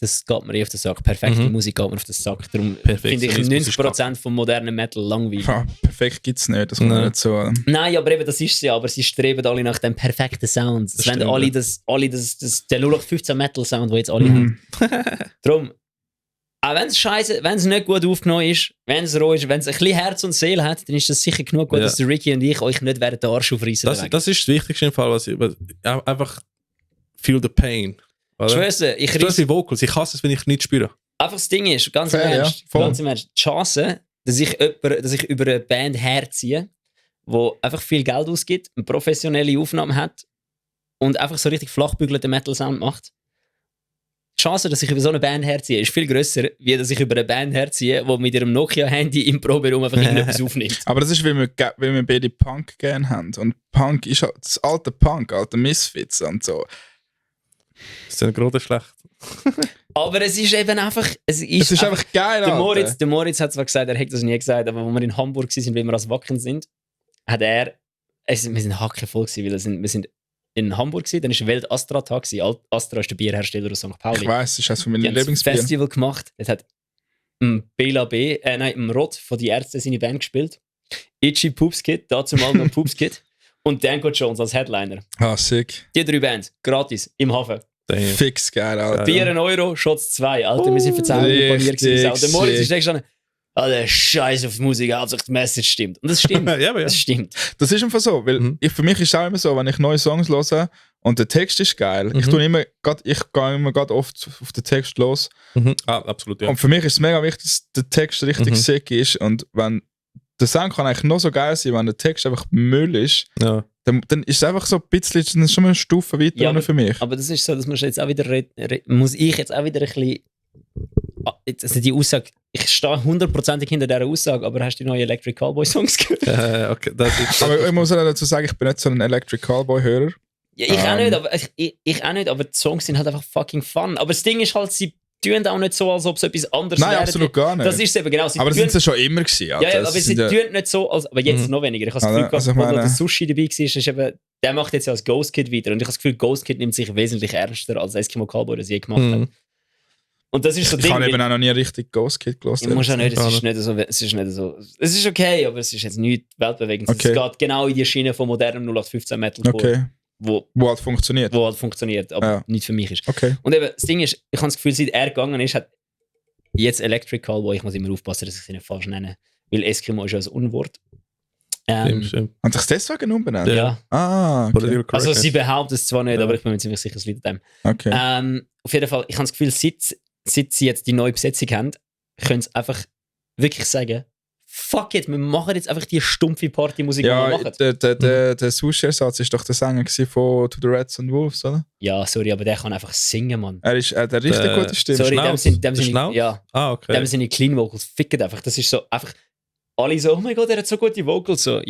das geht mir auf den Sack. Perfekte Musik geht mir auf den Sack. Darum finde ich 90% vom modernen Metal langweilig. Ja, perfekt gibt es nicht, das muss nicht so... Nein, aber eben, das ist es ja. Aber sie streben alle nach dem perfekten Sound. Das wollen alle den 0815 Metal-Sound, den jetzt alle haben. Darum, auch wenn es scheiße, wenn es nicht gut aufgenommen ist, wenn es roh ist, wenn es ein bisschen Herz und Seele hat, dann ist das sicher genug gut, dass der Ricky und ich euch nicht während den Arsch aufreißen. Das ist das Wichtigste im Fall, was einfach feel the pain. Schwöre, ich reiss die Vocals, ich hasse es, wenn ich nicht spüre. Einfach das Ding ist, ganz im Ernst, die Chance, dass ich über eine Band herziehe, die einfach viel Geld ausgibt, eine professionelle Aufnahme hat und einfach so richtig flachbügelten Metal-Sound macht. Die Chance, dass ich über so eine Band herziehe, ist viel grösser, wie dass ich über eine Band herziehe, die mit ihrem Nokia-Handy im Proberaum einfach irgendetwas aufnimmt. Aber das ist, weil wir beide Punk gerne haben. Und Punk ist halt das alte Punk, alte Misfits und so. Das ist gerade schlecht. Aber es ist eben einfach... Es ist einfach geil, der Moritz hat zwar gesagt, er hätte das nie gesagt, aber als wir in Hamburg waren, weil wir als Wacken sind, hat er... wir sind hackevoll gewesen, weil wir sind in Hamburg gewesen, dann war Welt-Astra-Tag. Astra ist der Bierhersteller aus St. Pauli. Ich weiss, das ist eines von meinen Lieblingsbieren. Lieblingsbieren. Ein Festival gemacht, das hat Bela B., Rod von die Ärzte seine Band gespielt. Itchy Poopskid, dazu mal noch Poopskid. Und Danko Jones als Headliner. Ah, sick. Die 3 Bands, gratis, im Hafen. Damn. Fix geil, Alter. Bier 1 Euro, Shots 2. Alter, wir sind für 10 Minuten bei mir gewesen. Der Moritz ist echt schon... Alter, Scheiß auf die Musik, Hauptsache die Message stimmt. Und das stimmt. Ja. Das stimmt. Das ist einfach so, weil für mich ist es auch immer so, wenn ich neue Songs höre und der Text ist geil, ich gehe immer gerade oft auf den Text los. Absolut, ja. Und für mich ist es mega wichtig, dass der Text richtig sick ist. Und wenn der Song kann eigentlich noch so geil sein, wenn der Text einfach Müll ist, dann ist es einfach so ein bisschen, dann ist schon mal eine Stufe weiter für mich. Aber das ist so, dass man jetzt auch wieder muss ich jetzt auch wieder ein bisschen... Also die Aussage, ich stehe 100% hinter dieser Aussage, aber hast du die neuen Electric Callboy Songs gehört? Okay, aber ich muss auch dazu sagen, ich bin nicht so ein Electric Callboy-Hörer. Ja, ich auch nicht, aber ich auch nicht, aber die Songs sind halt einfach fucking fun. Aber das Ding ist halt, sie tun auch nicht so, als ob es etwas anderes wäre. Nein, absolut gar nicht. Das ist es eben, genau. Aber das sind sie schon immer gewesen. Alter. Ja, aber sie tun nicht so, aber jetzt noch weniger. Ich habe das Gefühl, als der Sushi dabei war, ist eben, der macht jetzt ja als Ghost Kid weiter. Und ich habe das Gefühl, Ghost Kid nimmt sich wesentlich ernster als Eskimo Callboy, das je gemacht hat. Und das ist so ich habe eben auch noch nie richtig Ghost Kid gehört. Ich muss auch nicht, es ist nicht so. Es ist okay, aber es ist jetzt nicht weltbewegend. Okay. Es geht genau in die Schiene von modernem 0815 Metal vor, wo halt funktioniert. Wo halt funktioniert, aber nicht für mich ist. Okay. Und eben, das Ding ist, ich habe das Gefühl, seit er gegangen ist, hat jetzt Electric Callboy, ich muss immer aufpassen, dass ich sie nicht falsch nenne, weil Eskimo ist ja ein Unwort. Stimmt. Haben sich deswegen umbenannt? Ja. Ah, okay. Also sie behaupten es zwar nicht, aber ich bin mir ziemlich sicher, es liegt an dem. Okay. Auf jeden Fall, ich habe das Gefühl, seit sie jetzt die neue Besetzung haben, können sie einfach wirklich sagen, fuck it, wir machen jetzt einfach die stumpfe Partymusik, die wir machen. Der Sushi-Ersatz war doch der Sänger von To the Reds and Wolves, oder? Ja, sorry, aber der kann einfach singen, Mann. Er ist der richtig gute Stimme. Sorry, dem sind seine Clean Vocals, ficken einfach. Das ist so einfach, alle so, oh mein Gott, er hat so gute Vocals. So,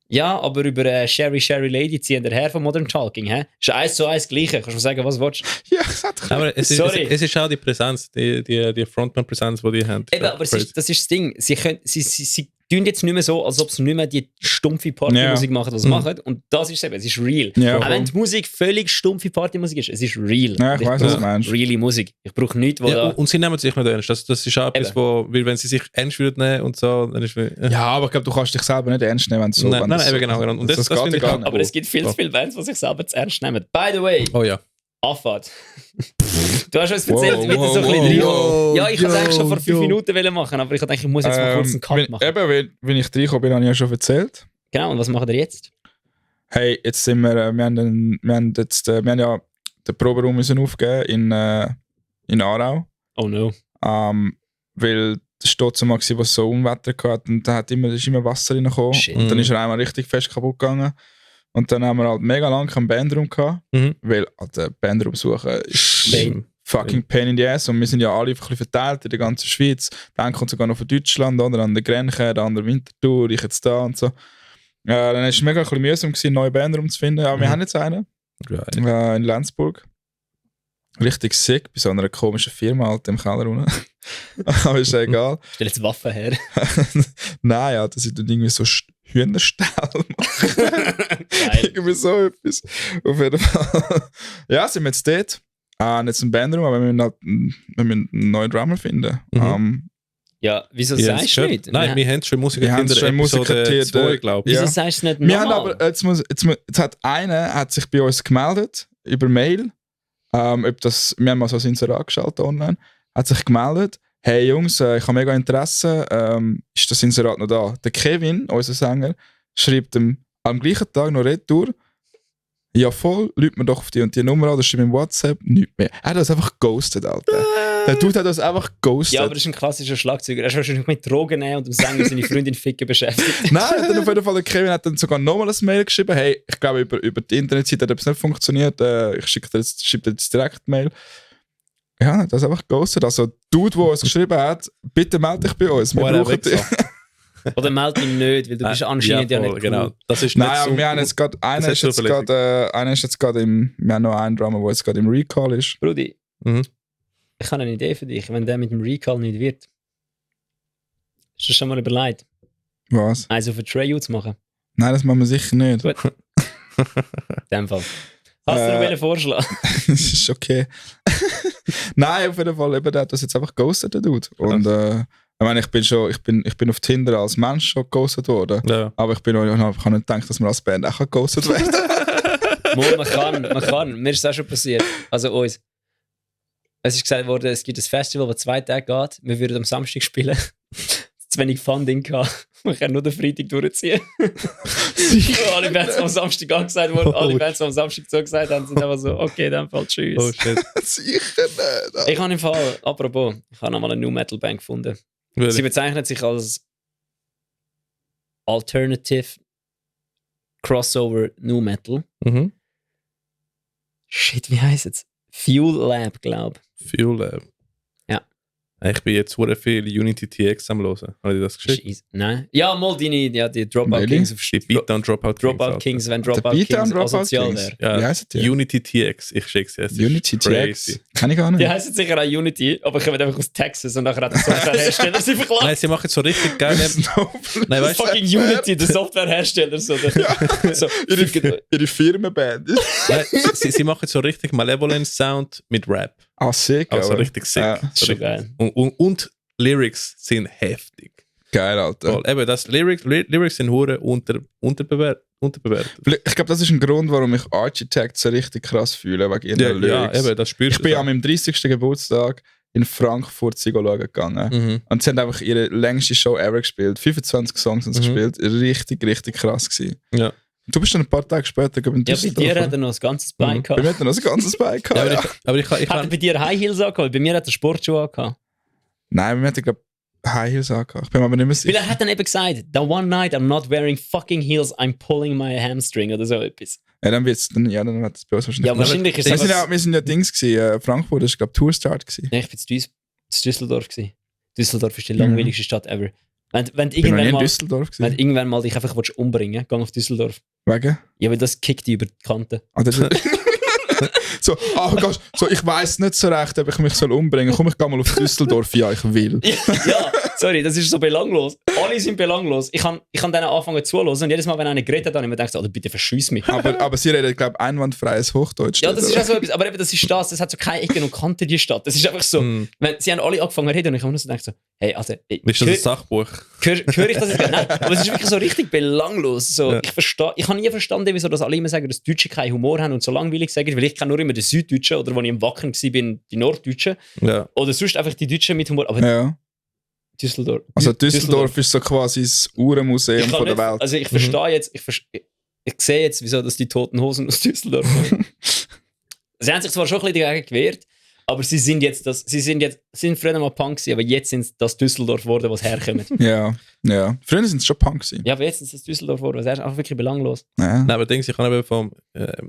ja, aber über Sherry Lady ziehen daher von Modern Talking, hä? Ist 1:1 gleiche. Kannst du mir sagen, was willst du? Ja, ich sag aber es ist auch die Präsenz, die Frontman-Präsenz, die die haben. Eben, aber das ist das Ding. Sie tun jetzt nicht mehr so, als ob sie nicht mehr die stumpfe Partymusik machen, was sie machen. Und das ist es eben, es ist real. Ja, auch wenn die Musik völlig stumpfe Partymusik ist, es ist real. Ja, ich weiß, was du meinst. Reale Musik. Ich brauche nichts, wo und sie nehmen sich nicht ernst. Das ist auch etwas, weil wenn sie sich ernst würden nehmen und so, dann ist ja, aber ich glaube, du kannst dich selber nicht ernst nehmen, wenn du so... Nein, eben genau. Und das finde ich aber es gibt viel zu viele Bands, die sich selber zu ernst nehmen. By the way. Oh ja. Affahrt. Du hast uns erzählt, wie du so ein bisschen reinkommst. Ja, ich wollte es eigentlich schon vor 5 Minuten machen, aber ich dachte, ich muss jetzt mal kurz einen Cut machen. Eben, wenn ich reingekommen bin, habe ich ja schon erzählt. Genau, und was machen wir jetzt? Hey, jetzt sind wir haben ja den Proberaum müssen aufgeben in Aarau. Oh no. Weil das war dort mal, wo es so Unwetter hatte und da ist immer Wasser reingekommen. Und dann ist er einmal richtig fest kaputt gegangen. Und dann haben wir halt mega lange keinen Bandraum gehabt, weil der Bandraum suchen ist fucking pain in the ass. Und wir sind ja alle einfach ein bisschen verteilt in der ganzen Schweiz. Der eine kommt sogar noch von Deutschland, oder an der Grenche, der andere Winterthur, ich jetzt da und so. Dann war es mega ein bisschen mühsam, einen neuen Bandraum zu finden. Aber wir haben jetzt einen in Lenzburg. Richtig sick, bei so einer komischen Firma halt im Keller unten. Aber ist ja egal. Stell jetzt Waffen her. Nein, ja, das sind dann irgendwie so Hühnerstall machen. Irgendwie so etwas. Auf jeden Fall. Ja, sind wir jetzt dort. Nicht zum Bandraum, aber wir müssen einen neuen Drummer finden. Ja, wieso sagst du nicht? Nein, wir haben schon Musiker hinter Episode 2, glaube ich. Wieso sagst du nicht wir haben normal? aber, jetzt hat einer sich bei uns gemeldet, über Mail, wir haben mal so ein Inserat geschaltet online, hat sich gemeldet, hey Jungs, ich habe mega Interesse, ist das Inserat noch da? Der Kevin, unser Sänger, schreibt am gleichen Tag noch retour, ja voll, lügt mir doch auf die und die Nummer an, oder schreibt mir im WhatsApp, nichts mehr. Er hat das einfach ghostet, Alter. Der Dude hat das einfach ghostet. Ja, aber das ist ein klassischer Schlagzeuger. Er ist wahrscheinlich mit Drogen nehmen und dem Sänger seine Freundin ficken beschäftigt. Nein, hat dann auf jeden Fall, der Kevin hat dann sogar nochmal ein Mail geschrieben, hey, ich glaube über die Internetseite hat etwas nicht funktioniert, ich schreibe dir jetzt direkt Mail. Ja, das ist einfach ghostet. Also, Dude, der uns geschrieben hat, bitte melde dich bei uns, wir brauchen dich. Oder melde dich nicht, weil du bist anscheinend ja nicht cool. Genau. Das ist Nein, nicht aber so wir haben jetzt gerade, einer ist jetzt gerade wir haben noch einen Drummer, der jetzt gerade im Recall ist. Brudi, ich habe eine Idee für dich, wenn der mit dem Recall nicht wird. Hast du das schon mal überlegt? Was? Also für Tryout zu machen? Nein, das machen wir sicher nicht. Gut. In dem Fall. Hast du noch einen Vorschlag? Das ist okay. Nein, auf jeden Fall, eben, der hat das jetzt einfach ghostet, der Dude. Und ich meine, ich bin auf Tinder als Mensch schon ghostet worden. Ja. Aber ich habe nicht gedacht, dass man als Band auch ghostet werden kann. Man kann. Mir ist das auch schon passiert. Also uns. Es ist gesagt worden, es gibt ein Festival, das 2 Tage geht. Wir würden am Samstag spielen. Zu wenig Funding gehabt. Man kann nur den Freitag durchziehen. Alle Bands, die am Samstag angesagt wurden, alle Bands, die am Samstag zugesagt haben, sind einfach so, okay, in dem Fall tschüss. Oh shit. Sicher nicht. Ich habe im Fall, apropos, ich habe nochmal eine New Metal Band gefunden. Sie bezeichnet sich als Alternative Crossover New Metal. Shit, wie heisst es? Fuel Lab, glaube ich. Fuel Lab. Ja. Ich bin jetzt sehr viel Unity TX am hören. Habe ich das geschickt? Nein. Ja, mal die Dropout Kings. Die Beatdown Dropout Kings, wenn Dropout Kings asozial wäre. Ja. Wie heisst die? Unity TX. Ich schicke sie jetzt. Unity TX? Kann ich gar nicht. Die heisst sicher auch Unity, aber kommen einfach aus Texas und nachher hat der Softwarehersteller sie verklagt. Nein, sie machen so richtig geil. Nein, weißt du? Fucking Unity, der Softwarehersteller. So, so. Ihre Firmenband. Nein, sie machen so richtig Malevolent Sound mit Rap. Ah, sick. Also richtig sick. Ja, ist schon geil. Und Lyrics sind heftig. Geil, Alter. Voll. Eben, Lyrics sind hure unterbewertet. Ich glaube, das ist ein Grund, warum ich Architect so richtig krass fühle, wegen ihren Lyrics. Ja, eben, das spürst ich bin an meinem 30. Geburtstag in Frankfurt schauen gegangen. Und sie haben einfach ihre längste Show ever gespielt. 25 Songs haben sie gespielt. Richtig, richtig krass gewesen. Ja. Du bist dann ein paar Tage später in Düsseldorf. Ja, bei dir hat er noch ein ganzes Bein gehabt. Bei mir hat er noch ein ganzes Bein gehabt, ja. Aber ich hat er bei dir High Heels angehabt? Bei mir hat er Sportschuhe angehabt. Nein, bei mir hat er, glaube ich, High Heels angehabt. Ich bin mir aber nicht mehr sicher. Weil er hat dann eben gesagt, the one night I'm not wearing fucking heels, I'm pulling my hamstring oder so etwas. Ja, dann hat es bei uns wahrscheinlich... Ja, wahrscheinlich ist es... Wir sind ja Dings gewesen, Frankfurt, das war, glaube ich, Tourstart gewesen. Nein, ich war in Düsseldorf gewesen. Düsseldorf ist die langweiligste Stadt ever. Wenn du irgendwann mal dich einfach umbringen willst, geh auf Düsseldorf. Wegen? Ja, weil das kickt dich über die Kante. So, ich weiss nicht so recht, ob ich mich umbringen soll. Komm, ich gehe mal auf Düsseldorf. Ja, ich will. Ja, sorry, das ist so belanglos. Alle sind belanglos. Ich kann denen anfangen zuhören und jedes Mal, wenn einer geredet hat, habe ich mir gedacht, bitte verschiess mich. aber sie reden, glaube ich, einwandfreies Hochdeutsch. Ja, das ist auch so etwas. Aber eben, das ist das hat so keine Ecken und Kanten, die Stadt. Das ist einfach so, wenn sie haben alle angefangen zu reden und ich habe nur so gedacht, so, hey, also... Ist das ein Sachbuch? Höre ich das jetzt? Nein, aber es ist wirklich so richtig belanglos. So, ja. Ich habe nie verstanden, wieso das alle immer sagen, dass Deutsche keinen Humor haben und so langweilig sagen, weil ich kenne nur immer die Süddeutschen oder, als ich im Wacken war, die Norddeutschen. Ja. Oder sonst einfach die Deutschen mit Humor. Aber ja. Düsseldorf. Also Düsseldorf ist so quasi das Uhrenmuseum von der Welt. Also ich verstehe jetzt, ich sehe jetzt, wieso dass die Toten Hosen aus Düsseldorf kommen. Sie haben sich zwar schon ein bisschen dagegen gewehrt, Aber sie sind früher mal Punk gewesen, aber jetzt sind es das Düsseldorf geworden, was herkommt. Ja. Früher sind es schon Punk gewesen. Ja, aber jetzt sind es das Düsseldorf geworden, was einfach wirklich belanglos. Ja. Nein, aber Dings, ich habe eben vom,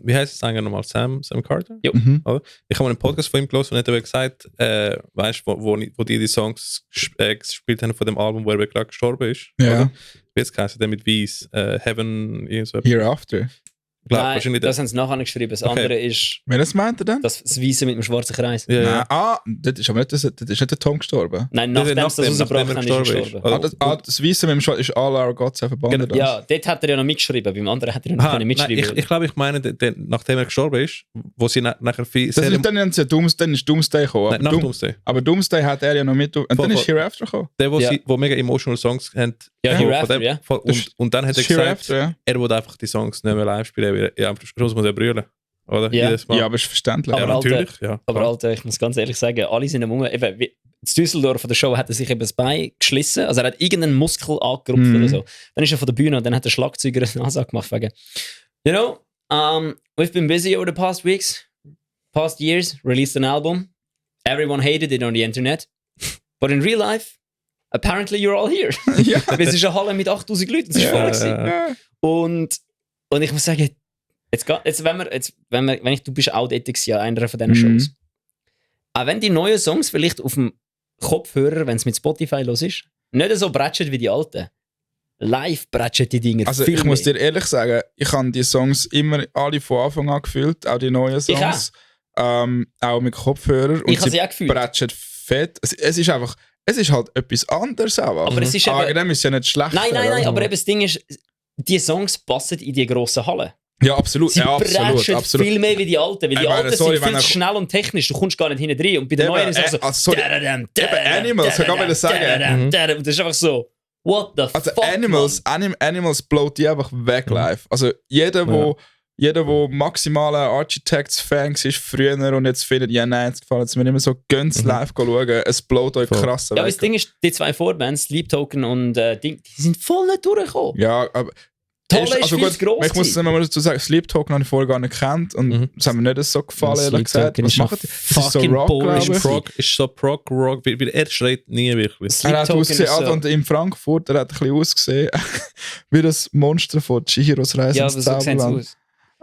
wie heißt es eigentlich nochmal? Sam Carter? Jo. Oder? Ich habe mal einen Podcast von ihm gelesen und hat eben gesagt, weißt du, wo die Songs gespielt haben von dem Album, wo er gerade gestorben ist. Ja. Oder? Wie jetzt heißt der mit Weiss? Heaven, so. Hereafter. Nein, wahrscheinlich das haben sie nachher nicht geschrieben. Das andere ist Wer das meint er denn? das Weiße mit dem schwarzen Kreis. Ja. Nein, das ist aber nicht, das ist nicht der Tom gestorben. Nein, nachdem sie das rausgebracht haben, ist er gestorben gestorben. ist. Das Weiße mit dem Schwarz ist All Our Gods Have Abandoned Us. Ja, dort hat er ja noch mitgeschrieben, beim anderen hat er ja noch nicht mitschreiben. Ich glaube, ich meine, nachdem er gestorben ist, wo sie nachher viel Das ist dann ist Doomsday gekommen. Nein, nach Doomsday. Aber Doomsday hat er ja noch mit. Und dann ist Hereafter gekommen. Der, Ja. wo mega emotional Songs haben. Ja, von Hereafter, dem- ja. Und dann hat er Das ist gesagt, Hereafter, ja. er will einfach die Songs nicht mehr live spielen. Ja, am Schluss muss er brüllen. Oder? Ja. Jedes Mal. Ja, aber ist verständlich. Aber Ja, Alter, natürlich. Ja. Aber Alter, ich muss ganz ehrlich sagen, alle sind am Hunger. Eben, in Düsseldorf von der Show hat er sich eben das Bein geschlissen. Also er hat irgendeinen Muskel angerupft oder so. Dann ist er von der Bühne und dann hat der Schlagzeuger eine Ansage gemacht wegen, you know, we've been busy over the past weeks, past years, released an album. Everyone hated it on the internet. But in real life, apparently you're all here. Ja. Es ist eine Halle mit 8000 Leuten, das ist voll gewesen. Ja. Und ich muss sagen, du bist auch dort gewesen, an einer von diesen Shows. Auch wenn die neuen Songs vielleicht auf dem Kopfhörer, wenn es mit Spotify los ist, nicht so bretschen wie die alten. Live bretschen die Dinger Also viel ich muss mehr. dir ehrlich sagen, ich habe die Songs immer alle von Anfang an gefühlt, auch die neuen Songs. Auch mit Kopfhörern. Und Ich habe sie auch gefühlt. bretschen fett. Es ist einfach, es ist halt etwas anderes auch. Aber es ist aber eben- dem ist ja nicht schlecht. Nein, also. aber eben das Ding ist, die Songs passen in die grossen Hallen. Ja, absolut. Sie Ja, bretschen absolut. viel mehr wie die alten, weil die Ich meine, alten sorry, sind viel wenn zu er- schnell und technisch, du kommst gar nicht hinten rein. Und bei den Eben, neuen ist es so... also, sorry. dadadam, Animals, ich kann gerade sagen. dadadam. Und das ist einfach so, what the Also fuck, Animals blowt die einfach weg live. Also jeder, wo maximaler Architects-Fan ist früher und jetzt findet, ja nein, jetzt gefällt es mir nicht mehr so, gönnt's live schauen, es blowt euch krass Ja, aber das weg. Ding ist, die zwei Vorbands, Sleep Token und Ding, die sind voll nicht durchgekommen. Ja, aber Die Halle ist viel gut, zu gross. ich muss mal dazu sagen, Sleep Talk habe ich vorher gar nicht gekannt und es hat mir nicht so gefallen, Ja, ehrlich Sleep gesagt. Talk Was ist macht noch ihr? Es ist so fucking Rock, boring. glaube ich. Ist so Prog-Rock, weil er schreit nie wirklich. Sleep Er hat Token ausgesehen, ist so- Alter, und in Frankfurt, er hat ein bisschen ausgesehen wie das Monster von Chihiros Reise Ja, ins aber so sehen sie Zauberland. aus.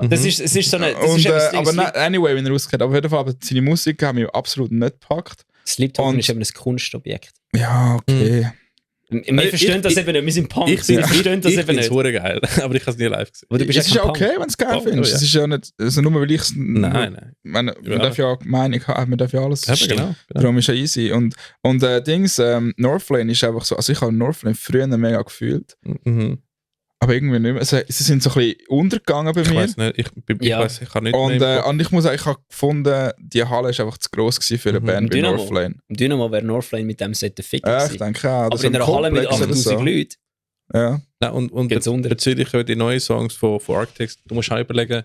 Es ist so eine... Das Und, ist eben das Ding, aber Sleep- anyway, wenn er ausgeht, aber auf jeden Fall, aber seine Musik hat mich absolut nicht gepackt. Sleep Token und- ist eben ein Kunstobjekt. Ja, okay. Wir verstehen das eben nicht, wir sind Punk, wir verstehen das ich eben finde es nicht. hure geil, aber ich habe es nie live gesehen. Aber du bist Es ist ja echt ein okay, Punk. wenn du es geil Oh, findest. ja. Es ist ja nicht, also nur weil ich es... Nein. Man Ja. darf ja Meinung haben, man darf ja alles. Eben, genau. Darum ist ja easy. Und Dings, Northlane ist einfach so, also ich habe Northlane früher mega gefühlt, Mhm. aber irgendwie nicht mehr. Also, sie sind so ein bisschen untergegangen bei Ich mir. weiß nicht, ich Ja. weiß, ich kann nicht Und, mehr im Kopf. und ich muss sagen, ich habe gefunden, die Halle ist einfach zu gross gewesen für eine Mhm. Band wie Dynamo. Northlane. Im Dynamo wäre Northlane mit dem Set der Fick Ja, ich gewesen. denke auch. Aber in einer Halle mit 8000 so. Leuten. Ja. Nein, und Geht's unter? bezüglich die neuen Songs von Architects, du musst auch überlegen,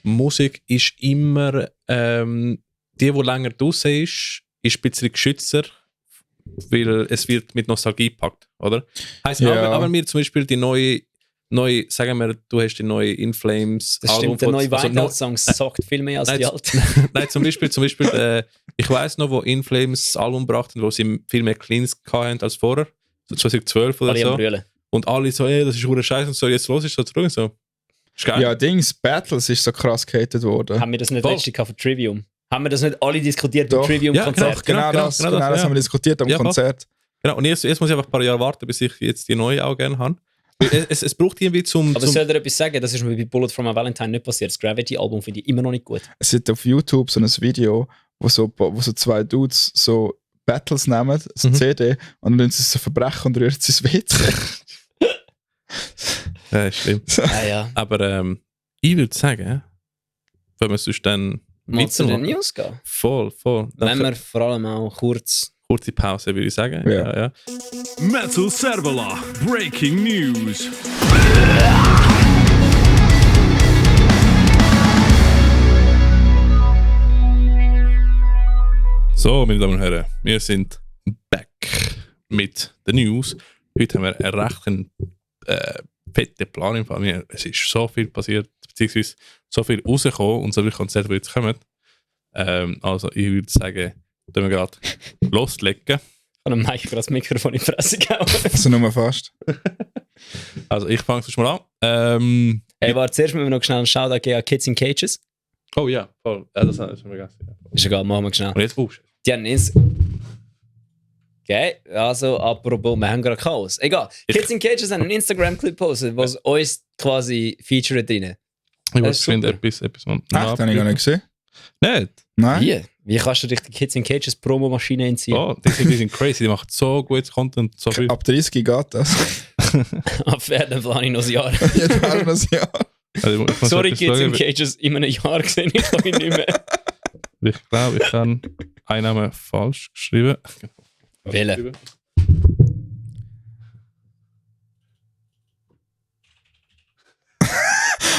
Musik ist immer, die länger draußen ist ein bisschen geschützer, weil es wird mit Nostalgie gepackt, oder? Heisst, Ja. aber wir zum Beispiel die neue, sagen wir, du hast die neue In Flames Das stimmt, der neue also Weihnachtssong sagt viel mehr als Nein, die alten. Nein, zum Beispiel ich weiß noch, wo In Flames das Album brachten, wo sie viel mehr Cleans hatten als vorher, so 2012 oder Alle am so. Brüllen. Und alle so, das ist hure Scheiße und so, jetzt los ist so zurück. So. Ist geil. Ja, Dings, Battles ist so krass gehatet worden. Haben wir das nicht Voll. letzte gehabt für Trivium? Haben wir das nicht alle diskutiert beim Doch. Trivium-Konzert? Ja, genau, das das, ja. haben wir diskutiert am Ja, voll. Konzert. Genau, und jetzt muss ich einfach ein paar Jahre warten, bis ich jetzt die neue auch gerne habe. Weil es braucht irgendwie zum... Aber soll dir etwas sagen? Das ist mir bei Bullet from a Valentine nicht passiert. Das Gravity-Album finde ich immer noch nicht gut. Es gibt auf YouTube so ein Video, wo so zwei Dudes so Battles nehmen, so CD, und dann sie es so verbrechen und rühren sie ins WC. Ja, ist schlimm. Ah ja. Aber ich würde sagen, wenn wir sonst dann Mal zu den weitermachen. News gehen. Voll. Wenn wir vor allem auch kurz... Kurze Pause, würde ich sagen. Ja. Ja. Metal Servola, breaking news. So, meine Damen und Herren, wir sind back mit den News. Heute haben wir einen recht fetten Plan im Fall. Es ist so viel passiert, beziehungsweise so viel rausgekommen und so viele Konzerte, die jetzt kommen. Also ich würde sagen, tun wir gerade loslegen. Ich habe dem Mike gerade das Mikrofon in die Fresse gehauen. Also nur fast. Also ich fange sonst mal an. Hey, warte, zuerst müssen wir noch schnell einen Shoutout geben an Kids in Cages. Oh ja, voll. Ja, das haben wir vergessen. Ja. Ist egal, machen wir schnell. Und jetzt buchst du. Die haben Okay, also apropos, wir haben gerade Chaos. Egal, Kids in Cages haben einen Instagram-Clip postet, was uns quasi featured drin. Ich Das ist finde super. etwas Echt? Habe ich gar nicht gesehen. Nicht? Nein? Wie kannst du dich die Kids in Cages Promomaschine entziehen? Oh, die sind crazy. Die machen so gutes Content. So viel. Ab 30 geht das. Ab werden plane ich noch ein Jahr. Jetzt wäre das ja. Also, ich muss Sorry, etwas Kids in schauen. Cages, in einem Jahr gesehen, ich kann ihn nicht mehr. Ich glaube, ich habe einen Namen falsch geschrieben. Welchen?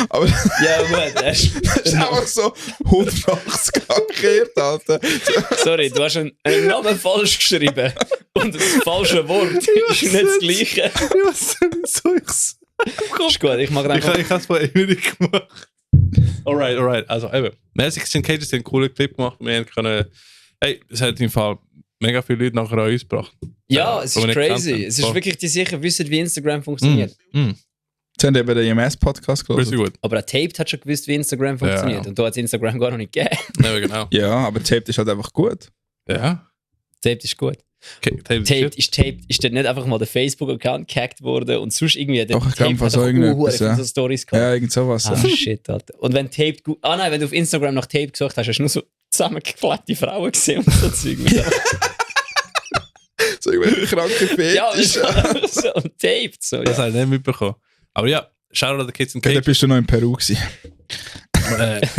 Aber Ja, gut, das ist einfach so 180 gekehrt, Alter. sorry, du hast einen Namen falsch geschrieben. Und das falsche Wort ist nicht das gleiche. Was soll ich's? Ist gut, ich mache einfach. Ich habe es vorher nicht gemacht. Alright. Also eben. Magic in Cages haben einen coolen Clip gemacht. Wir haben können. Hey, es hat im Fall mega viele Leute nachher an uns gebracht. Ja, es wo ist wir nicht crazy. gekannt haben. Es ist Voll. wirklich, die sicher wissen, wie Instagram funktioniert. Sie haben eben den EMS-Podcast Richtig gehört. gut. Aber auch Taped hat schon gewusst, wie Instagram funktioniert. Ja. Und da hat es Instagram gar noch nicht gegeben. Ja, genau. Ja, aber Taped ist halt einfach gut. Ja. Taped ist gut. Okay, Taped ist dort nicht einfach mal der Facebook-Account gehackt worden und sonst irgendwie. Doch, ich glaube, fast so irgendetwas, ja. so Stories gehabt. Ja, irgend sowas. Ah, Ja. shit, Alter. Und wenn Taped gut. Ah nein, wenn du auf Instagram nach Taped gesucht hast, hast du nur so zusammengeklebte Frauen gesehen und so Zeug. So irgendwelche kranke Ja, das ist Fetisch. einfach so Taped. So, Das ja. habe ich nicht mitbekommen. Aber ja, schau dir die Kids in Ja, da Cages. bist du noch in Peru gewesen.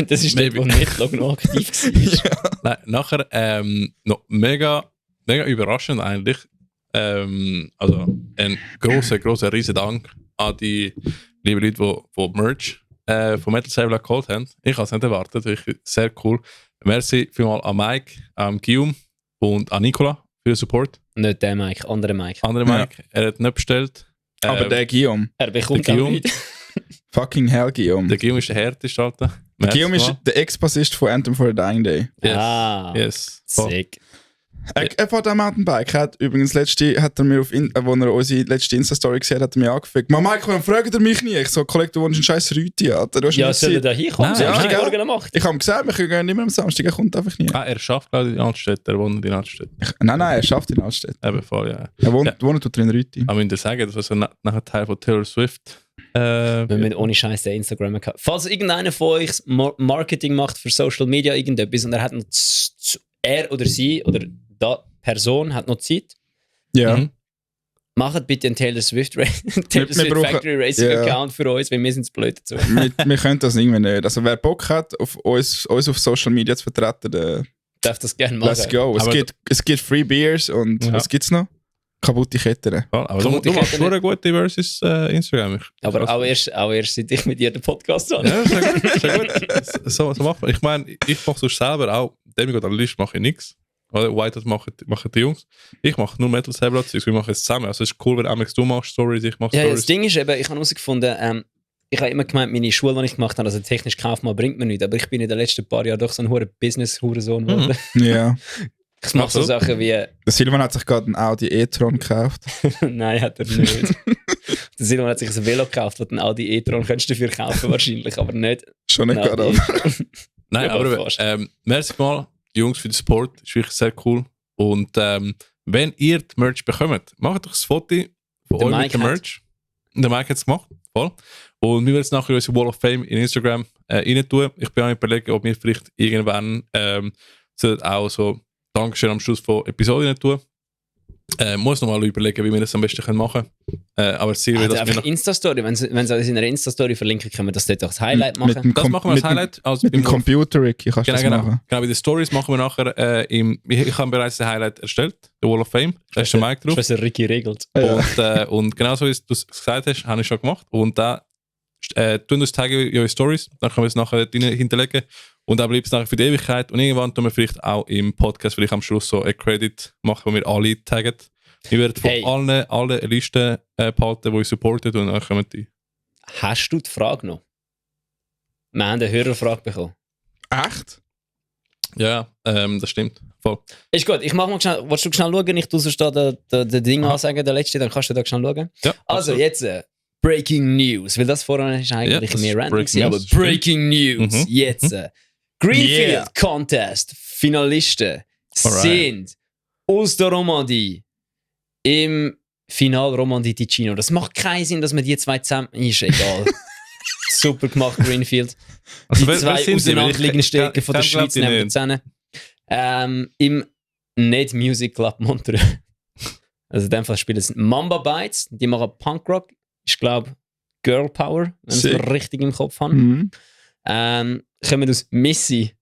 Das ist dort, Maybe. wo Netlog noch aktiv war. Nein, nachher noch mega überraschend eigentlich. Also ein grosser riesen Dank an die lieben Leute, die Merch von Metal Saber geholt haben. Ich habe es nicht erwartet, wirklich sehr cool. Merci vielmals an Mike, an Guillaume und an Nicola für den Support. Nicht der Mike, andere Mike. Andere Mike, er hat nicht bestellt. Aber der Guillaume. Er bekommt Der auch Guillaume. nicht. Fucking hell, Guillaume. Der Guillaume ist der härteste, Alter. Merci Guillaume ist mal. der Ex-Bassist von Anthem for a Dying Day. Yes. Ah, Yes. Voll. sick. Er fährt auch Mountainbike. Er hat übrigens hat er mir wo er unsere letzte Insta-Story gesehen hat, hat er mich angefragt. Mama, Michael, warum fragt er mich nicht? Ich so, Kollege, du wohnst in scheiß Rüti, Alter. Du hast Ja, nicht soll er Zeit. da hinkommen? Nein, Samstag ja. morgen um 8. Ich habe ihm gesagt, wir können nicht mehr am Samstag, er kommt einfach nie. Er schafft, glaube ich, in Altstädt. Er wohnt in Altstädt. Nein, er schafft in Altstädt. Eben voll, ja. Er wohnt tut er in Rüti. Aber ich muss sagen, das war so nachher Teil von Taylor Swift. Wir müssen ohne Scheiß den Instagram-Account. Falls irgendeiner von euch Marketing macht für Social Media irgendetwas und er hat noch er oder sie oder da Person hat noch Zeit, Ja. Mhm. macht bitte einen Taylor Swift, Wir brauchen- Factory Racing ja. Account für uns, weil wir sind zu blöd dazu. wir können das irgendwie nicht. Also wer Bock hat, auf uns auf Social Media zu vertreten, der Darf das gerne machen. let's go. Aber- Es gibt Free Beers und Ja. was gibt's noch? Kaputte Ketten. Voll, aber Komm, du ich machst hätte schon nicht- eine gute versus Instagram. Aber auch erst seit ich mit dir den Podcast habe. Ja, sehr gut. So macht man. Ich meine, ich mache sonst selber auch, Demi oder List mache ich nichts. Oder White Hat machen die Jungs. Ich mache nur Metal Saber Zeugs, wir machen es zusammen. Also es ist cool, wenn Alex du machst Stories, ich mache Ja, Stories. das Ding ist eben, ich habe herausgefunden, ich habe immer gemeint, meine Schule, die ich gemacht habe, also technisch Kaufmann, bringt mir nichts. Aber ich bin in den letzten paar Jahren doch so ein hoher Business-Hurensohn geworden. Ja. Ich mache so Ach so. Sachen wie, Der Silvan hat sich gerade einen Audi e-tron gekauft. nein, hat er nicht. Der Simon hat sich ein Velo gekauft, das ein Audi e-tron könntest du dafür kaufen wahrscheinlich, aber nicht. Schon nicht ein gerade. Audi e-tron. Nein, Ja, aber fast. merci mal, Jungs, für den Support. Ist wirklich sehr cool. Und wenn ihr die Merch bekommt, macht doch ein Foto von Der euch Mike mit der hat- Merch. Der Mike hat es gemacht, voll. Und wir werden es nachher in unsere Wall of Fame in Instagram rein tun. Ich bin auch überlegen, ob wir vielleicht irgendwann auch so Dankeschön am Schluss von Episoden rein tun. Muss noch mal überlegen, wie wir das am besten machen können. Aber das Ziel wäre, dass wir Einfach noch... Insta-Story, wenn sie es in einer Insta-Story verlinken, können wir das dort auch als Highlight Mit machen. dem Das machen wir als mit dem- Highlight. Also Mit dem beim- Computer, Ricky, kannst du das Genau. machen. Genau, bei den Stories machen wir nachher ich habe bereits ein Highlight erstellt, der Wall of Fame. Da ist der Mike drauf. Was Ricky regelt. Und genau so, wie du es gesagt hast, habe ich schon gemacht. Und da tun uns taggen in eure Stories, dann können wir es nachher dort rein hinterlegen. Und dann bleibt es nachher für die Ewigkeit. Und irgendwann tun wir vielleicht auch im Podcast vielleicht am Schluss so ein Credit machen, wo wir alle taggen. Wir werden von Hey. allen Listen behalten, die uns supporten, und dann kommen die. Hast du die Frage noch? Wir haben eine Hörerfrage bekommen. Echt? Ja, das stimmt. Voll. Ist gut, ich mach mal schnell. Willst du schnell schauen? Ich tue sonst da den Ding ansagen, der letzte, dann kannst du da schnell schauen. Ja, Also, absolut. jetzt Breaking News. Weil das vorher ist eigentlich das mehr ist random Breaking gewesen, aber News, Breaking News. Mhm. Jetzt. Greenfield Yeah. Contest Finalisten Alright. sind aus der Romandie im Final Romandie Ticino. Das macht keinen Sinn, dass man die zwei zusammen. Ist egal. Super gemacht, Greenfield. Also, Die wer zwei sind sie? Weil auseinanderliegenden Stärken von der ich glaub Schweiz die nehmen wir nicht. zusammen. Im Net Music Club Montreux. Also in dem Fall spielen es Mamba Bites, die machen Punkrock. Ich glaube Girl Power, wenn ich es Sick. richtig im Kopf habe. Mhm. Kommen aus Missy.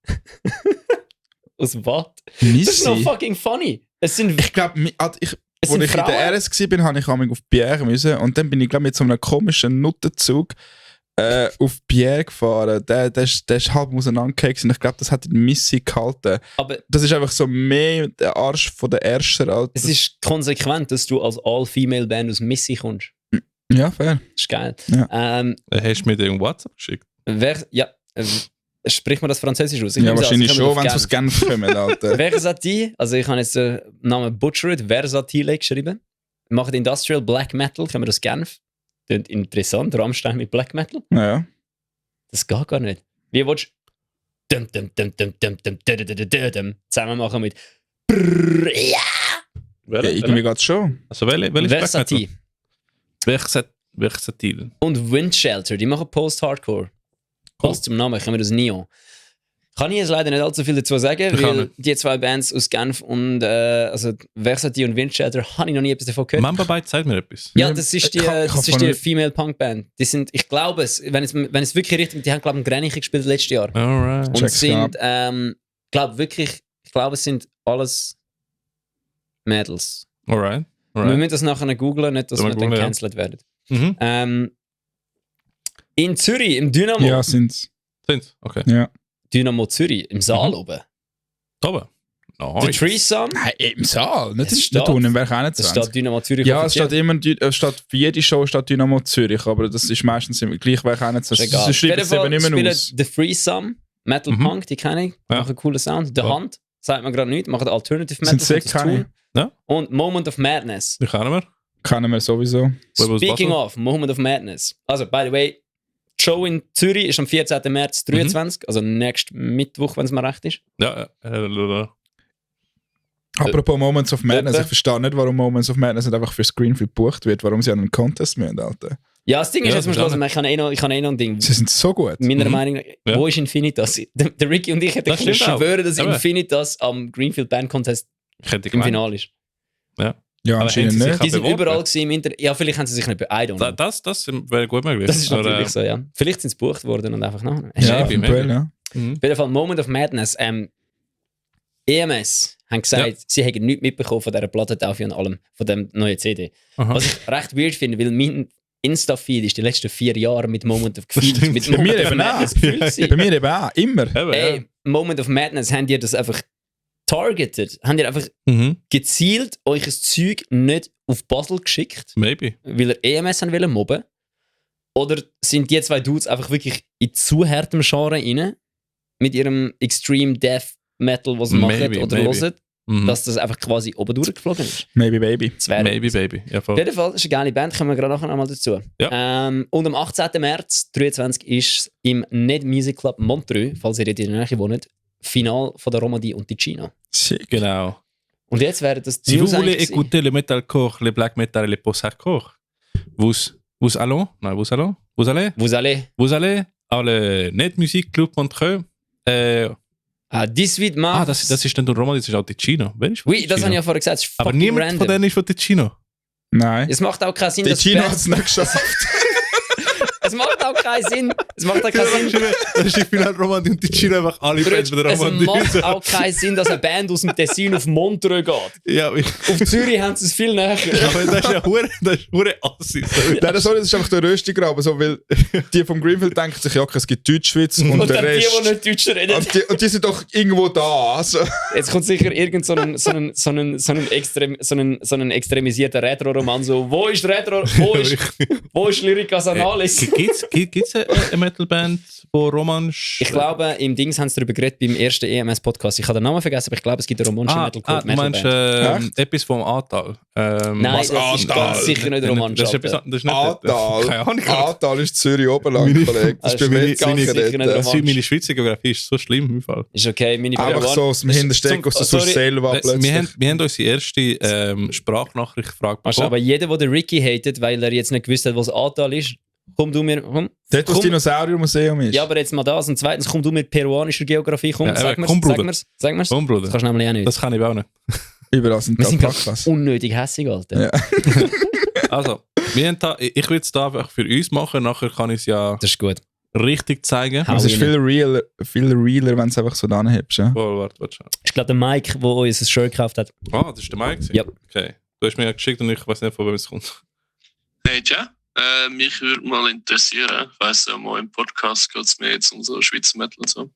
Aus Watt. Das ist noch Missy. fucking funny. Es sind Ich glaube, Es als ich sind in Frauen. der RS war, habe ich einmal auf Bière müssen und dann bin ich glaube mit so einem komischen Nuttenzug auf Bière gefahren. Der ist halb auseinandergegangen und ich glaube, das hat in Missy gehalten. aber Das ist einfach so mehr der Arsch von der Ersten. Alter. es ist konsequent, dass du als All-Female-Band aus Missy kommst. Ja, fair. Das ist geil. Ja. Hast du mir den WhatsApp geschickt? Spricht man das Französisch aus? Ich Ja, nehme es an, wahrscheinlich sie kommen schon, wenn auf sie aus Genf kommen, Alter. Versatile, also ich habe jetzt den Namen Butchered, Versatile geschrieben. Machen Industrial Black Metal, kommen aus Genf. Klingt interessant, Rammstein mit Black Metal. Ja. Das geht gar nicht. Wie willst du zusammen machen mit Ja, irgendwie geht es schon. Also, welche Versatile Versatil. und Windshelter, die machen Post-Hardcore. Passt zum Namen, kommen aus Nyon. Kann ich jetzt leider nicht allzu viel dazu sagen, Ich auch weil nicht. die zwei Bands aus Genf und also Versatile und Windshelter habe ich noch nie etwas davon gehört. Mamba Bite sagt mir etwas. Ja, das ist die, Ich hab das ist von- die Female Punk Band. Die sind, ich glaube es, wenn es wirklich richtig, die haben glaube ich Greniche gespielt letztes Jahr Alright. und Check's sind, ich glaube es sind alles Mädels. Alright. Wir müssen das nachher googlen, nicht, dass Sollen wir wir dann googlen, ja. cancelled werden. Mhm. In Zürich, im Dynamo, Ja, sind's. Sind's? Okay. Ja. Dynamo Zürich, im Saal oben. Oben. Der Nice. Threesome, Nein, im Saal. Nicht, Es nicht steht- unten im Werk das 21. steht Dynamo Zürich. Ja, es offiziell. steht immer, steht für jede Show steht Dynamo Zürich, aber das ist meistens im gleich Werk 21. Ist egal. Sie schreiben Auf es jeden eben Fall nicht mehr spielen aus. The Threesome, Metal Mhm. Punk, die kenne ich, Ja. machen einen coolen Sound. The Ja. Hand, sagt man gerade nicht, machen Alternative Sind Metal. sick, das keine. tun. Ja. Und Moment of Madness. Die kennen wir. Kennen wir sowieso. Wo aus Speaking Basel? of, Moment of Madness. Also, by the way, die Show in Zürich ist am 14. März 23, also nächsten Mittwoch, wenn es mir recht ist. Ja, Apropos Moments of Madness, Dort. ich verstehe nicht, warum Moments of Madness nicht einfach für Screenfield gebucht wird, warum sie an einen Contest müssen, Alter. Ja, das Ding ist, Ja, jetzt muss ich das ist hören, ich habe eh noch ein Ding. Sie sind so gut. Meiner Mhm. Meinung nach, Ja. wo ist Infinitas? Der Ricky und ich hätten Das können stimmt auch. schwören, dass Eben. Infinitas am Greenfield Band Contest ich hätte im gemeint. Finale ist. Ja, Aber anscheinend haben sie sich nicht. Die sind beworben? überall gewesen im Internet. Ja, vielleicht haben sie sich nicht I don't know. Das wäre gut möglich. Das ist Aber, natürlich so, ja. Vielleicht sind sie gebucht worden und einfach nachher. Ja, maybe, eventuell, maybe. ja. Mhm. Auf jeden Fall, Moment of Madness. EMS haben gesagt, Ja. sie hätten nichts mitbekommen von dieser Plattentaufe und allem, von dem neuen CD. Aha. Was ich recht weird finde, weil mein Insta-Feed ist die letzten 4 Jahre mit Moment of stimmt. mit Bei Moment mir of eben Madness auch. gefüllt Bei gewesen. mir eben auch, immer. Eben, Ey, Moment of Madness, habt ihr das einfach targeted? Habt ihr einfach ja. Mhm. gezielt euch ein Zeug nicht auf Basel geschickt, Maybe. weil ihr EMS haben wollen mobben? Oder sind die zwei Dudes einfach wirklich in zu hartem Genre rein mit ihrem Extreme Death Metal, was sie machen Maybe, oder maybe. hören, Mhm. dass das einfach quasi oben durchgeflogen ist? Maybe Baby. Das wäre Maybe, baby. Ja, auf voll. jeden Fall ist eine geile Band, kommen wir gerade nachher nochmal dazu. Ja. Und am 18. März 2023 ist im Net Music Club Montreux, falls ihr in der Nähe wohnt, Final von der Romandie und Ticino. Sick. Genau. Und jetzt wäre das Si vous News voulez eigentlich gewesen. écouter le metalcore, le black metal et le post-hardcore, vous allez, non, vous allez, vous allez, Vous allez vous allez à le Net Music Club Montreux. 18 März. Das ist dann der Roman, das ist auch Ticino. Wer ist von Oui, das Ticino? habe ich ja vorher gesagt. Das ist Aber fucking niemand random. von denen ist von Ticino. Nein. Es macht auch keinen Sinn, Die dass Chino hat Bands- es nicht geschafft. Es macht auch keinen Sinn. Es macht auch keinen Sinn. Das ist die Final Romandie und Ticino einfach alle Fans von der Es Romandie. macht auch keinen Sinn, dass eine Band aus dem Tessin auf Montreux geht. Ja, Auf Zürich haben sie es viel näher. aber das ist ja hure Assi. Nein, das ist einfach der Röstigraben, so, weil die vom Greenfield denken sich, ja, es gibt Deutschschweiz und, Und der dann die, Rest. die nicht Deutsch reden. Und die sind doch irgendwo da. Also. Jetzt kommt sicher irgend so ein extremisierter Retro-Roman. So, wo ist Retro? Wo ist Lyrica Sanalis? Gibt's eine Metal-Band, wo Roman... Ich glaube, im Dings haben sie darüber geredet beim ersten EMS-Podcast. Ich habe den Namen vergessen, aber ich glaube, es gibt eine romanische Metalcore. Du meinst etwas vom Ahrtal. Nein, das ist ganz sicher nicht romansch. Das ist nicht Ahrtal. Keine Ahnung. Ahrtal ist Zürich Oberland, Kollege. Das ist bei mir ganz sicher nicht romansch. Meine Schweizer Geografie ist so schlimm im Fall. Ist okay, meine Einfach so aus dem Hintersteck, aus der Surselva plötzlich. Wir haben unsere erste Sprachnachricht gefragt. Aber jeder, der den Ricky hatet, weil er jetzt nicht gewusst hat, was Ahrtal ist, komm du mir... Dort, wo das Dinosauriermuseum ist. Ja, aber jetzt mal das. Und zweitens, komm du mit peruanischer Geografie. Komm, sag mir's. Sag mir's. Komm, Bruder. Das kannst du nämlich auch nicht. Das kann ich auch nicht. Überall sind Wir sind Alpakas. unnötig hässig, Alter. Ja. Also, ich will es da einfach für uns machen, nachher kann ich es ja Das ist gut. richtig zeigen. Hau Es ist rein. viel realer, wenn du es einfach so anhebst. Ja? Warte. Ich glaube, der Mike, der uns ein Shirt gekauft hat. Ah, das ist der Mike? Ja. Okay. Du hast mir ja geschickt und ich weiß nicht, von wem es kommt. Hey, ja. Mich würde mal interessieren, ich weiss ja, mal im Podcast geht es mir jetzt um so Schweizer Metal und so.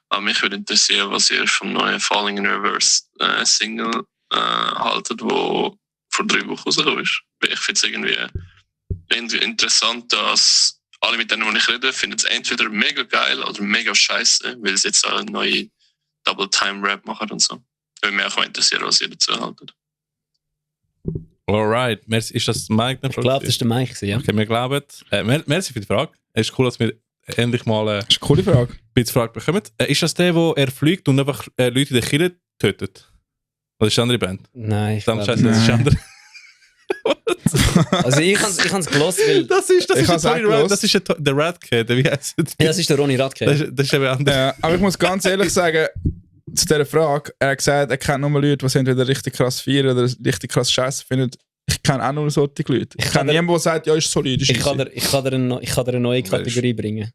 Aber mich würde interessieren, was ihr vom neuen Falling in Reverse Single haltet, wo vor 3 Wochen rausgekommen ist. Ich finde es irgendwie interessant, dass alle mit denen, die ich rede, finden es entweder mega geil oder mega scheiße, weil sie jetzt eine neue Double-Time-Rap machen und so. Würde mich auch interessieren, was ihr dazu haltet. Alright. Merci. Ist das Mike? Ich glaube, das war der Mike, ja. Okay, wir glauben. Merci für die Frage. Es ist cool, dass wir endlich mal Das ist eine coole Frage. ein bisschen Frage bekommen. Ist das der, wo er fliegt und einfach Leute in der Kirche tötet? Oder ist das eine andere Band? Nein, ich Verdammt glaub scheiße, das ist Nein. andere. Also ich habe es gelost, weil... Das ist Ich hab's auch Tony gelost. Rad, das ist der Radcat, wie heißt das? Ja, das ist der Ronny Radke. Das ist eben anders. Aber ich muss ganz ehrlich sagen, zu dieser Frage, er hat gesagt, er kennt nur Leute, die entweder richtig krass feiern oder richtig krass scheiße finden. Ich kenne auch nur solche Leute. Ich kenne niemanden, der sagt, ja, ist solid, ist Ich kann easy. dir eine neue Kategorie bringen.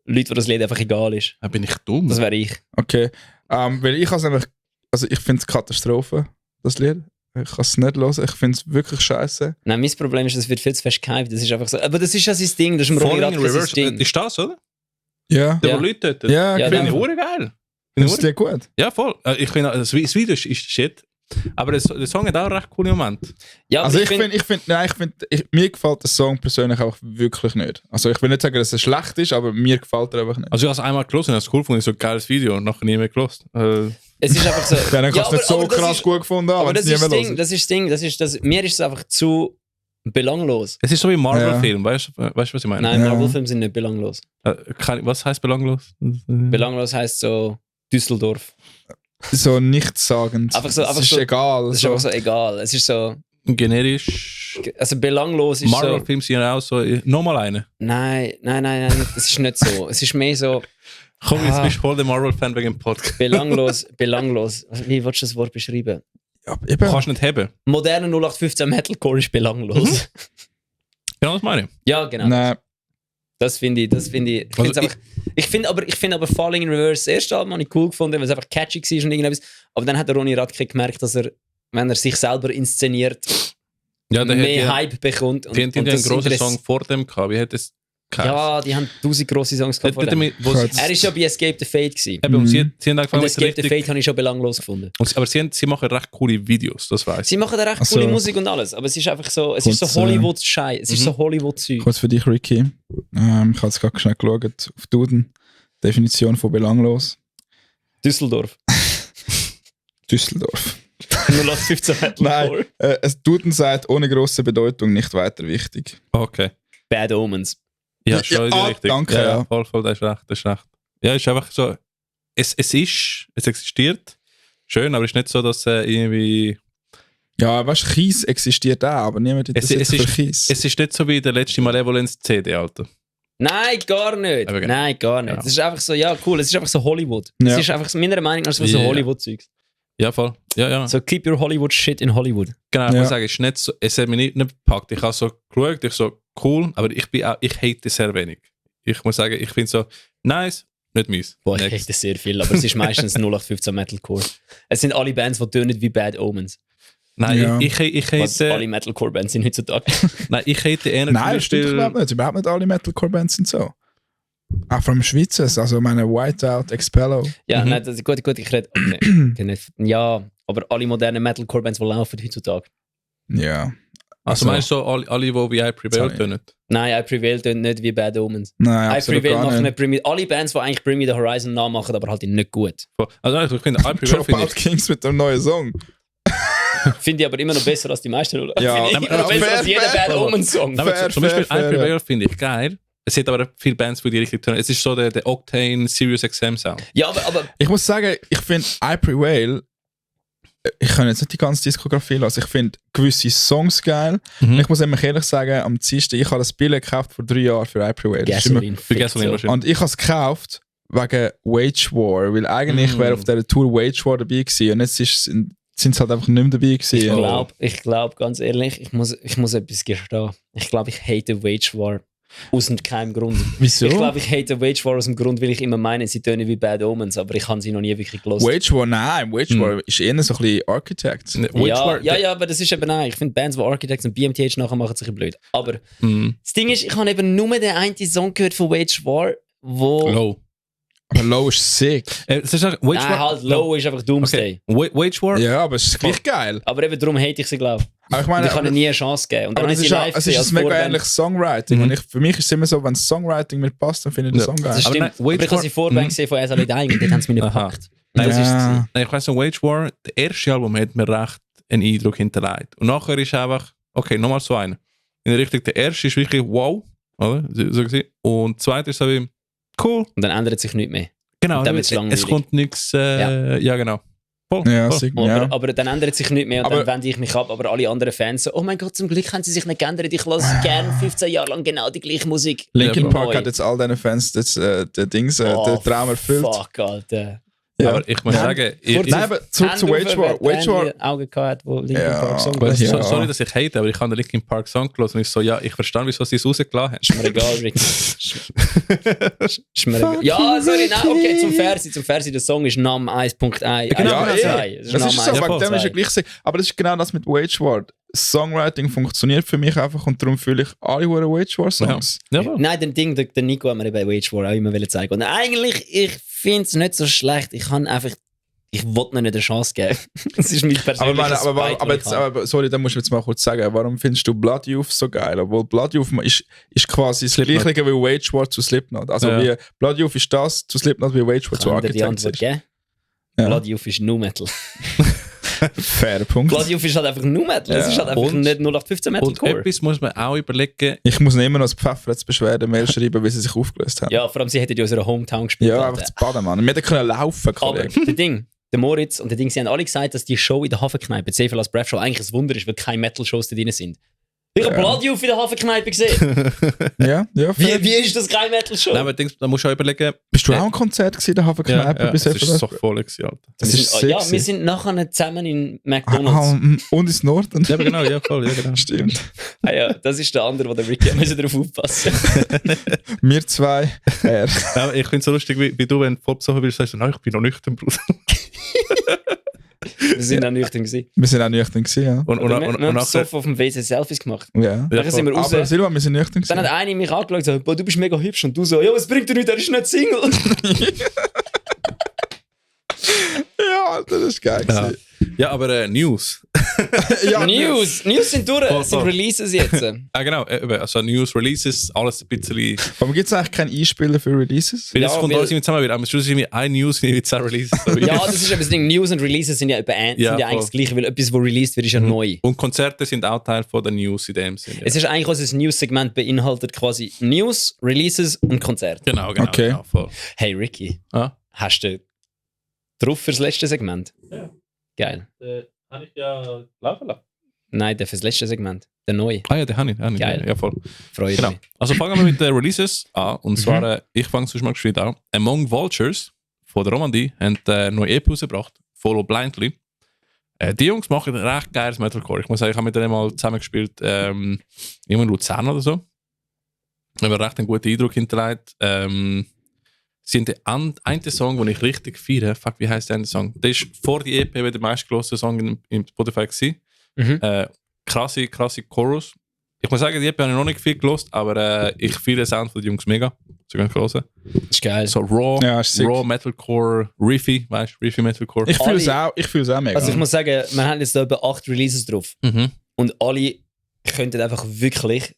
Leute, wo das Lied einfach egal ist. Bin ich dumm? Das wäre ich. Okay. Weil ich has nämlich, also ich finde es Katastrophe, das Lied. Ich kann es nicht hören. Ich finde es wirklich scheiße. Nein, mein Problem ist, das wird viel zu fest gehypt. Das ist einfach so. Aber das ist ja sein Ding. Das ist im Ronny Falling in Radke sein Reverse. Ding. Ist das, oder? Ja. Der, Ja. wo Leute tötet? Ja, Ja, ich Finde ich dann- hure geil. finde es gut. Ja, voll. Ich finde, das Video ist shit. Aber der Song hat auch recht coole Momente. Ja, Also aber ich finde, mir gefällt der Song persönlich auch wirklich nicht. Also ich will nicht sagen, dass er schlecht ist, aber mir gefällt er einfach nicht. Also ich habe es einmal gelesen und habe es cool gefunden, so ein geiles Video und nachher nie mehr gelesen. es ist einfach so. Ja, dann kannst du nicht so aber das krass ist- gut gefunden haben, Aber wenn das es ist das niemand Ding. hört. Das ist das Ding. Mir ist es einfach zu belanglos. Es ist so wie ein Marvel-Film, weißt du, was ich meine? Nein, Ja. Marvel-Filme sind nicht belanglos. Was heißt belanglos? Belanglos heisst so Düsseldorf. So nichtssagend. Einfach so- es einfach ist so- egal. Das ist einfach so egal. Es ist so. Generisch. Also belanglos ist so. Marvel-Filme sind ja auch so. Nochmal eine. Nein. Das ist nicht so. Es ist mehr so Komm, jetzt Ah. bist du voll der Marvel-Fan wegen dem Podcast. belanglos. Wie willst du das Wort beschreiben? Ja, Du eben. kannst nicht haben. Moderne 0815 Metalcore ist belanglos. Genau das meine ich. Ja, genau. Nein. Das finde ich. Also Ich finde aber Falling in Reverse das erste Album habe ich cool gefunden, weil es einfach catchy war und irgendetwas. Aber dann hat der Ronny Radke gemerkt, dass er, wenn er sich selber inszeniert, Ja, der mehr hat Hype bekommt. die haben einen das grossen Interess- Song vor dem gehabt. Wie hat es geheißen? Ja, die haben 1000 grosse Songs gehabt vor dem. Gott. Er ist ja bei Escape the Fate gewesen. Eben, und sie haben Und angefangen mit Escape the richtig... Fate habe ich schon belanglos gefunden. Aber sie machen recht coole Videos, das weiss ich. Sie machen da recht Ach so. coole Musik und alles, aber es ist einfach so, es ist Kurz, so Hollywood-Scheiß, es ist so Hollywood-Zeug. Kurz für dich, Ricky. Ich habe jetzt gerade schnell geschaut auf Duden. Definition von belanglos. Düsseldorf. Düsseldorf. 0815 Metalcore. Nein, es Duden sagt, ohne grosse Bedeutung nicht weiter wichtig. Okay. Bad Omens. Ja, schon Ja, richtig. danke, Ja, ja. voll, das ist recht. Ja, es ist einfach so, es existiert, schön, aber es ist nicht so, dass irgendwie, Ja, weißt du, Kies existiert auch, aber niemand interessiert sich für Kies. es ist nicht so wie der letzte Malevolence CD, Alter. Nein, gar nicht. Aber genau. Nein, gar nicht. Ja. Es ist einfach so, ja, cool, es ist einfach so Hollywood. Ja. Es ist einfach so, meiner Meinung nach so Ja. Hollywood-Zeug. Ja, voll. Ja. So, keep your Hollywood shit in Hollywood. Genau, ich Ja. muss sagen, es ist nicht so, es hat mich nicht gepackt. Ich habe so geschaut, ich so, cool, aber ich hate sehr wenig. Ich muss sagen, ich finde so, nice, nicht meins. Boah, ich Next. hate sehr viel, aber es ist meistens 0815 Metalcore. Es sind alle Bands, die tönen wie Bad Omens. Nein, Ja. ich Was alle hate, Metalcore-Bands sind heutzutage. nein, ich hate eher Nein, zum das stimmt Beispiel- überhaupt nicht. Überhaupt nicht alle Metalcore-Bands sind so. Auch vor allem Schweizer, also meine Whiteout, Expello. Ja, Mhm. nein, das, gut, ich rede. Okay, nicht, ja, aber alle modernen Metalcore-Bands, die laufen heutzutage. Ja. Also meinst du so, alle die wie I Prevail tönen? Nein, I Prevail tönt nicht wie Bad Omens. Nein, I absolut Prevail gar machen nicht. nicht alle Bands, die eigentlich Bring Me The Horizon nachmachen, aber halt nicht gut. Also ich finde, I Prevail finde Dropout ich... Kings mit einem neuen Song. Finde ich aber immer noch besser als die meisten, oder? Ja, Finde ich immer noch fair, besser als jeder fair. Bad Omens Song. Nein, aber Fair, zum Beispiel fair, I fair, Prevail finde ich geil. Es hat aber viele Bands, die richtig tönen. Es ist so der Octane Sirius XM Sound. Ja, aber Ich muss sagen, ich finde I Prevail, ich kann jetzt nicht die ganze Diskografie lassen. Ich finde gewisse Songs geil. Mhm. Ich muss immer ehrlich sagen, am Dienstag, ich habe das Billett gekauft vor 3 Jahren für I Prevail. Das ist immer- Gasoline. Für Gasoline so. wahrscheinlich. Und ich habe es gekauft wegen Wage War, weil eigentlich wäre auf dieser Tour Wage War dabei gewesen und jetzt sind sie halt einfach nicht mehr dabei gewesen. Ich glaube, ganz ehrlich, ich muss etwas gestehen. Ich glaube, ich hate Wage War aus keinem Grund. Wieso? Ich glaube, ich hate Wage War aus dem Grund, weil ich immer meine, sie tönen wie Bad Omens, aber ich habe sie noch nie wirklich gelesen. Wage War, nein, Wage War ist eher so ein bisschen Architects. Ja, aber das ist eben nein. Ich finde Bands, die Architects und BMTH nachher machen, sich blöd. Aber das Ding ist, ich habe eben nur den einen Song gehört von Wage War, wo... Low. Aber Low ist sick. Es ist Wage Nein, halt Low ist einfach Doomsday. Okay. Wage War? Ja, aber es ist gleich geil. Aber eben darum hate ich sie, glaube ich. Aber ich Und meine, ich kann ihnen nie eine Chance geben. Und dann aber habe es ich ist, sie ja, live es gesehen ist als ein mega Vorband. ähnliches Songwriting. Und für mich ist es immer so, wenn das Songwriting mir passt, dann finde ich den Song geil. Das Aber stimmt. nein, Aber ich habe sie Vorband gesehen von As I Lay Dying und dort haben sie mich nicht Aha. gepackt. Und das Ja. ist es. Nein, ich weiss noch, Wage War, das erste Album hat mir recht einen Eindruck hinterlegt. Und nachher ist einfach, okay, nochmal so einer. In der Richtung, der erste ist wirklich wow, oder? So gesehen. Und der zweite ist so wie, cool. Und dann ändert sich nichts mehr. Genau, Und dann wird's es langweilig. kommt nichts, ja genau. Voll, Ja, voll. sick, Aber, ja. aber dann ändert sich nichts mehr und Aber- dann wende ich mich ab. Aber alle anderen Fans so, oh mein Gott, zum Glück haben sie sich nicht geändert. Ich lasse gern 15 Jahre lang genau die gleiche Musik. Linkin Ja, Park neu. hat jetzt all diesen Fans den Traum erfüllt. Fuck, Alter. Ja. Aber ich muss sagen, Nein, aber zurück zu Wage War. Wage War. Augen gehabt, wo Linkin Ja, Park Song aber gelesen ja. hat. sorry, dass ich hate, aber ich habe den Linkin Park Song gelesen und ich so, ja, ich verstehe, wieso sie es rausgelassen haben. Ist mir egal, Rick. Ist mir egal. Ja, sorry, nein, okay, zum Fersi. Der Song ist Nam 1.1. Genau, Ja, Es Das ist so, Ja, wegen dem ist ja 1.2. gleich sick. Aber das ist genau das mit Wage War. Songwriting funktioniert für mich einfach und darum fühle ich alle Wage War Songs. Ja, voll. Nein, den Ding, der Nico hat mir bei Wage War auch immer zeigen. Und eigentlich, ich finde es nicht so schlecht. Ich wollte ihnen nicht eine Chance geben. Das ist mein Aber, persönliches Spite, aber, das ich habe. aber sorry, da musst du jetzt mal kurz sagen, warum findest du Blood Youth so geil? Obwohl Blood Youth ist quasi das Slipknot. gleiche wie Wage War zu Slipknot. Also Ja. wie Blood Youth ist das zu Slipknot wie Wage War zu Kann dir die Architects Antwort ist. geben? Ja. Blood Youth ist Nu Metal. Fairer Punkt. Blood Youth ist halt einfach Nu Metal. Es Ja. ist halt einfach Und- nicht 0815 Und Metalcore. etwas muss man auch überlegen, Ich muss nicht immer noch das Pfefferetsbeschwerde-Mail schreiben, weil sie sich aufgelöst haben. Ja, vor allem sie hätten in unserer Hometown gespielt. Ja, Alter. einfach zu baden, Mann. Wir hätten können laufen, Aber Kollege. der Moritz und der Ding, sie haben alle gesagt, dass die Show in der Hafenkneipe, Seefeld als Breath Show, eigentlich ein Wunder ist, weil keine Metal-Shows da drin sind. Ich habe Blood Youth in der Hafenkneipe gesehen. Ja, ja. fair. Wie ist das keine Metal-Show? nein, aber da musst du auch überlegen, Bist du auch am Konzert gewesen, in der Hafenkneipe? es bis ist so voll gewesen, Alter. Das ist ja, sick wir gewesen. sind nachher zusammen in McDonalds. Und ins Norden. Ja, aber genau, ja, voll, ja, genau. Stimmt. Ah, ja, das ist der andere, wo der Ricky müssen darauf aufpassen. Wir zwei. Ja, aber ich finde es so lustig, wie du, wenn du voll besoffen bist, sagst du, nein, ich bin noch nüchtern, Bruder. Wir sind auch nüchtern gewesen. Wir sind auch nüchtern gewesen, ja. Und Wir haben nachher... so auf dem WC Selfies gemacht. Ja. Dann sind wir raus. Aber Silva, wir sind nüchtern Dann hat gewesen. eine mich angeschaut und gesagt, boah, du bist mega hübsch. Und du so, ja, was bringt dir nicht, er ist nicht Single. Ja, Alter, das ist geil Ja, gewesen. ja aber News. Ja, News sind durch. Voll, Es sind voll. Releases jetzt. Ah, genau, also News, Releases, alles ein bisschen... Aber gibt es eigentlich keinen Einspieler für Releases? Weil Ja, es kommt weil- alles immer zusammen wieder, aber es ist irgendwie ein News, wie 10 Releases. Ja, das ist eben das Ding. News und Releases sind ja, Ja, sind ja eigentlich voll. das Gleiche, weil etwas, was released wird, ist ja neu. Und Konzerte sind auch Teil von der News in dem Sinne. Es ist eigentlich, unser News-Segment beinhaltet quasi News, Releases und Konzerte. Genau, Okay. genau, voll. Hey Ricky, Ah? hast du drauf fürs letzte Segment? Ja. Geil. Habe ich ja laufen lassen. Nein, der fürs letzte Segment. Der neue. Ah ja, den habe ich. Geil. Ja, voll. Freue Genau. mich. Also fangen wir mit den Releases an. Und zwar, ich fange sonst mal geschwind an. Among Vultures von der Romandie haben eine neue EP rausgebracht. Follow Blindly. Die Jungs machen recht geiles Metalcore. Ich muss sagen, ich habe mit denen mal zusammengespielt, irgendwo in Luzern oder so. Da haben wir recht einen guten Eindruck hinterlegt. Sie haben den einen Song, den ich richtig feiere. Fuck, wie heisst der Song? Der ist vor die EP der meistgelöste Song im Spotify gewesen. Mhm. Krasse Chorus. Ich muss sagen, die EP habe ich noch nicht viel gelost, aber ich feiere den Sound von den Jungs mega. So ganz hören. Das ist geil. So raw, Ja, ist sick. raw Metalcore, Riffy, weißt du, Riffy Metalcore. Ich fühle es Alle- auch, mega. Also ich muss sagen, wir haben jetzt da etwa 8 Releases drauf. Mhm. Und alle könnten einfach wirklich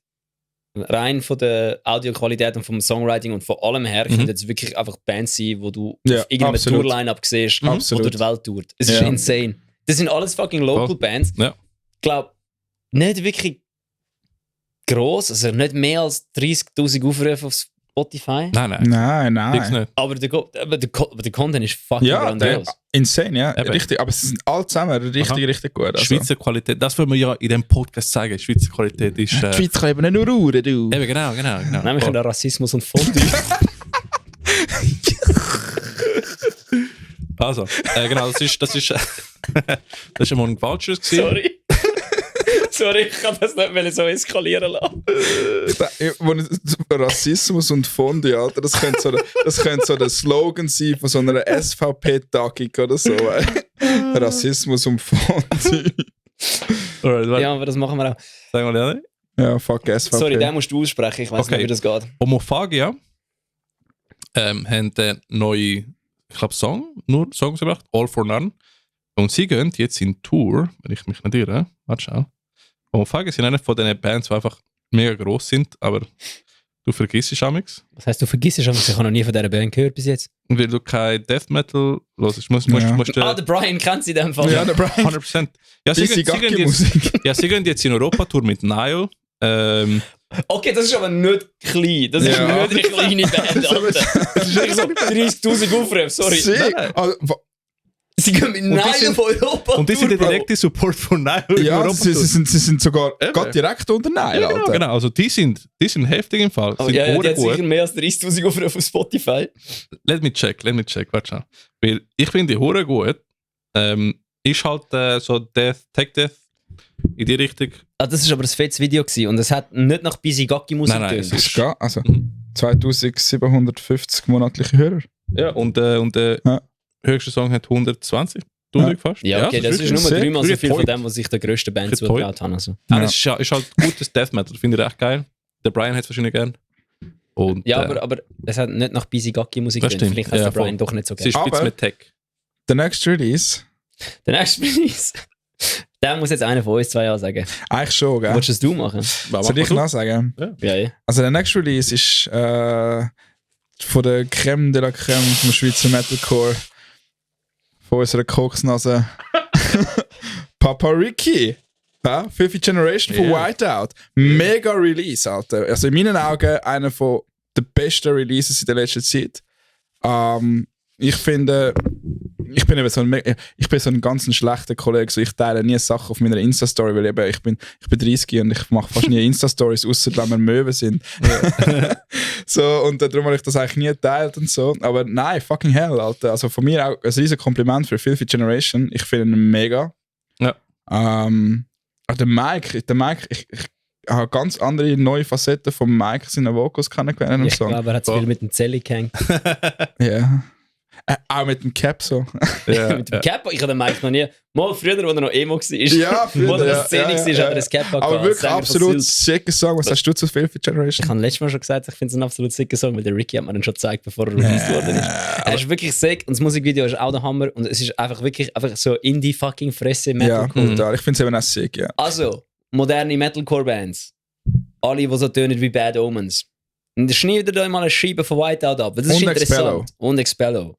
rein von der Audioqualität und vom Songwriting und von allem her könnten jetzt wirklich einfach Bands sein, wo du Ja, auf irgendeinem absolut. Tour-Line-Up siehst, wo Absolut. durch die Welt tourt. Es ist Ja. insane. Das sind alles fucking Local Bands. Ja. Ich glaube, nicht wirklich gross, also nicht mehr als 30'000 Aufrufe auf Spotify. Nein. Fix Nein. nicht. Aber der Content ist fucking Ja, grandios. insane, ja. Eben. Richtig, aber sie sind alle zusammen richtig gut. Also. Schweizer Qualität, das wollen wir ja in diesem Podcast sagen. Schweizer Qualität ist. Die Schweiz kann eben nicht nur ruhen, du. Eben, genau. Nämlich der Rassismus und Fondue. Also, genau, das ist das ist ein Morning Vultures gewesen. Sorry, ich kann das nicht so eskalieren lassen. Rassismus und Fondue, Alter, das könnte so der Slogan sein von so einer SVP-Tagung oder so. Rassismus und Fondue. Alright, warte. Ja, aber das machen wir auch. Sag mal, Leute. Ja, fuck SVP. Sorry, den musst du aussprechen, ich weiß Okay. nicht, wie das geht. Homophagia haben einen neuen, ich glaube, nur Songs gebracht, All for None. Und sie gehen jetzt in Tour, wenn ich mich nicht irre. Warte schau. Homophagia sind eine von den Bands, die einfach mega gross sind, aber du vergisst es amigs. Was heisst, du vergisst es schon, ich habe noch nie von dieser Band gehört bis jetzt. Und weil du kein Death Metal hörst, musst Ja. Der Brian kennt sie in dem Fall. Ja, der Brian. 100%. Ja, sie Busy gehen Gacki-Musik. gehen jetzt in Europa-Tour mit Nile. Okay, das ist aber nicht klein. Das ist Ja. nicht eine kleine Band, Alter. Das ist wirklich so 30'000 Aufrufe, sorry. Sick. Also, Sie gehen mit die Nein sind- auf Europa. Und die sind der direkte Support von Nile in ja, Europa-Tour. sie sind sogar Eben. gerade direkt unter Nein, Ja, genau, Alter. genau. Also die sind heftig im Fall. Oh, Sind ja, die hure hat sicher gut. mehr als 30'000 Aufrufe auf Spotify. Let me check, warte schon. Weil ich finde die hure gut. Ist halt so Tech Death in die Richtung. Ah, das war aber ein fettes Video gewesen und es hat nicht nach Busy Gacki Musik Nein, getönt. es Ist gar, also Mhm. 2750 monatliche Hörer. Ja, und der Ja. höchste Song hat 120'000 fast. Ja, okay, das ist nur wirklich dreimal so sehr viel von point. dem, was sich der grösste Band Good zugetraut haben. Also. Ah, Ja. das ist halt gutes Death Metal, finde ich echt geil. Der Brian hat es wahrscheinlich gern. Und, Ja, aber es hat nicht nach Busy Gacki Musik Das getönt. stimmt. Vielleicht hat Ja, der Brian doch nicht so sie gerne. ist spitz Aber- mit Tech. Der nächste Release, Der nächste Release. Der muss jetzt einer von uns zwei ansagen. eigentlich schon, gell? Wolltest du machen? Soll ich noch sagen? Ja, ja. Also der nächste Release ist von der Creme de la Creme vom Schweizer Metalcore. Von unserer Koksnase. Papa Ricky. Ja, Fifth Generation von Yeah. Whiteout. Mega Release, Alter. Also in meinen Augen einer von den besten Releases in der letzten Zeit. Ich finde, ich bin so ein ganz schlechter Kollege. So, ich teile nie Sachen auf meiner Insta-Story, weil eben, ich bin 30 und ich mache fast nie Insta-Stories, außer wenn wir Möwen sind. So, und darum habe ich das eigentlich nie geteilt und so. Aber nein, fucking hell, Alter. Also von mir auch ein riesen Kompliment für Filthy Generation. Ich finde ihn mega. Ja. Der Mike, ich habe ganz andere neue Facetten von Mike seinen Vocals kennengelernt im Ich Song. glaube, er hat zu viel mit dem Zelli gehängt. Ja. Auch mit dem Cap so. Ja, Mit dem Cap, ich habe den Mike noch nie. Mal früher, als er noch Emo war. Ja, früher, Wo er ja, eine Szene ja, war, ja, hat er ein Cap gehabt. Aber wirklich Sänger von absolut Sylt. sicker Song. Was hast du zu Filthy Ich Generation? habe letztes Mal schon gesagt, ich finde es ein absolut sicker Song, weil der Ricky hat mir den schon gezeigt, bevor er released worden ist. Er ist wirklich sick und das Musikvideo ist auch der Hammer und es ist einfach wirklich einfach so Indie-fucking-Fresse Ja, Metalcore. brutal. Ich finde es eben auch sick, ja. Also, moderne Metalcore-Bands. Alle, die so tönen wie Bad Omens. Und schneidet euch mal eine Scheibe von Whiteout ab. Das ist Und interessant. Expello. Und Expello.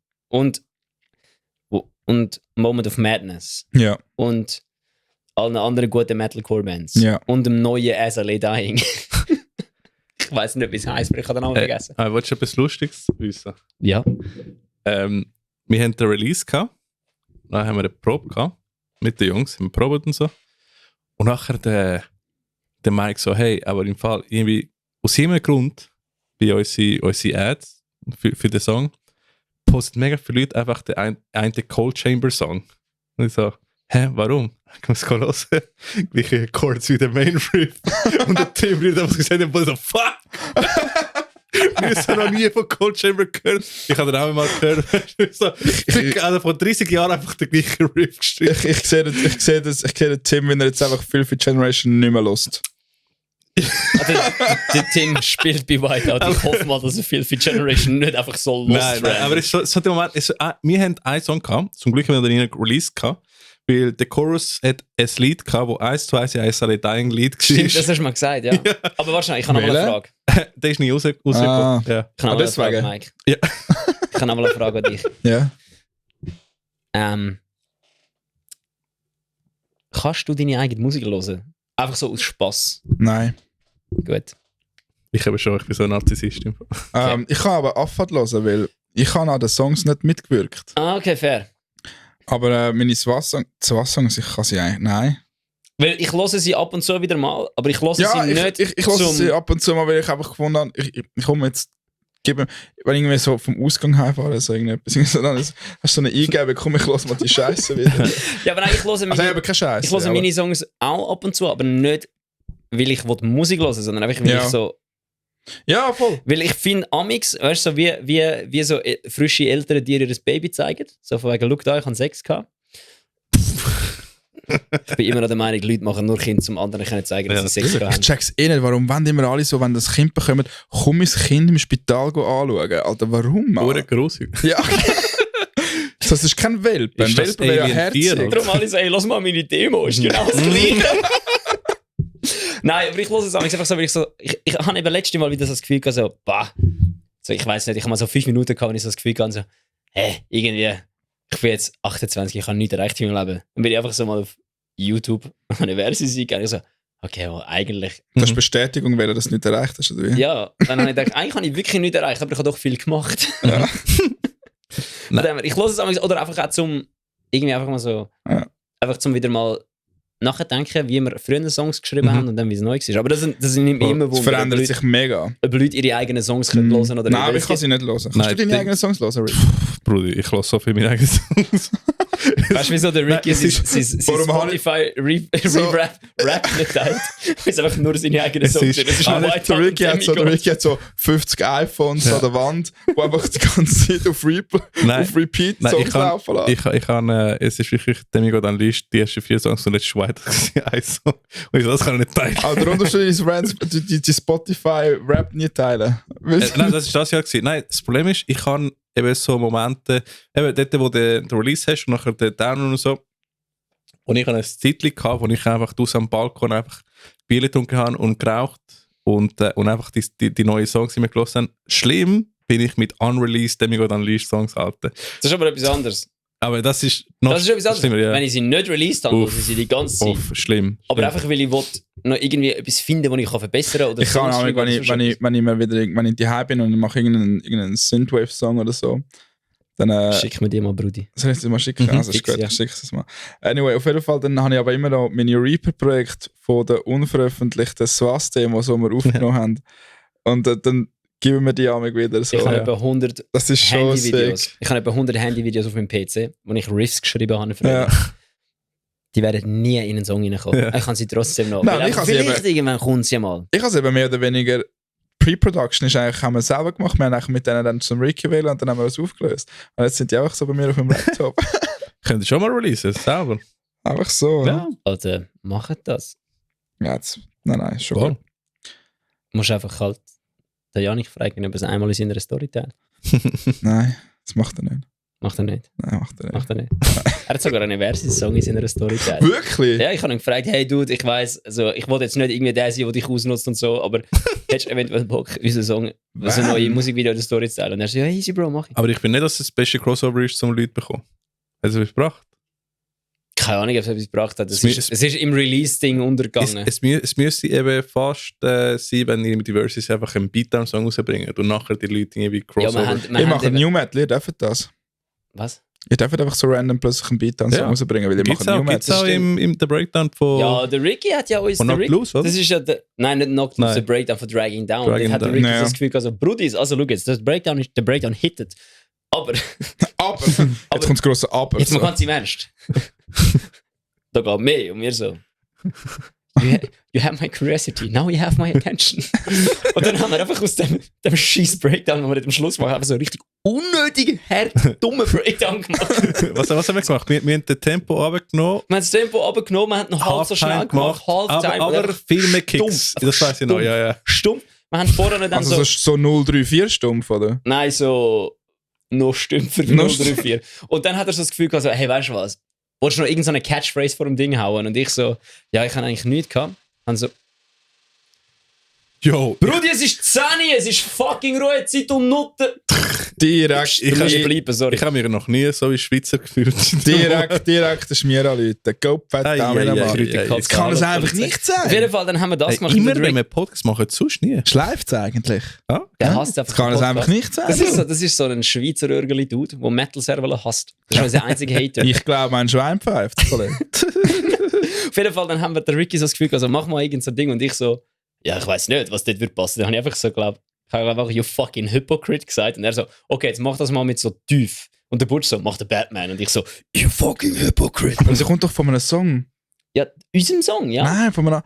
Und Moment of Madness. Ja. Und allen anderen guten Metalcore-Bands. Ja. Und dem neuen As I Lay Dying. Ich weiß nicht, wie es heisst, aber ich habe den Namen vergessen. Wolltest du etwas Lustiges wissen? Ja. Wir hatten den Release gehabt. Dann haben wir eine Probe gehabt. Mit den Jungs, haben wir probiert und so. Und nachher der Mike so, hey, aber im Fall irgendwie aus irgendeinem Grund bei unsere Ads für den Song postet mega viele Leute einfach den einen Cold Chamber Song. Und ich so, hä, warum? Ich muss es hören. Gleiche Chords wie der Main Riff. Und der Tim hat einfach gesagt, und ich so, fuck! Wir haben noch nie von Cold Chamber gehört. Ich habe den auch mal gehört. So, also vor 30 Jahren einfach den gleichen Riff gestrichen. Ich sehe den Tim, wenn er jetzt einfach Filthy Generation nicht mehr lust. Der Tim spielt bei Whiteout. Ich hoffe mal, dass er Filthy Generation nicht einfach so lost Nein, aber es ist so der Moment, wir haben einen Song gehabt, zum Glück haben wir den released gehabt, weil der Chorus hat ein Lied gehabt, wo 1 zu 1 in ein Dying Lied Stimmt, das war. hast du mal gesagt, ja. Aber wahrscheinlich, ich habe noch mal eine Welche? Frage. Der ist nie rausgekommen. Ja. Ich habe noch mal eine Frage, deswegen? Mike. Ja. Ich habe noch mal eine Frage an dich. Ja. Kannst du deine eigene Musik hören? Einfach so aus Spass. Nein. Gut. Ich bin so ein Narzissist. Ich kann aber Affat hören, weil ich habe an den Songs nicht mitgewirkt. Ah, okay, fair. Aber meine Swass-Songs, ich kann sie eigentlich... Nein. Weil ich höre sie ab und zu wieder mal, aber ich höre sie nicht ich höre sie ab und zu mal, weil ich einfach gefunden habe, ich komme jetzt... Wenn ich irgendwie so vom Ausgang heimfahre, so irgendetwas, dann hast du so eine Eingabe, komm, ich höre mal die Scheiße wieder. Ja, aber nein, ich höre Also ich habe keine Scheiße. ich höre meine Songs auch ab und zu, aber nicht, weil ich Musik hören will, sondern einfach, weil Ja. ich so... Ja, voll. Weil ich finde, Amix, weißt du, so wie so frische Eltern dir ihr Baby zeigen. So von wegen, schau da, ich habe Sex gehabt. Ich bin immer noch der Meinung, Leute machen nur Kinder, zum anderen können zeigen, dass sie Sex gehabt Ich haben. check's eh nicht, warum wollen immer alle so, wenn das Kind bekommen, komm mein Kind im Spital anschauen. Alter, warum, Mann? Oder grusig. Ja. Das ist kein Welpe. Ein Ist das Welpe wäre ja Alien-Tier, herzig. oder? Darum alle sagen, lass mal meine Demo, ist genau das Gleiche. Nein, aber ich höre es einfach so, weil ich habe eben letztes Mal wieder so das Gefühl gehabt, so, bah, so, ich weiß nicht, ich habe mal so 5 Minuten gehabt, wenn ich so das Gefühl hatte, so, irgendwie, ich bin jetzt 28, ich habe nichts erreicht in meinem Leben. Dann bin ich einfach so mal auf YouTube eine Versi eingegeben und so, okay, well, eigentlich, Das ist Bestätigung, weil du das nicht erreicht hast, oder wie? ja, dann habe ich gedacht, eigentlich habe ich wirklich nichts erreicht, aber ich habe doch viel gemacht. Ja. Von dem her, ich höre es manchmal, oder einfach auch zum, irgendwie einfach mal so, Ja. einfach zum wieder mal nachdenken, wie wir früher Songs geschrieben haben und dann wie es neu war. Aber das nimmt mich immer Es Wunder, verändert sich mega. ob Leute ihre eigenen Songs können hören oder Nein, aber nicht. ich kann sie nicht hören. Kannst Nein, du deine ich eigenen Songs hören, Rick? Bruder, ich höre so viel meine eigenen Songs. Weißt du, wieso der Ricky Nein, es sein warum habe ich- Spotify Rap nicht teilt? Weil es einfach nur seine eigenen Es Songs ist- sind. Es ist Ah, ein White der Ricky hat Demigod. so 50 iPhones an der Wand, wo einfach die ganze Zeit auf Repeat Nein, Songs laufen lassen. ich kann es ist wirklich Demigod Unleashed, die ersten 4 Songs und jetzt ist weiter ein Song. Und ich so, das kann ich nicht teilen. Aber der Unterschied ist, die Spotify-Rap nie teilen. Nein, das war das Jahr gewesen. Nein, das Problem ist, ich kann eben so Momente, eben dort, wo du den Release hast und nachher den Down und so. Und ich hatte ein Zeitchen gehabt, wo ich einfach draussen am Balkon einfach Bier getrunken habe und geraucht und einfach die neuen Songs immer gehört habe. Schlimm bin ich mit Unreleased, Demigod Unleashed Songs halten. Das ist aber etwas anderes. Aber das ist noch Das ist etwas anderes. schlimmer, ja. Wenn ich sie nicht released habe, Uff. höre ich sie die ganze Zeit. Schlimm. Aber Schlimm. einfach, weil ich noch irgendwie etwas finden, was ich verbessern kann. Oder Ich kann Songs auch, schreiben wenn oder ich, sonst etwas. wenn ich daheim bin und ich mache irgendeinen Synthwave-Song oder so, dann Schick mir die mal, Brudi. soll ich es dir mal schicken? Also ist Fix, gut, ja. ich schicke es mal. Anyway, auf jeden Fall, dann habe ich aber immer noch meine Reaper-Projekte von den unveröffentlichten Swass-Demos, die wir aufgenommen haben. Und dann geben wir die Amig wieder so. Ich habe etwa 100 Das ist schon Handyvideos. sick. Ich habe etwa 100 Handyvideos auf meinem PC, wo ich Riffs geschrieben habe. Früher. Ja. Die werden nie in einen Song reinkommen. Ja. Ich kann sie trotzdem noch. Nein, Weil ich kann sie vielleicht irgendwann kommt sie mal. Ich habe es eben mehr oder weniger. Pre-Production ist eigentlich, haben wir selber gemacht. Wir haben eigentlich mit denen dann zum Ricky wählen und dann haben wir das aufgelöst. Und jetzt sind die einfach so bei mir auf dem Laptop. Könnt ihr schon mal releasen, selber? Einfach so. Ja. Also, macht das. Jetzt. Nein, schon Voll. gut. Du musst einfach halt den Janik fragen, ob er es einmal in seiner Story teilt. Nein, das macht er nicht. Macht er nicht. Nein, macht er nicht. Macht er nicht. Er hat sogar einen Versus-Song in seiner Story teilt. Wirklich? Ja, ich habe ihn gefragt, hey Dude, ich weiss, also ich wollte jetzt nicht irgendwie der sein, der dich ausnutzt und so, aber hättest du eventuell Bock, unseren Song, so ein neues Musikvideo in der Story zu teilen? Und er so, ja, easy Bro, mach ich. Aber ich finde nicht, dass es das beste Crossover ist, um Leute zu bekommen. Also, was gebracht? Keine Ahnung, ob es etwas gebracht hat. Es Es- ist im Release-Ding untergegangen. Es müsste eben fast sein, wenn die Versus einfach einen Beatdown-Song rausbringen und nachher die Leute irgendwie ja, Crossover. Ich mache New Metal, ihr dürft das. Was? Ihr dürft einfach so random plötzlich einen Beat Ja. rausbringen, weil ihr Gibt's macht New auch, gibt's Metal. auch im der Breakdown von, Ja, der Ricky hat ja uns... von der Knocked Rick- Loose, oder? Das ist ja der... Nein, nicht Knocked Loose, Nein. der Breakdown von Dragging Down. Dragging Dort hat der Down. Ricky Ja. das Gefühl gehabt, so, Brudis, also schau jetzt, der Breakdown hittet. Aber, Aber, jetzt kommt das grosse Aber. jetzt mal so. ganz im Ernst. Da geht mehr und wir so... You have my curiosity, now you have my attention. Und dann haben wir einfach aus dem scheiß Breakdown, den wir am Schluss machen, einfach so einen richtig unnötigen, dummen Breakdown gemacht. was haben wir gemacht? Wir haben das Tempo runtergenommen, Wir haben das Tempo runtergenommen, wir haben noch halb so schnell gemacht, Halftime. aber viel mehr Kicks. Stumpf, Das weiß ich noch, stumpf. ja. Stumpf. Wir haben vorher dann Also so 034 stumpf, oder? Nein, so noch Stümpfer Noch 034. Und dann hat er so das Gefühl gehabt, so, hey, weißt du was? wolltest du noch irgendeine Catchphrase vor dem Ding hauen? Und ich so, ja, ich habe eigentlich nichts gehabt. Und so, Yo, Brudi, es ist 10, es ist fucking Ruhezeit und Nutten. Direkt, Du musst bleiben, sorry. ich habe mich noch nie so wie Schweizer gefühlt. direkt den Schmier anrufen. Go, fett, Jetzt kann es einfach nicht Auf sein. jeden Fall, dann haben wir das gemacht. Immer Und der wenn Rick, wir Podcasts machen, sonst nie. Schleift es eigentlich? Ja? der hasst einfach Das kann den es Podcast. einfach nicht sein. Das ist so ein Schweizer Örgeli-Dude, der Metal-Server hasst. Das ist unser einziger Hater. Ich glaube, ein Schwein pfeift, Kollege. Auf jeden Fall, dann haben wir der Ricky so das Gefühl, also mach mal irgend so ein Ding und ich so, ja, ich weiß nicht, was dort wird passen. Dann habe ich einfach so geglaubt, ich habe einfach you fucking hypocrite gesagt und er so, okay, jetzt mach das mal mit so tief. Und der Butch so, mach den Batman und ich so, you fucking hypocrite. Und sie kommt doch von einem Song. Ja, unserem Song, ja. Nein, von einem...